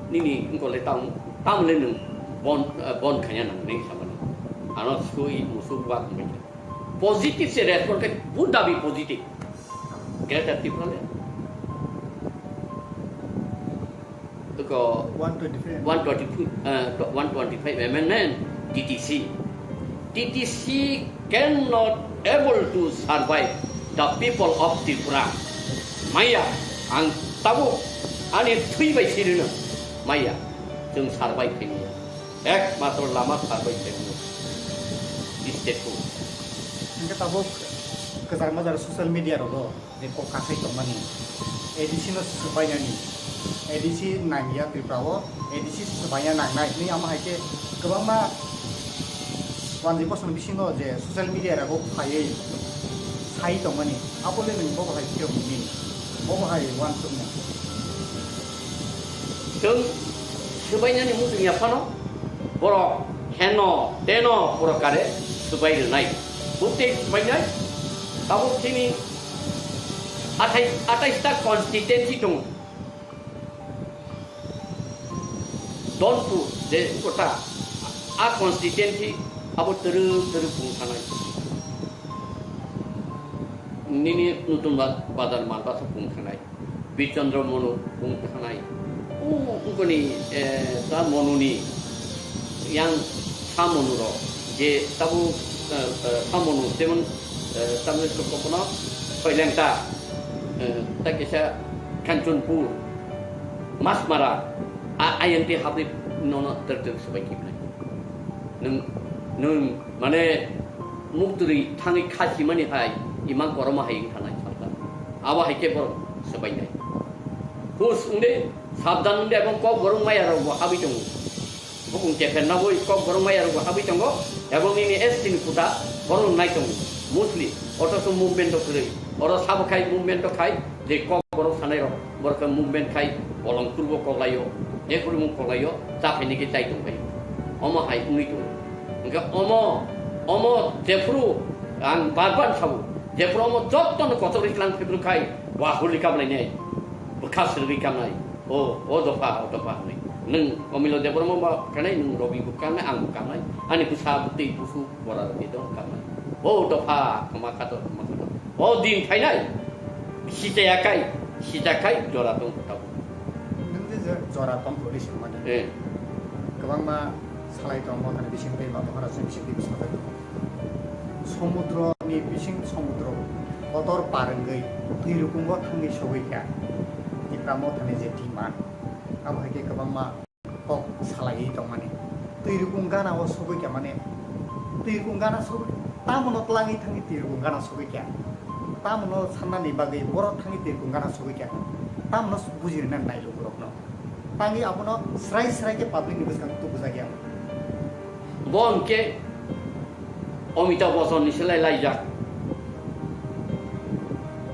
nini wngkole tam, tamle nwng bon, eh, bon khanya nang nini samani. Ano sui musuk wa kmai. Positive se respond khe buddha bi positive. Greater Tipraland. Ko one twenty-five. One twenty-five, uh, one twenty-five amendment, T T C. T T C cannot able to survive the people of Tripura. Maya, ang tabuk ani thwi bai sirino. Maya, chwng survive khaini. Ekmatro lama survive khaini. State ko. Hingke tabuk kwchar majar social media rogo. Je kok kasai tongmani, A D C no swbainani, A D C nangya Tripura o, A D C swbaina nangnai hinwi amo hai khe kwbangma wanjwi bosong bisingo je social media rago phaiwi sai tongmani, abo le nwng bobo hai phiyok nini, bobo hai uansukmung. Chwng swbainani muchung ya phano borok heno teno borok kare swbai rwnai, bwtwi swbainai, tabuk chini athai, athai ta constituency tongo. Donpur je kota a constituency abo twrwk twrwk pung thanai. Nini Nutun Ba-, Bazar Malbasa pung thanai. Birchandra Monu pung thanai. O ungkoni, eh, ta Monuni yang sa Monurok je tabuk, eh, eh, sa Monu jemon, eh, tamni kokono Soilengta, eh, ta kisa Kanchanpur, Masmara, a, ayang te habri nono ter ter sebai kibnai. Nung, nung mane mukturi thangwi kha simani hai imang koroma hai wngkha nai salta. Abo hai khe borok swbainai. Hus wngde, sabdan wngde, ebong kok borok maya rok bo habwi tongo. Bukung kepher nabwi kok borok maya rok bo habwi tongo. Ebong nini S T ni kuta borok nai tongo. Mostly, otoso movement rok kwrwi. Oro sabo khai movement rok khai, je kok borok sanai rok, borok khe movement khai bolong kurbo koklaio, je kurmo koklaio, cha phaini khe chai tong phaio. Omo hai wngwi tongo. Hwnkhe omo, omo jephuru ang bar bar sabo, jephuru omo jotto no kochok ri tlang phibru khai, wa huli kamlainai, bwkha sirwi kamnai, o, o dopha, o dopha hwnwi. Nwng Omilo Debbarma ba kanai, nwng Robi bo kanai, ang bo kanai, ani bwsa bwtwi busu. Bora rok ni dong kamai. O dopha, kama kato, kama kato. O din phainai. Sitaya kai, sita kai, jora tong tabuk. Nung je je jora tong hori singmani. Eh. Kwbangma salai tong mo thani bising tei ma bohora sing bising tei bising tei. Somudro ni bising somudro kotor parengwi twi rukungo thangwi sogwi kha. Kita mo thani je tima. Abo hai khe kwbangma kok salaiwi tongmani. Twi rukung gana o sogwi kha mane, twi rukung gana sogwi, tamono tlangwi thangwi twi rukung gana sogwi kha. Tamono sannani bagwi borok thangwi twi rukung gana sogwi kha. Tamono bujirina nai lukurokno. Tangwi abono srai srai khe public ni bwskango tubujak ya. Bo hwnkhe Amitabh Bachchan ni selai laijak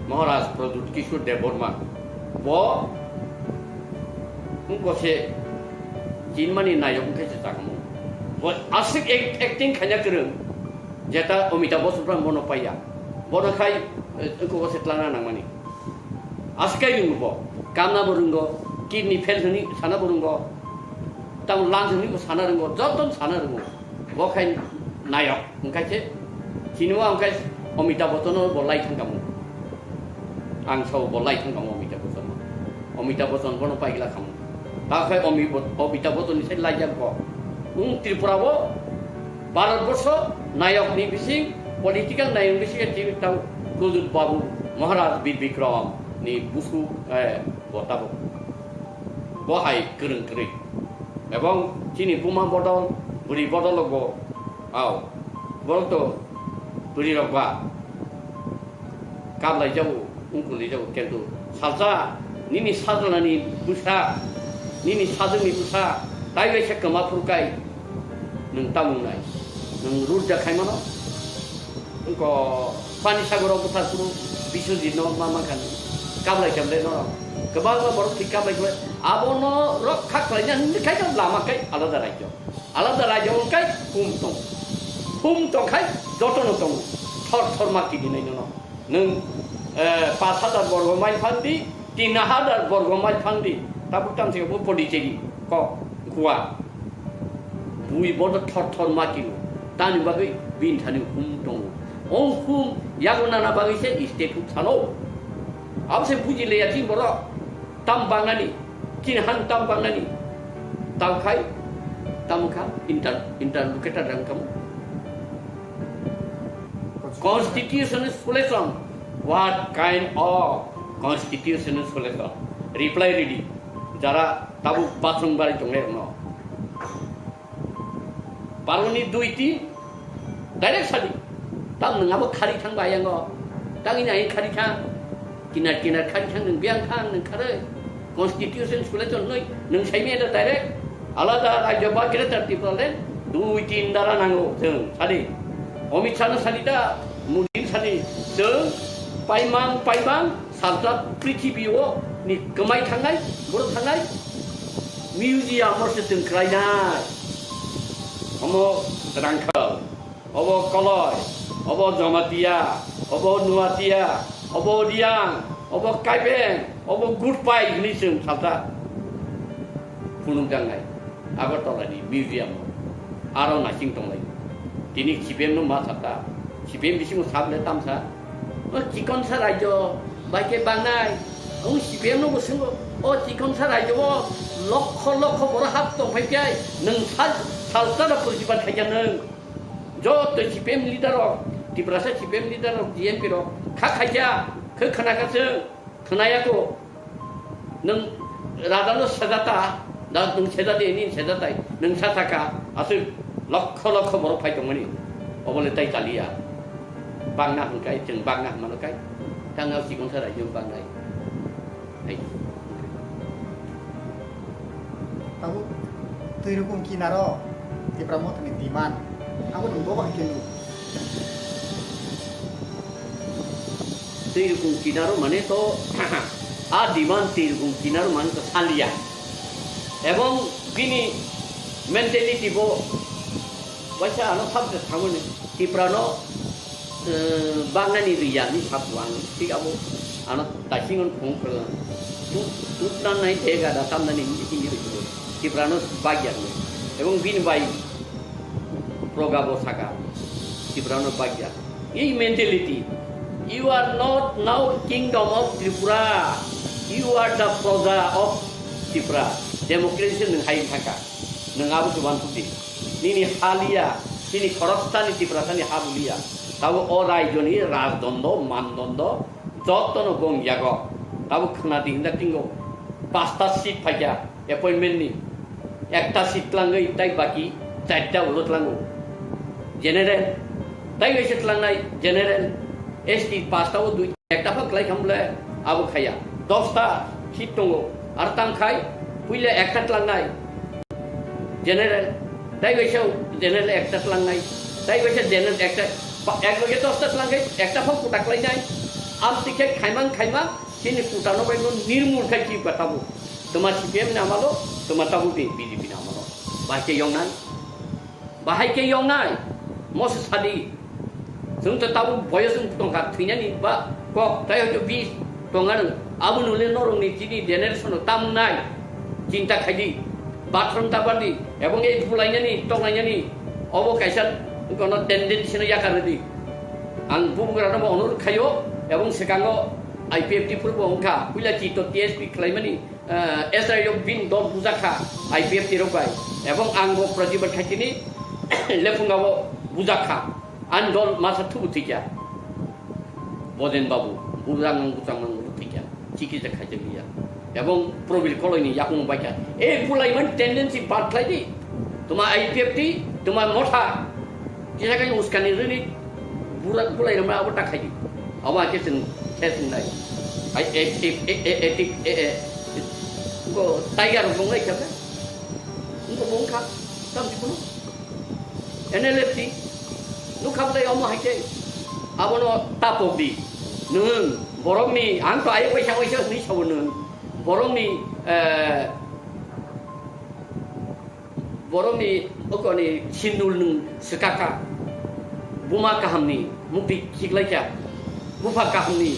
Maharaj Pradyut Kishore Debbarma. Bo wngkha se chinmani nayok wngkha se chakmung. Bo aswk act-, acting khaina kwrwng, jeta Amitabh Bachchan phan bono paiya. Bono khai, eh, wngkha se tlangna nangmani. Aswk kai rwngo bo. Kamna bo rwngo, kidney fail hwnwi sana bo rwngo. Tamo lungs hwnwi bo sana rwngo, joto sana rwngo. Bo khai nayok, hwnkhe se, chini o hwnkhe Amitabh Bachchan no bo lai thang kamo. Ang sao bo lai thang kamo Amitabh Bachchan no. Amitabh Bachchan bono paigla kamo. Ta khai Ami-, Amitabh Bachchan ni sai lai jak bo. Wng Tripura o Bharat Borsho nayok ni bising, political nayok ni bising tini tang Pradyut Babu Maharaj Bir Bikram ni busu, eh, bo tabuk. Bo hai kwrwng kwrwi. Ebong chini buma bodol, bwrwi bodol bo, au, borok to bwrwi rok ba kablai jago, wngkuli jago, kintu salsa nini sajwlani bwsa, nini sajwkni bwsa, tai bai se kwma phuru kai nwng tamung nai, nwng rudda khai mano. Wngkha pani sagoro bwsarkuru Biswajit no ma mankha nw. Kablai kablai no. Kwbangma borok thik kablai kablai. Abono rok kha khlaina hwnwi khai no lama kai alada rajyo. Alada rajyo wng kai kum tong. Hum tongkhai jotono tongo, thor thor ma kidinai nono. Nwng, eh, pash hajar borgo mile phandi, tin hajar borgo mile phandi, tabuk tamsiko bo Pondicherry kok Goa. Bui bodo thor thor ma kino, tani bagwi bini thani hum tongo. O hum yago nana bagwi se state hum sano. Abo se buji leya chini borok. Tam bangnani, chini han tam bangnani, tam khai, tam kha, inter-, interlocutor rang kamu. Constitutional solution. What kind of constitutional solution? Reply ready. Jara tabuk bathroom bari tonglai rokno. Paroni dui tin direct sadi. Tang nwng abo khari thang bai yango. Tang ini aing khari thang. Kinar kinar khari thang nwng biang thang nwng kharwi. Constitution sule chon noi nwng saimi ada direct. Alada rajyo ba greater Tipraland dui tin dara nango chwng sadi. Amit Shah no sadi da, Modi no sadi. Chwng paimang paimang Salsa prithibi o ni kwmai thangnai, borok thangnai, museum o se chwng khlainai. Omo Rangkhal, obo Koloi, obo Jamatia, obo Nuatia, obo Riang, obo Kaibeng, obo Gutpai hwnwi chwng salsa phunukjaknai Agartala ni museum o. Aro naising tonglai. Tini C P M no ma sakha. C P M bisingo sable tamsa. O chikonsa rajyo bai khe bangnai. Ang C P M no bo swngo. O chikonsa rajyo o lokho lokho borok hap tong phai khe nwng sal, salsa da purjibat khaikha nwng. Joto C P M leader rok, Tiprasa C P M leader rok, G M P rok kha khaikha, khe khna kha chwng. Khwnaya ko, nwng raja no sejata, da nwng sejadi, nini sejatai, nwng sa saka, aswk lokho lokho borok phai tongmani, obole tai chaliya. Bangna hwnkai, chwng bangna hwnmano kai, tangna sikon sa raijwng bangnai. Hai. Tabuk twi rukung kinaro Tipra Mothani demand, abo nwng bobo hai khe nuk. Twi rukung kinaro mane to a demand twi rukung kinaro mane to salia. Ebong bini mentality bo waisa ano sabse thangmani Tipra no, eh, bagnani riya ni sabu ang thik abo ano taising on phung phung tu tu nan nai dega da tam nani ni ni Tipra no bagya ni. Ebong bini bai proga bo saka Tipra no bagya. Ei mentality, you are not now kingdom of Tripura, you are the proja of Tripura. Democracy nwng hai thangka, nwng abo se uansukdi. Nini haliya, nini khoroksani Tiprasani ha buliya. Tabo o raijoni rajdondo, mandondo, jotono bong yago. Tabo khwnadi hinda tingo, pasta seat phaikya. Appointment ni ekta seat tlangwi tai baki charta ulo tlango. General, tai waisa tlangnai general, S T pasta o dui ekta phang klai khamle abo khaya. Dosta seat tongo, ar tang khai puila ekta tlangnai general, tai waisa general ekta tlangnai, tai waisa general ekta, ba-, ek loge dosta tlangkhai ekta phang kuta klainai. Am tikhe khaimang khaimang chini kuta no bai no nirmul khai chi batabo. Toma C P M ni amalo, toma tabuk ni B J P ni amalo. Bahai khe yongnai. Bahai khe yongnai. Moso sadi. Chwng to tabuk boyos wng tongkha, thwinani ba kok, tai hoito bis tonga nwng. Abo nule norokni chini generation o tam wngnai. Chinta khaidi. Bathroom ta bardi. Ebong ei bulainani, tonglainani. Obo kaisa kono tendency no yakar rwdi. Ang bubagrano bo onurod khaio, ebong swkango I P F T phuru bo wngkha. Puila chito T S P khlaimani. Eh, S R yok bini dol bujakha I P F T rok bai, ebong ang bo Pradyot Khaitini lephunga bo bujakha, ani dol masa thubu thikya, Boden Babu bujak nang bujak nang thikya, chikitsa khaijak liya, ebong Probir Koloini yakung baikha, e bulai man tendency bad khlai di, tuma I P F T, tuma motha, kisa kai uskani rini, Bura-, bulai rok abo ta khaidi. Abo hakhe chwng khe chwng nai. Hai, e, e, e, e, e, e, e, e, ko tiger rok wnglai khe. Wngkha bo wngkha. Tam si kuno. N L F T. Nukha bwlai omo hai khe. Abono tapok di. Nwng borokni, ang to ayuk waisa waisa hwnwi sabo nwng. Borokni, eh, Borokni okoni sindul nwng swkakha. Buma kahamni mukti khiklaikha, bupha kahamni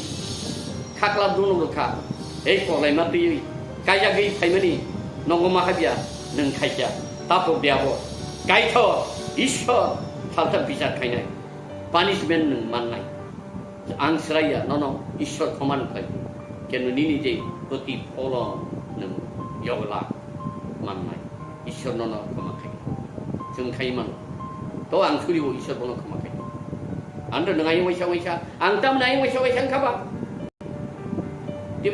khaklap dunuk rwkha, ei koklaima twiwi kaijagwi phaimani nongo mahabya nwng khaikha, tapo biyabo kaitho Ishwar salsa bichar khainai, punishment nwng mannai. Ang sraiya nono Ishwar khoman khlai, kenu nini je protipholon nwng yogla mannai. Ishwar nono khoma khai. Chwng khai mano. To ang suribo Ishwar bono khoma khai. Ang to nang ayung waisa waisa. Ang tam nang ayung waisa waisa wngkha ba.